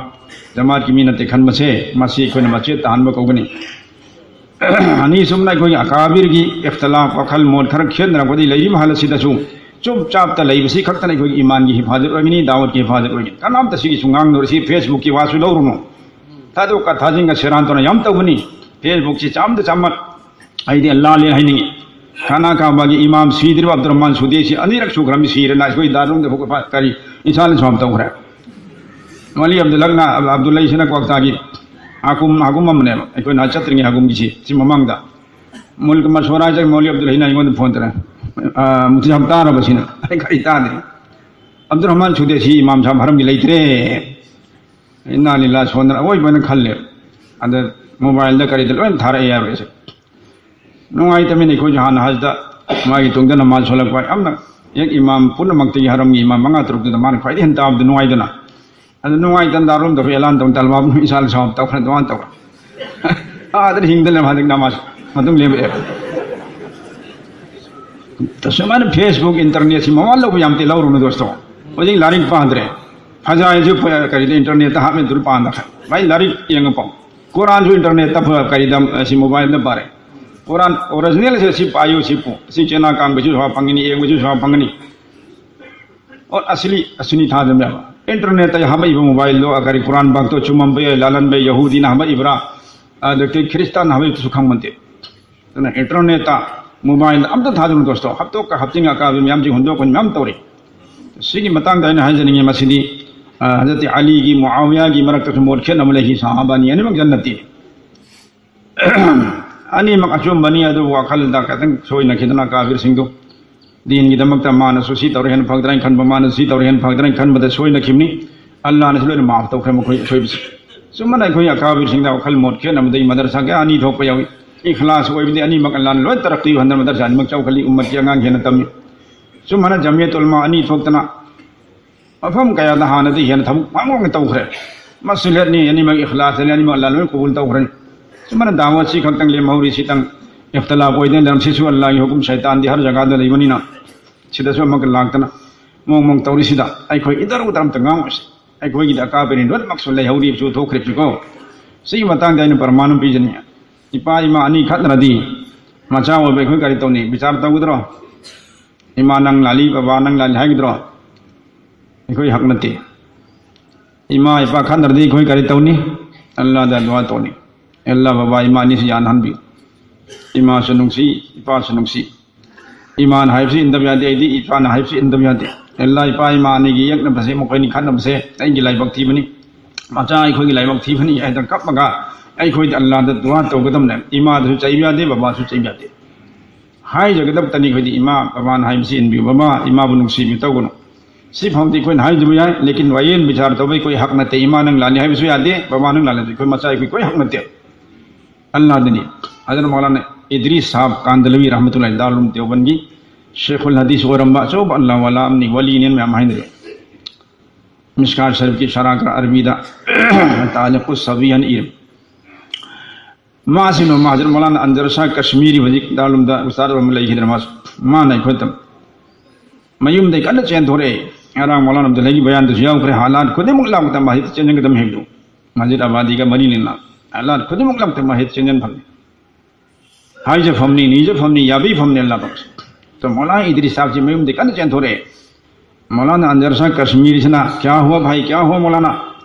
ꯖꯃꯥꯠꯀꯤ ꯃꯤ ꯅꯠꯇꯦ ꯈꯟꯕꯁꯦ, ꯃꯁꯤ ꯑꯩꯈꯣꯏꯅ ꯃꯆꯦꯠ ꯇꯥꯍꯟꯕ ꯀꯧꯒꯅꯤ꯫ ꯑꯅꯤꯁꯨꯕꯅ ꯑꯩꯈꯣꯏꯒꯤ ꯑꯀꯥꯕꯤꯔꯒꯤ ꯏꯈꯇꯤꯂꯥꯐ, ꯋꯥꯈꯜ ꯃꯣꯠ ꯈꯔ ꯈꯦꯠꯅꯔꯛꯄꯗꯤ ꯂꯩꯔꯤꯕ ꯍꯥꯂꯠꯁꯤꯗꯁꯨ ꯆꯨꯞ ꯆꯥꯞꯇ ꯂꯩꯕꯁꯤ ꯈꯛꯇꯅ ꯑꯩꯈꯣꯏꯒꯤ ꯏꯃꯥꯟꯒꯤ ꯍꯤꯐꯥꯖꯠ ꯑꯣꯏꯒꯅꯤ, ꯗꯥꯋꯠꯀꯤ ꯍꯤꯐꯥꯖꯠ ꯑꯣꯏꯒꯅꯤ꯫ ꯀꯅꯥꯝꯇ ꯁꯤꯒꯤꯁꯨ ꯉꯥꯡꯅꯔꯣꯏ꯫ ꯁꯤ Facebookꯀꯤ ꯋꯥꯁꯨ ꯂꯧꯔꯨꯅꯨ꯫ ꯊꯥꯗꯣꯛꯀ ꯊꯥꯖꯤꯟꯒ ꯁꯦꯔꯥꯟ ꯇꯧꯅ ꯌꯥꯝ ꯇꯧꯕꯅꯤ꯫ Facebookꯁꯤ ꯆꯥꯝꯗ ꯆꯥꯝꯃ ꯑꯩꯗꯤ ꯂꯥꯜꯂꯦ ꯍꯥꯏꯅꯤꯡꯉꯤ꯫ ꯈꯥꯅꯥ ꯀꯥꯕꯥꯒꯤ ꯏꯃꯥꯝ ꯁꯤꯗ꯭ꯔꯤꯕ ꯑꯕꯗꯨꯔ ꯔꯍꯃꯥꯟ ꯁꯨꯗꯦꯁꯤ ꯑꯅꯤꯔꯛ ꯁꯨꯈ꯭ꯔꯕꯅꯤ, ꯁꯤꯔꯦꯅ ꯑꯩꯈꯣꯏ ꯗꯥꯔꯨꯟꯗ ꯀꯔꯤ ꯏꯁꯥꯅ ꯁ꯭ꯋꯥꯞ ꯇꯧꯈ꯭ꯔꯦ꯫ ꯃꯧꯂꯤ ꯑꯕꯗꯨꯜꯍꯛꯅ, ꯑꯕꯗꯨꯜꯂꯍꯤꯁꯤꯅ ꯀ꯭ꯋꯥꯛꯇꯥꯒꯤ ꯍꯥꯀꯨꯝ, ꯍꯥꯀꯨꯝ ꯑꯃꯅꯦꯕ꯫ ꯑꯩꯈꯣꯏꯅ ꯆꯠꯇ꯭ꯔꯤꯉꯩ ꯍꯥꯀꯨꯝꯒꯤꯁꯤ, ꯁꯤ ꯃꯃꯥꯡꯗ꯫ ꯃꯨꯜꯛ ꯃꯁꯣꯔꯥ ꯆꯠ ꯃꯧꯂꯤ ꯑꯕꯗꯨꯜꯍꯤꯅ ꯑꯩꯉꯣꯟꯗ ꯐꯣꯟ ꯇꯧꯔꯦ꯫ ꯑ, ꯃꯨꯐꯇꯤ ꯁꯥꯍꯕ ꯇꯥꯔꯕ ꯁꯤꯅ? ꯑꯩ ꯀꯔꯤ ꯇꯥꯗꯦ꯫ ꯑꯕꯗꯨꯔ ꯔꯍꯃꯥꯟ ꯁꯨꯗꯦꯁꯤ ꯏꯃꯥꯝ ꯁꯥꯍꯕ ꯍꯔꯝꯒꯤ ꯂꯩꯇ꯭ꯔꯦ꯫ ꯏꯟꯅꯥ ꯂꯤꯜꯂꯥꯍ ꯁꯣꯟꯗꯅ ꯑꯋꯣꯏꯕ ꯑꯣꯏꯅ ꯈꯜꯂꯦ꯫ ꯑꯗ ꯃꯣꯕꯥꯏꯜꯗ ꯀꯔꯤꯗ ꯂꯣꯏꯅ ꯊꯥꯔꯛꯑꯦ ꯌꯥꯔꯣꯏꯁꯦ꯫ ꯅꯨꯡꯉꯥꯏꯇꯕꯅꯤ ꯑꯩꯈꯣꯏꯁꯨ ꯍꯥꯟꯅ ꯍꯖꯗ ꯃꯥꯒꯤ ꯇꯨꯡꯗ ꯅꯃꯥꯖ ꯁꯣꯜꯂꯛꯄ ꯌꯥꯝꯅ ꯍꯦꯛ ꯏꯃꯥꯝ ꯄꯨꯝꯅꯃꯛꯇꯒꯤ ꯍꯔꯝꯒꯤ ꯏꯃꯥꯝ ꯃꯉꯥ ꯇꯔꯨꯛꯇꯨꯗ ꯃꯥꯅ ꯈ꯭ꯋꯥꯏꯗꯒꯤ ꯍꯦꯟꯅ ꯇꯥꯕꯗ ꯅꯨꯡꯉꯥꯏꯗꯅ꯫ ꯑꯗꯨ ꯅꯨꯡꯉꯥꯏꯇꯅ ꯗꯥꯔꯨꯟꯗ ꯑꯩꯈꯣꯏ ꯑꯦꯂꯥꯟ ꯇꯧ ꯇꯜꯃꯥ ꯏꯁꯥꯅ ꯁꯥꯎ ꯇꯧꯈ꯭ꯔꯦ ꯑꯗꯨꯃꯥꯏꯅ ꯇꯧꯈ꯭ꯔꯦ꯫ ꯑꯥꯗ ꯍꯤꯡꯗ ꯂꯩꯔꯝ ꯍꯟꯗꯛ ꯅꯃꯥꯖ ꯃꯇꯨꯡ ꯂꯦꯞꯄꯛꯑꯦ꯫ ꯁꯨꯃꯥꯏꯅ Facebook, internetꯁꯤ ꯃꯋꯥ ꯂꯧꯕ ꯌꯥꯝꯇꯤ ꯂꯧꯔꯨꯅꯨ ꯗꯣꯁꯇꯣ꯫ ꯍꯧꯖꯤꯛ ꯂꯥꯏꯔꯤꯛ ꯄꯥꯗ꯭ꯔꯦ꯫ ꯐꯖꯥꯏꯁꯨ ꯀꯔꯤꯗ internetꯇ ꯍꯥꯞꯃꯦ ꯑꯗꯨ ꯄꯥꯗ꯭ꯔꯦ꯫ ꯚꯥꯏ ꯂꯥꯏꯔꯤꯛ ꯌꯦꯡꯉꯄꯣ꯫ ꯀꯨꯔꯥꯟꯁꯨ internetꯇ ꯐ-, ꯀꯔꯤꯗ, ꯑ, ꯁꯤ mobileꯗ ꯄꯥꯔꯦ꯫ ꯀꯨꯔꯥꯟ originalꯁꯦ ꯁꯤ ꯄꯥꯏꯌꯨ, ꯁꯤ ꯄꯨ-, ꯁꯤ ꯆꯦꯅꯥ ꯀꯥꯡꯕꯁꯨ ꯁ꯭ꯋꯥ ꯐꯪꯒꯅꯤ, ꯌꯦꯡꯕꯁꯨ ꯁ꯭ꯋꯥ ꯐꯪꯒꯅꯤ꯫ ꯑꯣ, ꯑꯁꯤꯂꯤ, ꯑꯁꯤꯅꯤ ꯊꯥꯖꯕ ꯌꯥꯕ꯫ Internetꯇ ꯍꯥꯞꯄꯛꯏꯕ mobileꯗꯣ ꯀꯔꯤ ꯀꯨꯔꯥꯟ ꯕꯥꯛꯇꯣ ꯆꯨꯝꯃꯝꯕ ꯌꯥꯏ, ꯂꯥꯜꯂꯝꯕ ꯌꯥꯏ, ꯌꯍꯨꯗꯤꯅ ꯍꯥꯞꯄꯛꯏꯕ꯭ꯔꯥ, ꯑꯗꯒꯤ ꯈ꯭ꯔꯤꯁꯇꯥꯟꯅ ꯍꯥꯞꯄꯛꯏꯕꯁꯨ ꯈꯪꯕ ꯅꯠꯇꯦ꯫ ꯑꯗꯨꯅ internetꯇ, mobileꯗ ꯑꯝꯇ ꯊꯥꯖꯕ ꯗꯣꯁꯇꯣ꯫ ꯍꯥꯞꯇꯣꯛꯀ ꯍꯥꯞꯆꯤꯟꯒ ꯑꯀꯥꯕꯤ ꯃꯌꯥꯝꯁꯤ ꯍꯨꯟꯗꯣꯛꯄ ꯃꯌꯥꯝ ꯇꯧꯔꯤ꯫ ꯁꯤꯒꯤ ꯃꯇꯥꯡꯗ ꯑꯩꯅ ꯍꯥꯏꯖꯅꯤꯡꯉꯤ ꯃꯁꯤꯗꯤ, ꯑ, ꯍꯖꯔꯠ ꯑꯂꯤꯒꯤ ꯃꯨꯑꯥꯋꯤꯌꯥꯒꯤ ꯃꯔꯛꯇꯁꯨ ꯃꯣꯠ ꯈꯦꯠꯅꯕ ꯂꯩꯈꯤ, ꯁꯍꯥꯕꯥꯅꯤ ꯑꯅꯤꯃꯛ ꯖꯟꯅꯇꯤ꯫ ꯑꯅꯤꯃꯛ ꯑꯆꯨꯝꯕꯅꯤ, ꯑꯗꯨꯕꯨ ꯋꯥꯈꯜꯗ ꯈꯤꯇꯪ ꯁꯣꯏꯅꯈꯤꯗꯅ ꯀꯥꯐꯤꯔꯁꯤꯡꯗꯨ ꯗꯤꯟꯒꯤꯗꯃꯛꯇ ꯃꯥꯅꯁꯨ ꯁꯤ ꯇꯧꯔꯦ ꯍꯦꯟꯅ ꯐꯒꯗ꯭ꯔꯥ ꯍꯥꯏꯅ ꯈꯟꯕ, ꯃꯥꯅꯁꯨ ꯁꯤ ꯇꯧꯔꯦ ꯍꯦꯟꯅ ꯐꯒꯗ꯭ꯔꯥ ꯍꯥꯏꯅ ꯈꯟꯕꯗ ꯁꯣꯏꯅꯈꯤꯕꯅꯤ꯫ ꯑꯜꯂꯥꯅꯁꯨ ꯂꯣꯏꯅ ꯃꯥꯐ ꯇꯧꯈ꯭ꯔꯦ ꯃꯈꯣꯏ ꯑꯁꯣꯏꯕꯁꯤ꯫ ꯆꯨꯝꯕꯅ ꯑꯩꯈꯣꯏ ꯑꯀꯥꯕꯤꯔꯁꯤꯡꯗ ꯋꯥꯈꯜ ꯃꯣꯠ ꯈꯦꯠꯅꯕꯗꯒꯤ ꯃꯗꯔꯁꯥ ꯀꯌꯥ ꯑꯅꯤ ꯊꯣꯛꯄ ꯌꯥꯎꯏ꯫ ꯏꯈ꯭ꯂꯥꯁ ꯑꯣꯏꯕꯗꯤ ꯑꯅꯤꯃꯛ ꯑꯜꯂꯥꯅ ꯂꯣꯏ ꯇꯔꯛꯀꯤ ꯑꯣꯏꯍꯟꯗꯅ ꯃꯗꯔꯁꯥ ꯑꯅꯤꯃꯛ ꯆꯥꯎꯈꯠꯂꯤ, ꯎꯝꯃꯠꯀꯤ ꯑꯉꯥꯡ ꯍꯦꯟꯅ ꯇꯝꯃꯤ꯫ ꯆꯨꯝꯕꯅ ꯖꯃꯤꯌꯠ ꯎꯂꯃꯥ ꯑꯅꯤ ꯊꯣꯛꯇꯅ ꯃꯐꯝ ꯀꯌꯥꯗ ꯍꯥꯟꯅꯗꯤ ꯍꯦꯟꯅ ꯊꯕꯛ ꯃꯥꯡ ꯃꯥꯡꯅ ꯇꯧꯈ꯭ꯔꯦ꯫ ꯃꯁꯂꯍꯠꯅꯤ, ꯑꯅꯤꯃꯛ ꯏꯈꯂꯥꯁꯅꯤ, ꯑꯅꯤꯃꯛ ꯑꯜꯂꯥ ꯂꯣꯏ ꯀꯕꯨꯜ ꯇꯧꯈ꯭ꯔꯦ꯫ ꯁꯨꯃꯥꯏꯅ ꯗꯥꯋꯠꯁꯤ ꯈꯛꯇꯪ ꯂꯦꯝꯍꯧꯔꯤ, ꯁꯤꯇꯪ ꯏꯈꯇꯂꯥꯞ ꯑꯣꯏꯗꯅ ꯂꯩꯔꯝꯁꯤꯁꯨ ꯑꯜꯂꯥꯒꯤ ꯍꯨꯀꯨꯝ ꯁꯩꯇꯥꯟꯗꯤ ꯍꯔ ꯖꯒꯥꯗ ꯂꯩꯕꯅꯤꯅ ꯁꯤꯗꯁꯨ ꯑꯃꯨꯛꯀ ꯂꯥꯛꯇꯅ ꯃꯑꯣꯡ ꯃꯑꯣꯡ ꯇꯧꯔꯤꯁꯤꯗ ꯑꯩꯈꯣꯏ ꯏꯗꯔ ꯎꯗꯔ ꯑꯝꯇ ꯉꯥꯡꯉꯣꯏꯁꯤ꯫ ꯑꯩꯈꯣꯏꯒꯤꯗꯤ ꯑꯀꯥꯕꯔꯤ ꯂꯣꯏꯅꯃꯛꯁꯨ ꯂꯩꯍꯧꯔꯤꯕꯁꯨ ꯊꯣꯛꯈ꯭ꯔꯤꯕꯁꯨꯀꯣ꯫ ꯁꯤꯒꯤ ꯃꯇꯥꯡꯗ ꯑꯩꯅ ꯄ꯭ꯔꯃꯥꯟ ꯑꯃ ꯄꯤꯖꯅꯤꯡꯉꯤ꯫ ꯏꯄꯥ ꯏꯃꯥ ꯑꯅꯤ ꯈꯠꯅꯔꯗꯤ ꯃꯆꯥ ꯑꯣꯏꯕ ꯑꯩꯈꯣꯏ ꯀꯔꯤ ꯇꯧꯅꯤ? ꯕꯤꯆꯥꯔ ꯇꯧꯒꯗ꯭ꯔꯣ? ꯏꯃꯥ ꯅꯪ ꯂꯥꯜꯂꯤ, ꯕꯕꯥ ꯅꯪ ꯂꯥꯜꯂꯤ ꯍꯥꯏꯒꯗ꯭ꯔꯣ? ꯑꯩꯈꯣꯏ ꯍꯛ ꯅꯠꯇꯦ꯫ ꯏꯃꯥ ꯏꯄꯥ ꯈꯠꯅꯔꯗꯤ ꯑꯩꯈꯣꯏ ꯀꯔꯤ ꯇꯧꯅꯤ? ꯑꯜꯂꯥꯗ ꯗꯨꯋꯥ ꯇꯧꯅꯤ꯫ ꯑꯜꯂꯥ, ꯕꯕꯥ ꯏꯃꯥ ꯑꯅꯤꯁꯤ ꯌꯥꯅꯍꯟꯕꯤꯌꯨ꯫ ꯏꯃꯥꯁꯨ ꯅꯨꯡꯁꯤ, ꯏꯄꯥꯁꯨ ꯅꯨꯡꯁꯤ꯫ ꯏꯃꯥꯅ ꯍꯥꯏꯕꯁꯤ ꯏꯟꯗꯕ ꯌꯥꯗꯦ, ꯑꯩꯗꯤ ꯏꯄꯥꯅ ꯍꯥꯏꯕꯁꯤ ꯏꯟꯗꯕ ꯌꯥꯗꯦ꯫ ꯑꯜꯂꯥ, ꯏꯄꯥ ꯏꯃꯥ ꯑꯅꯤꯒꯤ ꯌꯦꯛꯅꯕꯁꯦ, ꯃꯈꯣꯏ ꯑꯅꯤ ꯈꯠꯅꯕꯁꯦ ꯑꯩꯒꯤ ꯂꯥꯏꯕꯛ ꯊꯤꯕꯅꯤ, ꯃꯆꯥ ꯑꯩꯈꯣꯏꯒꯤ ꯂꯥꯏꯕꯛ ꯊꯤꯕꯅꯤ ꯍꯥꯏꯗꯅ ꯀꯞꯄꯒ ꯑꯩꯈꯣꯏꯗꯤ ꯑꯜꯂꯥꯗ ꯗꯨꯋꯥ ꯇꯧꯒꯗꯕꯅꯦ꯫ ꯏꯃꯥꯗꯁꯨ ꯆꯩꯕ ꯌꯥꯗꯦ, ꯕꯕꯥꯁꯨ ꯆꯩꯕ ꯌꯥꯗꯦ꯫ ꯍꯥꯏꯖꯒꯗꯕꯇꯅꯤ ꯑꯩꯈꯣꯏꯗꯤ ꯏꯃꯥ ꯕꯕꯥꯅ ꯍꯥꯏꯕꯁꯤ ꯏꯟꯕꯤꯌꯨ, ꯕꯕꯥ ꯏꯃꯥꯕꯨ ꯅꯨꯡꯁꯤꯕꯤꯌꯨ ꯇꯧꯒꯅꯨ꯫ ꯁꯤ ꯐꯥꯎꯗꯤ ꯑꯩꯈꯣꯏꯅ ꯍꯥꯏꯖꯕ ꯌꯥꯏ, ꯂꯦꯀꯤꯟ ꯋꯥꯌꯦꯜ ꯕꯤꯆꯥꯔ ꯇꯧꯕ ꯑꯩꯈꯣꯏ ꯍꯛ ꯅꯠꯇꯦ꯫ ꯏꯃꯥ ꯅꯪ ꯂꯥꯜꯂꯤ ꯍꯥꯏꯕꯁꯨ ꯌꯥꯗꯦ, ꯕꯕꯥ ꯅꯪ ꯂꯥꯜꯂꯤ ꯍꯥꯏꯕꯁꯨ ꯑꯩꯈꯣꯏ ꯃꯆꯥ ꯑꯩꯈꯣꯏ ꯀꯣꯏ ꯍꯛ ꯅꯠꯇꯦ꯫ ꯑꯜꯂꯥꯗꯅꯤ꯫ ꯍꯖꯔꯠ ꯃꯧꯂꯥꯅꯥ ꯏꯗ꯭ꯔꯤꯁ ꯁꯥꯍꯕ ꯀꯥꯟꯗꯂꯋꯤ ꯔꯍꯃꯇꯨꯜꯂꯥꯍꯤ ꯗꯥꯔꯨꯜ ꯎꯂꯨꯝ ꯗꯦꯋꯕꯟꯒꯤ ꯁꯦꯈꯨꯜ ꯍꯗꯤꯁ ꯑꯣꯏꯔꯝꯕ ꯑꯆꯧꯕ ꯑꯜꯂꯥ ꯋꯥꯂꯥ ꯑꯃꯅꯤ, ꯋꯥꯂꯤꯅꯦꯅ ꯃꯌꯥꯝ ꯍꯥꯏꯅꯔꯦ꯫ ꯃꯤꯁꯀꯥꯠ ꯁꯔꯤꯐꯀꯤ ꯁꯔꯥꯀꯔ ꯑꯔꯕꯤꯗ ꯇꯥꯂꯤꯀꯨ ꯁꯕꯤ ꯍꯥꯏꯅ ꯏꯔꯝ꯫ ꯃꯥꯁꯤꯅ ꯃꯥ ꯍꯖꯔꯠ ꯃꯧꯂꯥꯅꯥ ꯑꯟꯖꯔ ꯁꯥꯍ ꯀꯁꯃꯤꯔꯤ ꯍꯧꯖꯤꯛ ꯗꯥꯔꯨꯜ ꯎꯂꯨꯝꯗ ꯎꯁꯇꯥꯗ ꯑꯣꯏꯔꯝꯕ ꯂꯩꯈꯤꯗ꯭ꯔꯦ꯫ ꯃꯥꯁꯨ, ꯃꯥꯅ ꯑꯩꯈꯣꯏ ꯇꯝ-, ꯃꯌꯨꯝꯗꯒꯤ ꯀꯟꯅ ꯆꯦꯟꯊꯣꯔꯛꯑꯦ꯫ ꯉꯔꯥꯡ ꯃꯧꯂꯥꯅꯥ ꯑꯕꯗꯨꯜꯂꯥꯍꯤꯒꯤ ꯕꯌꯥꯟꯗꯁꯨ ꯌꯥꯎꯈ꯭ꯔꯦ, ꯍꯥꯂꯥꯠ ꯈꯨꯗꯤꯡꯃꯛ ꯂꯥꯛꯄꯗ ꯃꯁꯖꯤꯗ ꯆꯦꯟꯁꯤꯟꯒꯗꯕꯅꯤ ꯍꯥꯏꯕꯗꯨ꯫ ꯃꯁꯖꯤꯗ ꯑꯕꯥꯗꯤꯒ ꯃꯔꯤ ꯂꯩꯅꯅ ꯍꯥꯂꯥꯠ ꯈꯨꯗꯤꯡꯃꯛ ꯂꯥꯛꯄꯗ ꯃꯁꯖꯤꯗ ꯆꯦꯟꯁꯤꯟꯐꯝꯅꯤ꯫ ꯍꯥꯏꯖꯐꯝꯅꯤ, ꯅꯤꯖꯐꯝꯅꯤ, ꯌꯥꯕꯤꯐꯝꯅꯤ ꯑꯜꯂꯥꯍ ꯄꯥꯛꯁꯦ꯫ ꯇꯣ ꯃꯧꯂꯥꯅꯥ ꯏꯗ꯭ꯔꯤꯁ ꯁꯥꯍꯕꯁꯤ ꯃꯌꯨꯝꯗꯒꯤ ꯀꯟꯅ ꯆꯦꯟꯊꯣꯔꯛꯑꯦ꯫ ꯃꯧꯂꯥꯅꯥ ꯑꯟꯖꯔ ꯁꯥꯍ ꯀꯁꯃꯤꯔꯤꯁꯤꯅ, "ꯀꯌꯥ ꯍꯨꯋꯥ ꯚꯥꯏ, ꯀꯌꯥ ꯍꯨꯋꯥ ꯃꯧꯂꯥꯅꯥ?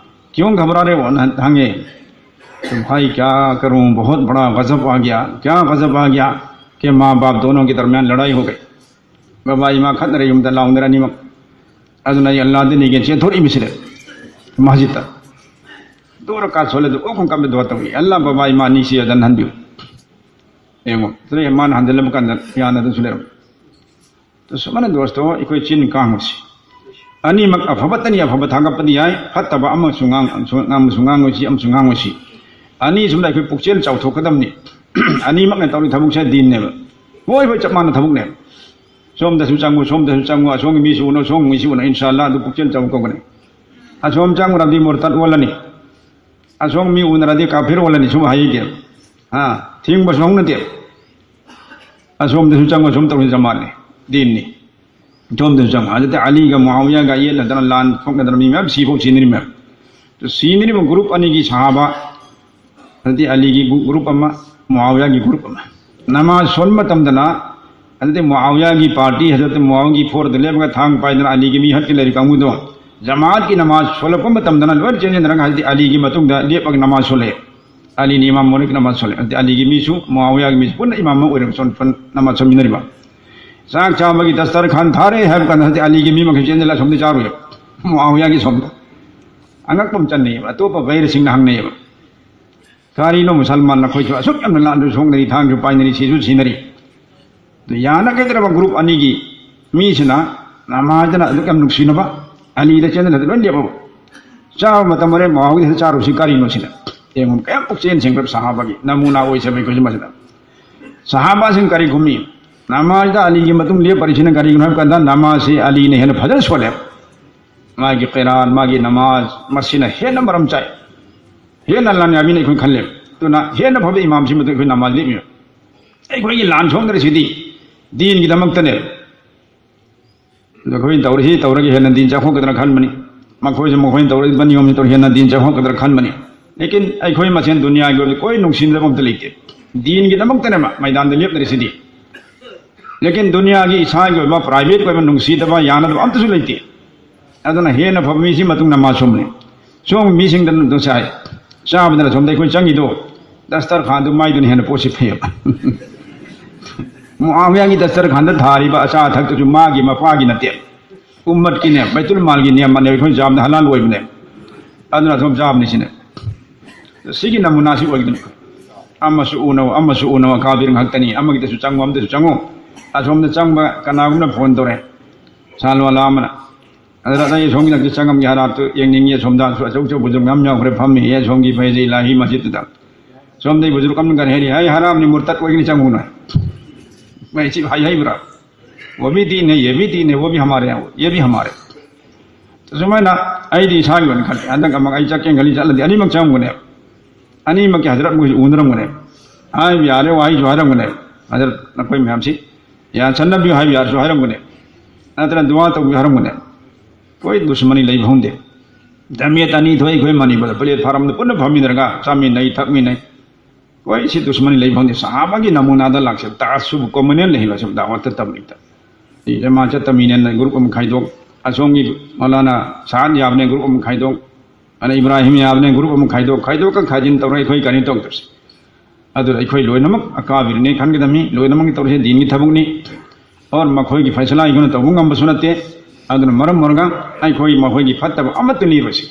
ꯀ꯭ꯌꯣꯡ ꯘꯕꯔꯥ ꯔꯦ ꯍꯣ?" ꯅ ꯍꯪꯉꯦ꯫ "ꯇꯣ ꯚꯥꯏ, ꯀꯌꯥ ꯀꯔꯨꯡ, ꯕꯍꯨꯠ ꯕꯗꯥ ꯒꯖꯕ ꯑꯥ ꯒꯌꯥ, ꯀꯌꯥ ꯒꯖꯕ ꯑꯥ ꯒꯌꯥ ꯀꯤ ꯃꯥ ꯕꯥꯞ ꯗꯣꯅꯣ ꯀꯤ ꯗꯔꯃꯤꯌꯥꯟ ꯂꯗꯥꯏ ꯍꯣ ꯒꯌꯤ꯫ ꯕꯕꯥ ꯏꯃꯥ ꯈꯠꯅꯔꯦ, ꯌꯨꯝꯗ ꯂꯥꯎꯅꯔꯦ ꯑꯅꯤꯃꯛ꯫ ꯑꯗꯨꯅ ꯑꯩ ꯑꯜꯂꯥꯗ ꯅꯤꯒꯦ ꯆꯦꯟꯊꯣꯔꯛꯏꯕꯁꯤꯗ ꯃꯁꯖꯤꯗꯇ꯫ ꯗꯨ ꯔꯀꯥꯠ ꯁꯣꯜꯂꯦ, ꯑꯗꯨ ꯑꯣ ꯈꯣꯡ ꯀꯥꯝꯕ ꯗꯨꯋꯥ ꯇꯧꯏ, ꯑꯜꯂꯥ, ꯕꯕꯥ ꯏꯃꯥ ꯑꯅꯤꯁꯤ ꯌꯥꯗꯅꯍꯟꯕꯤꯌꯨ꯫" ꯌꯦꯡꯉꯣ, ꯑꯗꯨꯗꯩ ꯃꯥꯅ ꯍꯟꯖꯤꯜꯂꯝꯕ ꯀꯥꯟꯗ ꯌꯥꯅꯗꯅꯁꯨ ꯂꯩꯔꯝꯃꯤ꯫ ꯑꯗꯨ ꯁꯨꯃꯥꯏꯅ ꯗꯣꯁꯇꯣ ꯑꯩꯈꯣꯏ ꯆꯤꯟ ꯀꯥꯡꯕꯁꯤ꯫ ꯑꯅꯤꯃꯛ ꯑꯐꯕꯇꯅꯤ, ꯑꯐꯕ ꯊꯥꯒꯠꯄꯗꯤ ꯌꯥꯏ, ꯐꯠꯇꯕ ꯑꯃꯁꯨ ꯉꯥꯡ-, ꯑꯃꯁꯨ ꯉꯥꯡꯕꯁꯨ ꯉꯥꯡꯉꯣꯏꯁꯤ, ꯑꯃꯁꯨ ꯉꯥꯡꯉꯣꯏꯁꯤ꯫ ꯑꯅꯤꯁꯤꯃꯗ ꯑꯩꯈꯣꯏ ꯄꯨꯛꯆꯦꯜ ꯆꯥꯎꯊꯣꯛꯀꯗꯕꯅꯤ꯫ ꯑꯅꯤꯃꯛꯅ ꯇꯧꯔꯤ ꯊꯕꯛꯁꯦ ꯗꯤꯟꯅꯦꯕ꯫ ꯍꯣꯏ, ꯍꯣꯏ, ꯆꯞ ꯃꯥꯟꯅ ꯊꯕꯛꯅꯦꯕ꯫ ꯁꯣꯝꯗꯁꯨ ꯆꯪꯉꯨ, ꯁꯣꯝꯗꯁꯨ ꯆꯪꯉꯨ, ꯑꯁꯣꯝꯒꯤ ꯃꯤꯁꯨ ꯎꯅꯧ, ꯁꯣꯝꯒꯤ ꯃꯤꯁꯨ ꯎꯅꯧ, ꯏꯟꯁꯥ ꯑꯜꯂꯥ, ꯑꯗꯨ ꯄꯨꯛꯆꯦꯜ ꯆꯥꯎꯕ ꯀꯧꯒꯅꯤ꯫ ꯑꯁꯣꯝ ꯆꯪꯉꯨꯔꯗꯤ ꯃꯨꯔꯇꯠ ꯑꯣꯜꯂꯅꯤ, ꯑꯁꯣꯝ ꯃꯤ ꯎꯅꯔꯗꯤ ꯀꯥꯐꯤꯔ ꯑꯣꯜꯂꯅꯤ, ꯁꯨꯝ ꯍꯥꯏꯗꯦ꯫ ꯍꯥ? ꯊꯤꯡꯕꯁꯨ ꯍꯧꯅꯗꯦ꯫ ꯑꯁꯣꯝꯗꯁꯨ ꯆꯪꯉꯨ, ꯑꯁꯣꯝ ꯇꯧꯔꯁꯨ ꯆꯞ ꯃꯥꯟꯅꯩ, ꯗꯤꯟꯅꯤ꯫ ꯁꯣꯝꯗꯁꯨ ꯆꯪꯉꯨ꯫ ꯍꯧꯖꯤꯛꯇꯤ ꯑꯂꯤꯒ ꯃꯨꯑꯥꯋꯤꯌꯥꯒ ꯌꯦꯠꯅꯗꯅ ꯂꯥꯟ ꯊꯣꯛꯅꯗꯅ ꯃꯤ ꯃꯌꯥꯝ ꯁꯤꯐꯥꯎ ꯁꯤꯅꯔꯤ ꯃꯌꯥꯝ꯫ ꯁꯤꯅꯔꯤꯕ ꯒ꯭ꯔꯨꯞ ꯑꯅꯤꯒꯤ ꯁꯍꯥꯕꯥ, ꯑꯗꯨꯗꯤ ꯑꯂꯤꯒꯤ ꯒ꯭ꯔꯨꯞ ꯑꯃ, ꯃꯨꯑꯥꯋꯤꯌꯥꯒꯤ ꯒ꯭ꯔꯨꯞ ꯑꯃ꯫ ꯅꯃꯥꯖ ꯁꯣꯟꯕ ꯃꯇꯝꯗꯅ ꯑꯗꯨꯗꯤ ꯃꯨꯑꯥꯋꯤꯌꯥꯒꯤ ꯄꯥꯔꯇꯤ, ꯍꯖꯔꯠ ꯃꯨꯑꯥꯋꯤꯌꯥꯒꯤ ꯐꯣꯔꯗ ꯂꯦꯞꯄꯒ ꯊꯥꯡ ꯄꯥꯏꯗꯅ ꯑꯂꯤꯒꯤ ꯃꯤ ꯍꯠꯀ ꯂꯩꯔꯤ ꯀꯥꯡꯕꯨꯗꯣ, ꯖꯃꯥꯑꯠꯀꯤ ꯅꯃꯥꯖ ꯁꯣꯜꯂꯛꯄ ꯃꯇꯝꯗꯅ ꯂꯣꯏꯅ ꯆꯦꯟꯁꯤꯟꯅꯔꯒ ꯍꯖꯔꯠ ꯑꯂꯤꯒꯤ ꯃꯇꯨꯡꯗ ꯂꯦꯞꯄꯒ ꯅꯃꯥꯖ ꯁꯣꯜꯂꯛꯑꯦ꯫ ꯑꯂꯤꯅ ꯏꯃꯥꯝ ꯑꯣꯏꯔꯒ ꯅꯃꯥꯖ ꯁꯣꯜꯂꯦ꯫ ꯍꯖꯔꯠ ꯑꯂꯤꯒꯤ ꯃꯤꯁꯨ ꯃꯨꯑꯥꯋꯤꯌꯥꯒꯤ ꯃꯤꯁꯨ ꯄꯨꯟꯅ ꯏꯃꯥꯝ ꯑꯃ ꯑꯣꯏꯔꯒ ꯁꯣꯟ-, ꯁꯣꯟ-, ꯅꯃꯥꯖ ꯁꯣꯟꯃꯤꯟꯅꯔꯤꯕ꯫ ꯆꯥꯛ ꯆꯥꯕꯒꯤ ꯗꯁꯇꯔꯈꯥꯟ ꯊꯥꯔꯦ ꯍꯥꯏꯕ ꯀꯥꯟꯗ ꯍꯖꯔꯠ ꯑꯂꯤꯒꯤ ꯃꯤ ꯃꯈꯩ ꯆꯦꯟꯁꯤꯜꯂ ꯑꯁꯣꯝꯗ ꯆꯥꯔꯨꯏ꯫ ꯃꯨꯑꯥꯋꯤꯌꯥꯒꯤ ꯁꯣꯝꯗ꯫ ꯑꯉꯛꯄ ꯑꯃ ꯆꯟꯅꯩꯌꯦꯕ꯫ ꯑꯇꯣꯞꯄ ꯕꯩꯔꯁꯤꯡꯅ ꯍꯪꯅꯩꯌꯦꯕ꯫ ꯀꯔꯤꯅꯣ ꯃꯨꯁꯜꯃꯥꯟ ꯅꯈꯣꯏꯁꯨ ꯑꯁꯨꯛ ꯌꯥꯝꯅ ꯂꯥꯟꯁꯨ ꯁꯣꯛꯅꯔꯤ, ꯊꯥꯡꯁꯨ ꯄꯥꯏꯅꯔꯤ, ꯁꯤꯁꯨ ꯁꯤꯅꯔꯤ꯫ ꯑꯗꯨ ꯌꯥꯅꯒꯗ꯭ꯔꯕ ꯒ꯭ꯔꯨꯞ ꯑꯅꯤꯒꯤ ꯃꯤꯁꯤꯅ ꯅꯃꯥꯖꯅ ꯑꯗꯨꯛ ꯌꯥꯝ ꯅꯨꯡꯁꯤꯅꯕ ꯑꯂꯤꯗ ꯆꯦꯟꯗꯅ ꯂꯣꯏ ꯂꯦꯞꯄꯕ꯫ ꯆꯥꯕ ꯃꯇꯝ ꯑꯣꯏꯔꯦ, ꯃꯨꯑꯥꯋꯤꯌꯥꯗ ꯆꯥꯔꯨꯁꯤ ꯀꯔꯤꯅꯣ ꯁꯤꯅ꯫ ꯌꯦꯡꯉꯨ, ꯀꯌꯥꯃꯨꯛ ꯆꯦꯟ ꯆꯦꯟꯈ꯭ꯔꯕ ꯁꯍꯥꯕꯒꯤ ꯅꯃꯨꯅꯥ ꯑꯣꯏꯖꯕ ꯑꯩꯈꯣꯏꯁꯨ ꯃꯁꯤꯗ꯫ ꯁꯍꯥꯕꯥꯁꯤꯡ ꯀꯔꯤ ꯈꯨꯝꯃꯤ? ꯅꯃꯥꯖꯗ ꯑꯂꯤꯒꯤ ꯃꯇꯨꯡ ꯂꯦꯞꯄꯔꯤꯁꯤꯅ ꯀꯔꯤꯒꯤꯅꯣ ꯍꯥꯏꯕ ꯀꯥꯟꯗ ꯅꯃꯥꯖꯁꯤ ꯑꯂꯤꯅ ꯍꯦꯟꯅ ꯐꯖꯅ ꯁꯣꯜꯂꯦꯕ꯫ ꯃꯥꯒꯤ ꯀꯤꯔꯥꯠ, ꯃꯥꯒꯤ ꯅꯃꯥꯖ, ꯃꯁꯤꯅ ꯍꯦꯟꯅ ꯃꯔꯝ ꯆꯥꯏ꯫ ꯍꯦꯟꯅ ꯂꯥꯟ ꯌꯥꯕꯤꯅ ꯑꯩꯈꯣꯏ ꯈꯜꯂꯦꯕ꯫ ꯑꯗꯨꯅ ꯍꯦꯟꯅ ꯐꯕ ꯏꯃꯥꯝꯁꯤ ꯃꯇꯨꯡ ꯑꯩꯈꯣꯏ ꯅꯃꯥꯖ ꯂꯦꯞꯃꯤꯕ꯫ ꯑꯩꯈꯣꯏꯒꯤ ꯂꯥꯟ ꯁꯣꯛꯅꯔꯤꯁꯤꯗꯤ ꯗꯤꯟꯒꯤꯗꯃꯛꯇꯅꯦ꯫ ꯑꯗꯣ ꯑꯩꯈꯣꯏꯅ ꯇꯧꯔꯤꯁꯤ ꯇꯧꯔꯒ ꯍꯦꯟꯅ ꯗꯤꯟ ꯆꯥꯎꯈꯠꯀꯗ꯭ꯔꯥ ꯈꯟꯕꯅꯤ꯫ ꯃꯈꯣꯏꯁꯨ ꯃꯈꯣꯏꯅ ꯇꯧꯔꯤꯕ ꯅꯤꯌꯣꯝꯁꯤ ꯇꯧꯔ ꯍꯦꯟꯅ ꯗꯤꯟ ꯆꯥꯎꯈꯠꯀꯗ꯭ꯔꯥ ꯈꯟꯕꯅꯤ꯫ ꯂꯦꯀꯤꯟ ꯑꯩꯈꯣꯏ ꯃꯁꯦꯟ ꯗꯨꯅꯤꯌꯥꯒꯤ ꯑꯣꯏꯕ ꯀꯣꯏ ꯅꯨꯡꯁꯤꯅꯕ ꯑꯝꯇ ꯂꯩꯇꯦ꯫ ꯗꯤꯟꯒꯤꯗꯃꯛꯇꯅꯦꯕ ꯃꯩꯗꯥꯟꯗ ꯂꯦꯞꯅꯔꯤꯁꯤꯗꯤ꯫ ꯂꯦꯀꯤꯟ ꯗꯨꯅꯤꯌꯥꯒꯤ ꯏꯁꯥꯒꯤ ꯑꯣꯏꯕ ꯄ꯭ꯔꯥꯏꯚꯦꯠꯀꯤ ꯑꯣꯏꯕ ꯅꯨꯡꯁꯤꯗꯕ ꯌꯥꯅꯗꯕ ꯑꯝꯇꯁꯨ ꯂꯩꯇꯦ꯫ ꯑꯗꯨꯅ ꯍꯦꯟꯅ ꯐꯕ ꯃꯤꯁꯤ ꯃꯇꯨꯡ ꯅꯃꯥꯖ ꯁꯣꯝꯅꯤ꯫ ꯁꯣꯝꯒꯤ ꯃꯤꯁꯤꯡꯗ ꯑꯗꯨꯝ ꯆꯥꯏ꯫ ꯆꯥꯕꯗꯅ ꯁꯣꯝꯗ ꯑꯩꯈꯣꯏ ꯆꯪꯉꯤꯗꯣ ꯗꯁꯇꯔꯈꯥꯟꯗꯨ ꯃꯥꯏꯗꯨꯅ ꯍꯦꯟꯅ ꯄꯣꯠꯁꯤ ꯐꯩꯌꯦꯕ꯫ ꯃꯨꯑꯥꯋꯤꯌꯥꯒꯤ ꯗꯁꯇꯔꯈꯥꯟꯗ ꯊꯥꯔꯤꯕ ꯑꯆꯥ ꯑꯊꯛꯇꯨꯁꯨ ꯃꯥꯒꯤ ꯃꯄꯥꯒꯤ ꯅꯠꯇꯦ꯫ ꯎꯝꯃꯠꯀꯤꯅꯦ, ꯕꯩꯇꯨꯜ ꯃꯥꯜꯒꯤ ꯅꯤꯌꯝꯅꯦ, ꯑꯩꯈꯣꯏ ꯆꯥꯕꯗ ꯍꯂꯥꯜ ꯑꯣꯏꯕꯅꯦ꯫ ꯑꯗꯨꯅ ꯁꯣꯝ ꯆꯥꯕꯅꯤ ꯁꯤꯅꯦ꯫ ꯁꯤꯒꯤ ꯅꯃꯨꯅꯥꯁꯤ ꯑꯣꯏꯒꯗꯕꯅꯤ꯫ ꯑꯃꯁꯨ ꯎꯅꯧ, ꯑꯃꯁꯨ ꯎꯅꯧ, ꯑꯀꯥꯕꯤꯔ ꯉꯥꯛꯇꯅꯤ꯫ ꯑꯃꯒꯤꯗꯁꯨ ꯆꯪꯉꯨ, ꯑꯃꯗꯁꯨ ꯆꯪꯉꯨ꯫ ꯑꯁꯣꯝꯗ ꯆꯪꯕ ꯀꯅꯥꯒꯨꯝꯕꯅ ꯐꯣꯟ ꯇꯧꯔꯦ꯫ ꯁꯥꯜ ꯋꯥꯂꯥ ꯑꯃꯅ꯫ ꯑꯗꯨꯗ ꯑꯩ ꯁꯣꯝꯒꯤ ꯅꯛꯇ ꯆꯪꯉꯝꯒꯦ, ꯍꯔꯥꯠꯇꯨ ꯌꯦꯡꯅꯤꯡꯉꯤ꯫ ꯑꯁꯣꯝꯗ ꯑꯆꯧ ꯑꯆꯧꯕ ꯕꯨꯖꯨꯔꯒ ꯃꯌꯥꯝ ꯌꯥꯎꯈ꯭ꯔꯦ, ꯐꯝꯃꯤ꯫ ꯑꯦ, ꯁꯣꯝꯒꯤ ꯐꯩꯖ ꯏꯂꯥꯍꯤ ꯃꯁꯖꯤꯗꯇꯨꯗ꯫ ꯁꯣꯝꯗꯩ ꯕꯨꯖꯨꯔꯒ ꯑꯃꯅ ꯀꯔꯤ ꯍꯥꯏꯔꯤ? "ꯍꯩ ꯍꯔꯥꯝꯅꯤ, ꯃꯨꯔꯇꯠ ꯑꯣꯏꯒꯅꯤ, ꯆꯪꯉꯨꯅꯨ"꯫ ꯃꯩꯁꯤ ꯍꯩ ꯍꯩꯕ꯭ꯔꯥ? "ꯋꯣ ꯚꯤ ꯗꯤꯟ ꯍꯩ, ꯌꯦ ꯚꯤ ꯗꯤꯟ ꯍꯩ, ꯋꯣ ꯚꯤ ꯍꯃꯥꯔꯦ ꯍꯩ, ꯌꯦ ꯚꯤ ꯍꯃꯥꯔꯦ"꯫ ꯑꯁꯨꯃꯥꯏꯅ ꯑꯩꯗꯤ ꯏꯁꯥꯒꯤ ꯑꯣꯏꯅ ꯈꯜꯂꯤ꯫ ꯍꯟꯗꯛ ꯑꯃꯨꯛ ꯑꯩ ꯆꯠꯀꯦꯅ ꯈꯜꯂꯤ, ꯆꯠꯂꯗꯤ ꯑꯅꯤꯃꯛ ꯆꯪꯉꯝꯒꯅꯦꯕ꯫ ꯑꯅꯤꯃꯛꯀꯤ ꯍꯖꯔꯠ ꯃꯣꯏꯁꯨ ꯎꯅꯔꯝꯒꯅꯦꯕ꯫ ꯍꯥꯏꯕ ꯌꯥꯔꯦ, ꯋꯥꯍꯩꯁꯨ ꯍꯥꯏꯔꯝꯒꯅꯦꯕ꯫ ꯍꯖꯔꯠ ꯅꯈꯣꯏ ꯃꯌꯥꯝꯁꯤ ꯌꯥꯁꯟꯅꯕꯤꯌꯨ ꯍꯥꯏꯕ ꯌꯥꯔꯁꯨ ꯍꯥꯏꯔꯝꯒꯅꯦꯕ꯫ ꯅꯠꯇ꯭ꯔꯒ ꯗꯨꯋꯥ ꯇꯧꯕꯤꯌꯨ ꯍꯥꯏꯔꯝꯒꯅꯦꯕ꯫ ꯀꯣꯏ ꯗꯨꯁꯃꯅꯤ ꯂꯩꯕ ꯈꯪꯗꯦ꯫ ꯖꯃꯤꯌꯠ ꯑꯅꯤ ꯊꯣꯛꯏ ꯑꯩꯈꯣꯏ ꯃꯅꯤꯄꯨꯔꯗ꯫ ꯄ꯭ꯂꯦꯠꯐꯥꯔꯝꯗ ꯄꯨꯟꯅ ꯐꯝꯃꯤꯟꯅꯔꯒ ꯆꯥꯃꯤꯟꯅꯩ, ꯊꯛꯃꯤꯟꯅꯩ꯫ ꯍꯣꯏ, ꯁꯤ ꯗꯨꯁꯃꯟ ꯂꯩ ꯐꯪꯗꯦ꯫ ꯁꯍꯥꯕꯥꯒꯤ ꯅꯃꯨꯅꯥꯗ ꯂꯥꯛꯁꯦ, ꯇꯥꯁꯨꯕ ꯀꯣꯃꯟ ꯂꯩꯍꯜꯂꯁꯦ, ꯗꯥꯋꯠꯇ ꯇꯝꯂꯤꯕꯗ꯫ ꯁꯤ ꯖꯃꯥ ꯆꯠꯇꯃꯤꯅꯦꯅ ꯒ꯭ꯔꯨꯞ ꯑꯃ ꯈꯥꯏꯗꯣꯛ, ꯑꯁꯣꯝꯒꯤ ꯃꯧꯂꯥꯅꯥ ꯁꯥꯗ ꯌꯥꯕꯅꯦ ꯒ꯭ꯔꯨꯞ ꯑꯃ ꯈꯥꯏꯗꯣꯛ, ꯑꯗ ꯏꯕ꯭ꯔꯥꯍꯤꯝ ꯌꯥꯕꯅꯦ ꯒ꯭ꯔꯨꯞ ꯑꯃ ꯈꯥꯏꯗꯣꯛ, ꯈꯥꯏꯗꯣꯛꯀ ꯈꯥꯏꯖꯤꯟ ꯇꯧꯔ ꯑꯩꯈꯣꯏ ꯀꯔꯤ ꯇꯧꯗ꯭ꯔꯁꯤ꯫ ꯑꯗꯨꯗ ꯑꯩꯈꯣꯏ ꯂꯣꯏꯅꯃꯛ ꯑꯀꯥꯕꯤꯔꯅꯤ ꯈꯟꯒꯗꯕꯅꯤ, ꯂꯣꯏꯅꯃꯛ ꯇꯧꯔꯤꯁꯦ ꯗꯤꯟꯒꯤ ꯊꯕꯛꯅꯤ꯫ ꯑꯣꯔ ꯃꯈꯣꯏꯒꯤ ꯐꯩꯁꯂꯥ ꯑꯩꯈꯣꯏꯅ ꯇꯧꯕ ꯉꯝꯕꯁꯨ ꯅꯠꯇꯦ꯫ ꯑꯗꯨꯅ ꯃꯔꯝ ꯑꯣꯏꯔꯒ ꯑꯩꯈꯣꯏ ꯃꯈꯣꯏꯒꯤ ꯐꯠꯇꯕ ꯑꯃꯠꯇ ꯂꯤꯔꯣꯏꯁꯤ꯫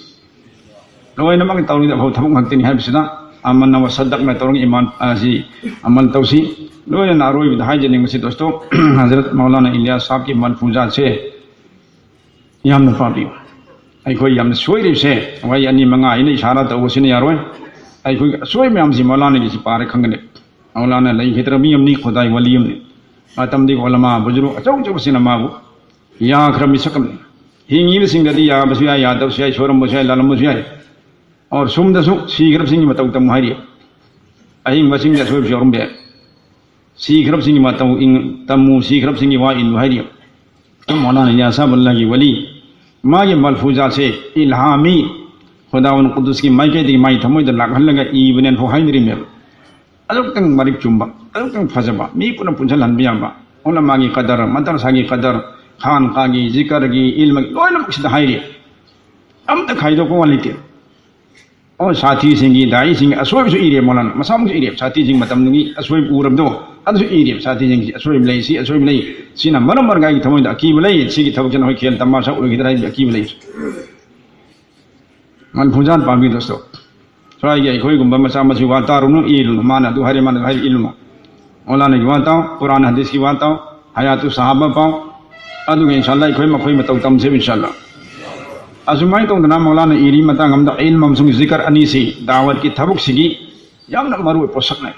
ꯂꯣꯏꯅꯃꯛ ꯇꯧꯔꯤꯗ ꯑꯐꯕ ꯊꯕꯛ ꯉꯥꯛꯇꯅꯤ ꯍꯥꯏꯕꯁꯤꯗ ꯑꯃꯟꯅ ꯋꯥꯁꯗꯛꯅ ꯇꯧꯔꯒ ꯏꯃꯥꯟ ꯑꯁꯤ ꯑꯃꯜ ꯇꯧꯁꯤ꯫ ꯂꯣꯏꯅꯅ ꯑꯔꯣꯏꯕꯗ ꯍꯥꯏꯖꯅꯤꯡꯕꯁꯤ ꯗꯣꯁꯇꯣ, ꯍꯖꯔꯠ ꯃꯧꯂꯥꯅꯥ ꯏꯂꯤꯌꯥꯁ ꯁꯥꯍꯕꯀꯤ ꯃꯜꯐꯨꯖꯥꯠꯁꯦ ꯌꯥꯝꯅ ꯄꯥꯕꯤꯌꯨ꯫ ꯑꯩꯈꯣꯏ ꯌꯥꯝꯅ ꯁꯣꯏꯔꯤꯕꯁꯦ ꯋꯥꯍꯩ ꯑꯅꯤ ꯃꯉꯥ ꯑꯩꯅ ꯏꯁꯥꯔꯥ ꯇꯧꯕꯁꯤꯅ ꯌꯥꯔꯣꯏ꯫ ꯑꯩꯈꯣꯏꯒꯤ ꯑꯁꯣꯏ ꯃꯌꯥꯝꯁꯤ ꯃꯧꯂꯥꯅꯥꯒꯤꯁꯤ ꯄꯥꯔꯦ ꯈꯪꯒꯅꯤ꯫ ꯃꯧꯂꯥꯅꯥ ꯂꯩꯈꯤꯗ꯭ꯔꯕ ꯃꯤ ꯑꯃꯅꯤ, ꯈꯨꯗꯥꯏ ꯋꯥꯂꯤ ꯑꯃꯅꯤ꯫ ꯃꯇꯝꯗꯤ ꯎꯂꯃꯥ ꯕꯨꯖꯨꯔꯨ ꯑꯆꯧ ꯑꯆꯧꯕꯁꯤꯅ ꯃꯥꯕꯨ ꯌꯥꯈ꯭ꯔꯕ ꯃꯤꯁꯛ ꯑꯃꯅꯤ꯫ ꯍꯤꯡꯉꯤꯕꯁꯤꯡꯗꯗꯤ ꯌꯥꯕꯁꯨ ꯌꯥꯏ, ꯌꯥꯗꯕꯁꯨ ꯌꯥꯏ, ꯁꯣꯏꯔꯝꯕꯁꯨ ꯌꯥꯏ, ꯂꯥꯜꯂꯝꯕꯁꯨ ꯌꯥꯏ꯫ ꯑꯣꯔ ꯁꯨꯝꯗꯁꯨ ꯁꯤꯈ꯭ꯔꯕꯁꯤꯡꯒꯤ ꯃꯇꯧ ꯇꯝꯃꯨ ꯍꯥꯏꯔꯤ꯫ ꯑꯍꯤꯡꯕꯁꯤꯡꯗ ꯑꯁꯣꯏꯕꯁꯨ ꯌꯥꯎꯔꯝꯕ ꯌꯥꯏ꯫ ꯁꯤꯈ꯭ꯔꯕꯁꯤꯡꯒꯤ ꯃꯇꯧ ꯏꯪ-, ꯇꯝꯃꯨ, ꯁꯤꯈ꯭ꯔꯕꯁꯤꯡꯒꯤ ꯋꯥ ꯏꯟꯕ ꯍꯥꯏꯔꯤ꯫ ꯑꯗꯨꯝ ꯃꯧꯂꯥꯅꯥ ꯏꯂꯤꯌꯥꯁ ꯁꯥꯍꯕ ꯑꯜꯂꯥꯍꯒꯤ ꯋꯥꯂꯤ, ꯃꯥꯒꯤ ꯃꯜꯐꯨꯖꯥꯠꯁꯦ ꯏꯜꯍꯥꯃꯤ, ꯈꯨꯗꯥꯋꯟ ꯀꯨꯗꯨꯁꯀꯤ ꯃꯥꯏꯀꯩꯗꯒꯤ ꯃꯥꯒꯤ ꯊꯃꯣꯏꯗ ꯂꯥꯛꯍꯜꯂꯒ ꯏꯕꯅꯦꯅ ꯐꯥꯎ ꯍꯥꯏꯅꯔꯤꯃꯦꯕ꯫ ꯑꯗꯨꯛꯇꯪ ꯃꯔꯤꯛ ꯆꯨꯝꯕ, ꯑꯗꯨꯛꯇꯪ ꯐꯖꯕ, ꯃꯤ ꯄꯨꯟꯅ ꯄꯨꯟꯁꯤꯜꯍꯟꯕ ꯌꯥꯕ, ꯎꯂꯃꯥꯒꯤ ꯀꯗꯔ, ꯃꯗꯔꯁꯥꯒꯤ ꯀꯗꯔ, ꯈꯥꯟꯈꯥꯒꯤ, ꯖꯤꯀꯔꯒꯤ, ꯏꯜꯃꯒꯤ, ꯂꯣꯏꯅꯃꯛ ꯁꯤꯗ ꯍꯥꯏꯔꯤ꯫ ꯑꯝꯇ ꯈꯥꯏꯗꯣꯛꯄ ꯋꯥ ꯂꯩꯇꯦ꯫ ꯑꯣ, ꯁꯥꯊꯤꯁꯤꯡꯒꯤ, ꯗꯥꯏꯁꯤꯡꯒꯤ ꯑꯁꯣꯏꯕꯁꯨ ꯏꯔꯦ ꯃꯧꯂꯥꯅꯥ, ꯃꯁꯥꯃꯛꯁꯨ ꯏꯔꯦ, ꯁꯥꯊꯤꯁꯤꯡ ꯃꯇꯝꯗꯨꯒꯤ ꯑꯁꯣꯏꯕ ꯎꯔꯕꯗꯣ, ꯑꯗꯨꯁꯨ ꯏꯔꯦ, ꯁꯥꯊꯤꯁꯤꯡꯒꯤ ꯑꯁꯣꯏꯕ ꯂꯩ, ꯁꯤ ꯑꯁꯣꯏꯕ ꯂꯩ, ꯁꯤꯅ ꯃꯔꯝ ꯑꯣꯏꯔꯒ ꯑꯩꯒꯤ ꯊꯃꯣꯏꯗ ꯑꯀꯤꯕ ꯂꯩ, ꯁꯤꯒꯤ ꯊꯕꯛꯁꯤꯅ ꯑꯩꯈꯣꯏ ꯈꯦꯜ ꯇꯃꯥꯁꯥ ꯑꯣꯏꯒꯗ꯭ꯔꯥ ꯍꯥꯏꯕꯒꯤ ꯑꯀꯤꯕ ꯂꯩ꯫ ꯃꯜꯐꯨꯖꯥꯠ ꯄꯥꯝꯕꯤ ꯗꯣꯁꯇꯣ꯫ ꯁ꯭ꯋꯥꯏꯒꯤ ꯑꯩꯈꯣꯏꯒꯨꯝꯕ ꯃꯆꯥ ꯃꯁꯨ ꯋꯥ ꯇꯥꯔꯨꯅꯨ, ꯏꯜꯂꯨꯅꯨ꯫ ꯃꯥꯅ ꯑꯗꯨ ꯍꯥꯏꯔꯦ, ꯃꯥꯅ ꯑꯗꯨ ꯍꯥꯏꯔꯦ, ꯏꯜꯂꯨꯅꯨ꯫ ꯃꯧꯂꯥꯅꯥꯒꯤ ꯋꯥ ꯇꯥꯎ, ꯀꯨꯔꯥꯟ ꯍꯗꯤꯁꯀꯤ ꯋꯥ ꯇꯥꯎ, ꯍꯌꯥꯇꯨ ꯁꯍꯥꯕ ꯄꯥꯎ꯫ ꯑꯗꯨꯒ ꯏꯟꯁꯥꯜꯂꯥ ꯑꯩꯈꯣꯏ ꯃꯈꯣꯏ ꯃꯇꯧ ꯇꯝꯁꯦꯕ ꯏꯟꯁꯥꯜꯂꯥ꯫ ꯑꯁꯨꯃꯥꯏꯅ ꯇꯧꯗꯅ ꯃꯧꯂꯥꯅꯥ ꯏꯔꯤ ꯃꯇꯥꯡ ꯑꯃꯗ ꯏꯜꯝ ꯑꯃꯁꯨꯡ ꯖꯤꯀꯔ ꯑꯅꯤꯁꯤ ꯗꯥꯋꯠꯀꯤ ꯊꯕꯛꯁꯤꯒꯤ ꯌꯥꯝꯅ ꯃꯔꯨ ꯑꯣꯏꯕ ꯄꯣꯠꯁꯛꯅꯤ꯫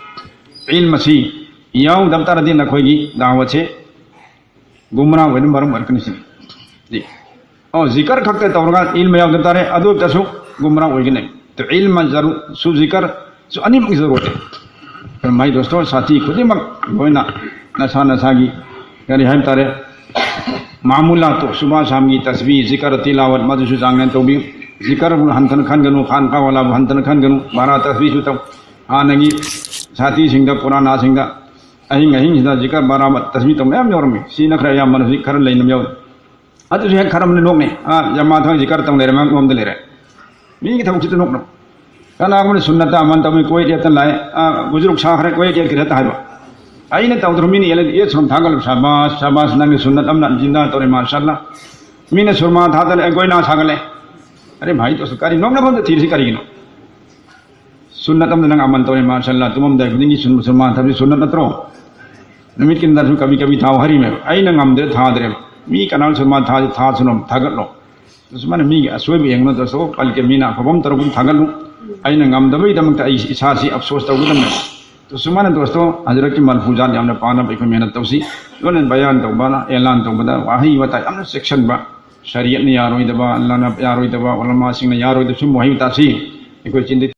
ꯏꯜꯝ ꯑꯁꯤ ꯌꯥꯎꯗꯕ ꯇꯥꯔꯗꯤ ꯅꯈꯣꯏꯒꯤ ꯗꯥꯋꯠꯁꯦ ꯒꯨꯝꯔꯥ ꯑꯣꯏꯅ ꯃꯔꯝ ꯑꯣꯏꯔꯛꯀꯅꯤ ꯁꯤꯅꯤ꯫ ꯖꯤ꯫ ꯑꯣ, ꯖꯤꯀꯔ ꯈꯛꯇ ꯇꯧꯔꯒ ꯏꯜꯃ ꯌꯥꯎꯗ ꯇꯥꯔꯦ, ꯑꯗꯨ ꯑꯣꯏꯕꯗꯁꯨ ꯒꯨꯝꯔꯥ ꯑꯣꯏꯒꯅꯤ꯫ ꯇꯣ ꯏꯜꯃ ꯖꯔꯨ-, ꯁꯨ ꯖꯤꯀꯔ ꯁꯨ ꯑꯅꯤꯃꯛ ꯖꯔꯨꯔꯠ ꯂꯩ꯫ ꯃꯥꯏ ꯗꯣꯁꯇꯣ ꯁꯥꯊꯤ ꯈꯨꯗꯤꯡꯃꯛ ꯂꯣꯏꯅ ꯅꯁꯥ ꯅꯁꯥꯒꯤ ꯀꯔꯤ ꯍꯥꯏꯕ ꯇꯥꯔꯦ, ꯃꯥꯃꯨꯂꯥꯠꯇꯣ, ꯁꯨꯕꯥ ꯁꯥꯝꯒꯤ ꯇꯁꯕꯤ, ꯖꯤꯀꯔ, ꯇꯤꯂꯥꯋꯠ, ꯃꯗꯨꯁꯨ ꯆꯥꯡ ꯅꯥꯏꯅ ꯇꯧꯕꯤꯌꯨ꯫ ꯖꯤꯀꯔꯕꯨ ꯍꯟꯊꯅ ꯈꯟꯒꯅꯨ, ꯈꯥꯟ ꯀꯥ ꯋꯥꯂꯥꯕꯨ ꯍꯟꯊꯅ ꯈꯟꯒꯅꯨ, ꯕꯥꯔꯥ ꯇꯁꯕꯤꯁꯨ ꯇꯧ꯫ ꯍꯥꯟꯅꯒꯤ ꯁꯥꯇꯤꯁꯤꯡꯗ, ꯄꯨꯔꯥꯅꯥꯁꯤꯡꯗ ꯑꯍꯤꯡ ꯑꯍꯤꯡꯁꯤꯗ ꯖꯤꯀꯔ ꯕꯥꯔꯥ ꯇꯁꯕꯤ ꯇꯧꯕ ꯃꯌꯥꯝ ꯌꯥꯎꯔꯝꯃꯤ꯫ ꯁꯤꯅ ꯈꯔ ꯑꯌꯥꯝꯕꯅ ꯍꯧꯖꯤꯛ ꯈꯔ ꯂꯩꯅꯕ ꯌꯥꯎꯔꯤ꯫ ꯑꯗꯨꯁꯨ ꯍꯦꯛ ꯈꯔ ꯑꯃꯅ ꯅꯣꯛꯅꯩ꯫ ꯑꯥ, ꯖꯃꯥ ꯊꯣꯏ ꯖꯤꯀꯔ ꯇꯧ ꯂꯩꯔꯦ, ꯃꯥ ꯅꯣꯝꯗ ꯂꯩꯔꯦ꯫ ꯃꯤꯒꯤ ꯊꯕꯛꯁꯤꯗ ꯅꯣꯛꯅꯕ꯫ ꯀꯅꯥꯒꯨꯝꯕꯅ ꯁꯨꯟꯅꯠꯇ ꯑꯃꯟ ꯇꯧꯏ, ꯀꯣꯏ ꯌꯦꯠꯇ ꯂꯥꯛꯑꯦ, ꯑꯥ, ꯒꯨꯖꯔꯨꯛ ꯁꯥꯈ꯭ꯔꯦ, ꯀꯣꯏ ꯌꯦꯠ ꯌꯦꯠꯈ꯭ꯔꯦ ꯍꯦꯛꯇ ꯍꯥꯏꯕ꯫ ꯑꯩꯅ ꯇꯧꯗ꯭ꯔꯣ, ꯃꯤꯅ ꯌꯦꯠꯂꯗꯤ ꯑꯦꯠ ꯁꯨꯝ ꯊꯥꯒꯠꯂꯨ, ꯁꯥꯕꯥꯁ, ꯁꯥꯕꯥꯁ, ꯅꯪꯒꯤ ꯁꯨꯟꯅꯠ ꯑꯃꯅ ꯖꯤꯟꯗꯥ ꯇꯧꯔꯦ, ꯃꯥꯔꯁꯥꯜꯂꯥ꯫ ꯃꯤꯅ ꯁꯨꯔꯃꯥ ꯊꯥꯗꯅ ꯑꯦ ꯒꯣꯏꯅꯥ ꯁꯥꯒꯠꯂꯦ꯫ ꯑꯔꯦ ꯚꯥꯏ, ꯇꯣꯁ ꯀꯔꯤ ꯅꯣꯛꯅꯐꯝꯗ ꯊꯤꯔꯤꯁꯤ ꯀꯔꯤꯒꯤꯅꯣ? ꯁꯨꯟꯅꯠ ꯑꯃꯗ ꯅꯪ ꯑꯃꯟ ꯇꯧꯔꯦ, ꯃꯥꯔꯁꯥꯜꯂꯥ, ꯇꯨꯝꯃꯝꯗꯥꯏ ꯈꯨꯗꯤꯡꯒꯤ ꯁꯨꯟ-, ꯁꯨꯔꯃꯥ ꯊꯥꯕꯁꯤ ꯁꯨꯟꯅꯠ ꯅꯠꯇ꯭ꯔꯣ? ꯅꯨꯃꯤꯠꯀꯤ ꯅꯨꯡꯗꯥꯡꯁꯨ ꯀꯕꯤ ꯀꯕꯤ ꯊꯥꯎ ꯍꯥꯏꯔꯤꯃꯦꯕ꯫ ꯑꯩꯅ ꯉꯝꯗ꯭ꯔꯦ ꯊꯥꯗ꯭ꯔꯦꯕ꯫ ꯃꯤ ꯀꯅꯥꯅ ꯁꯨꯔꯃꯥ ꯊꯥꯁꯤ ꯊꯥꯁꯅꯣ, ꯊꯥꯒꯠꯂꯣ꯫ ꯁꯨꯃꯥꯏꯅ ꯃꯤꯒꯤ ꯑꯁꯣꯏꯕ ꯌꯦꯡꯕ ꯅꯠꯇ꯭ꯔꯁꯨ, ꯄꯜꯀꯦ ꯃꯤꯅ ꯑꯐꯕ ꯑꯃ ꯇꯧꯔꯛꯄꯗ ꯊꯥꯒꯠꯂꯨ꯫ ꯑꯩꯅ ꯉꯝꯗꯕꯒꯤꯗꯃꯛꯇ ꯑꯩ ꯏꯁꯥꯁꯤ ꯑꯐꯁꯣꯁ ꯇꯧꯒꯗꯕꯅꯦ꯫ ꯁꯨꯃꯥꯏꯅ ꯗꯣꯁꯇꯣ, ꯍꯖꯔꯠꯀꯤ ꯃꯜꯐꯨꯖꯥꯠ ꯌꯥꯝꯅ ꯄꯥꯅꯕ ꯑꯩꯈꯣꯏ ꯃꯦꯍꯅꯠ ꯇꯧꯁꯤ꯫ ꯂꯣꯟꯅ ꯕꯌꯥꯟ ꯇꯧꯕ, ꯑꯦꯂꯥꯟ ꯇꯧꯕꯗ ꯋꯥꯍꯩ ꯋꯥꯇꯥ ꯌꯥꯝꯅ ꯆꯦꯛꯁꯤꯟꯕ, ꯁꯔꯤꯌꯠꯅ ꯌꯥꯔꯣꯏꯗꯕ, ꯑꯜꯂꯥꯅ ꯌꯥꯔꯣꯏꯗꯕ, ꯎꯂꯃꯥꯁꯤꯡꯅ ꯌꯥꯔꯣꯏꯗꯕ ꯁꯨꯝꯕ ꯋꯥꯍꯩ ꯋꯥꯇꯥꯁꯤ ꯑꯩꯈꯣꯏ ꯆꯤꯟꯗ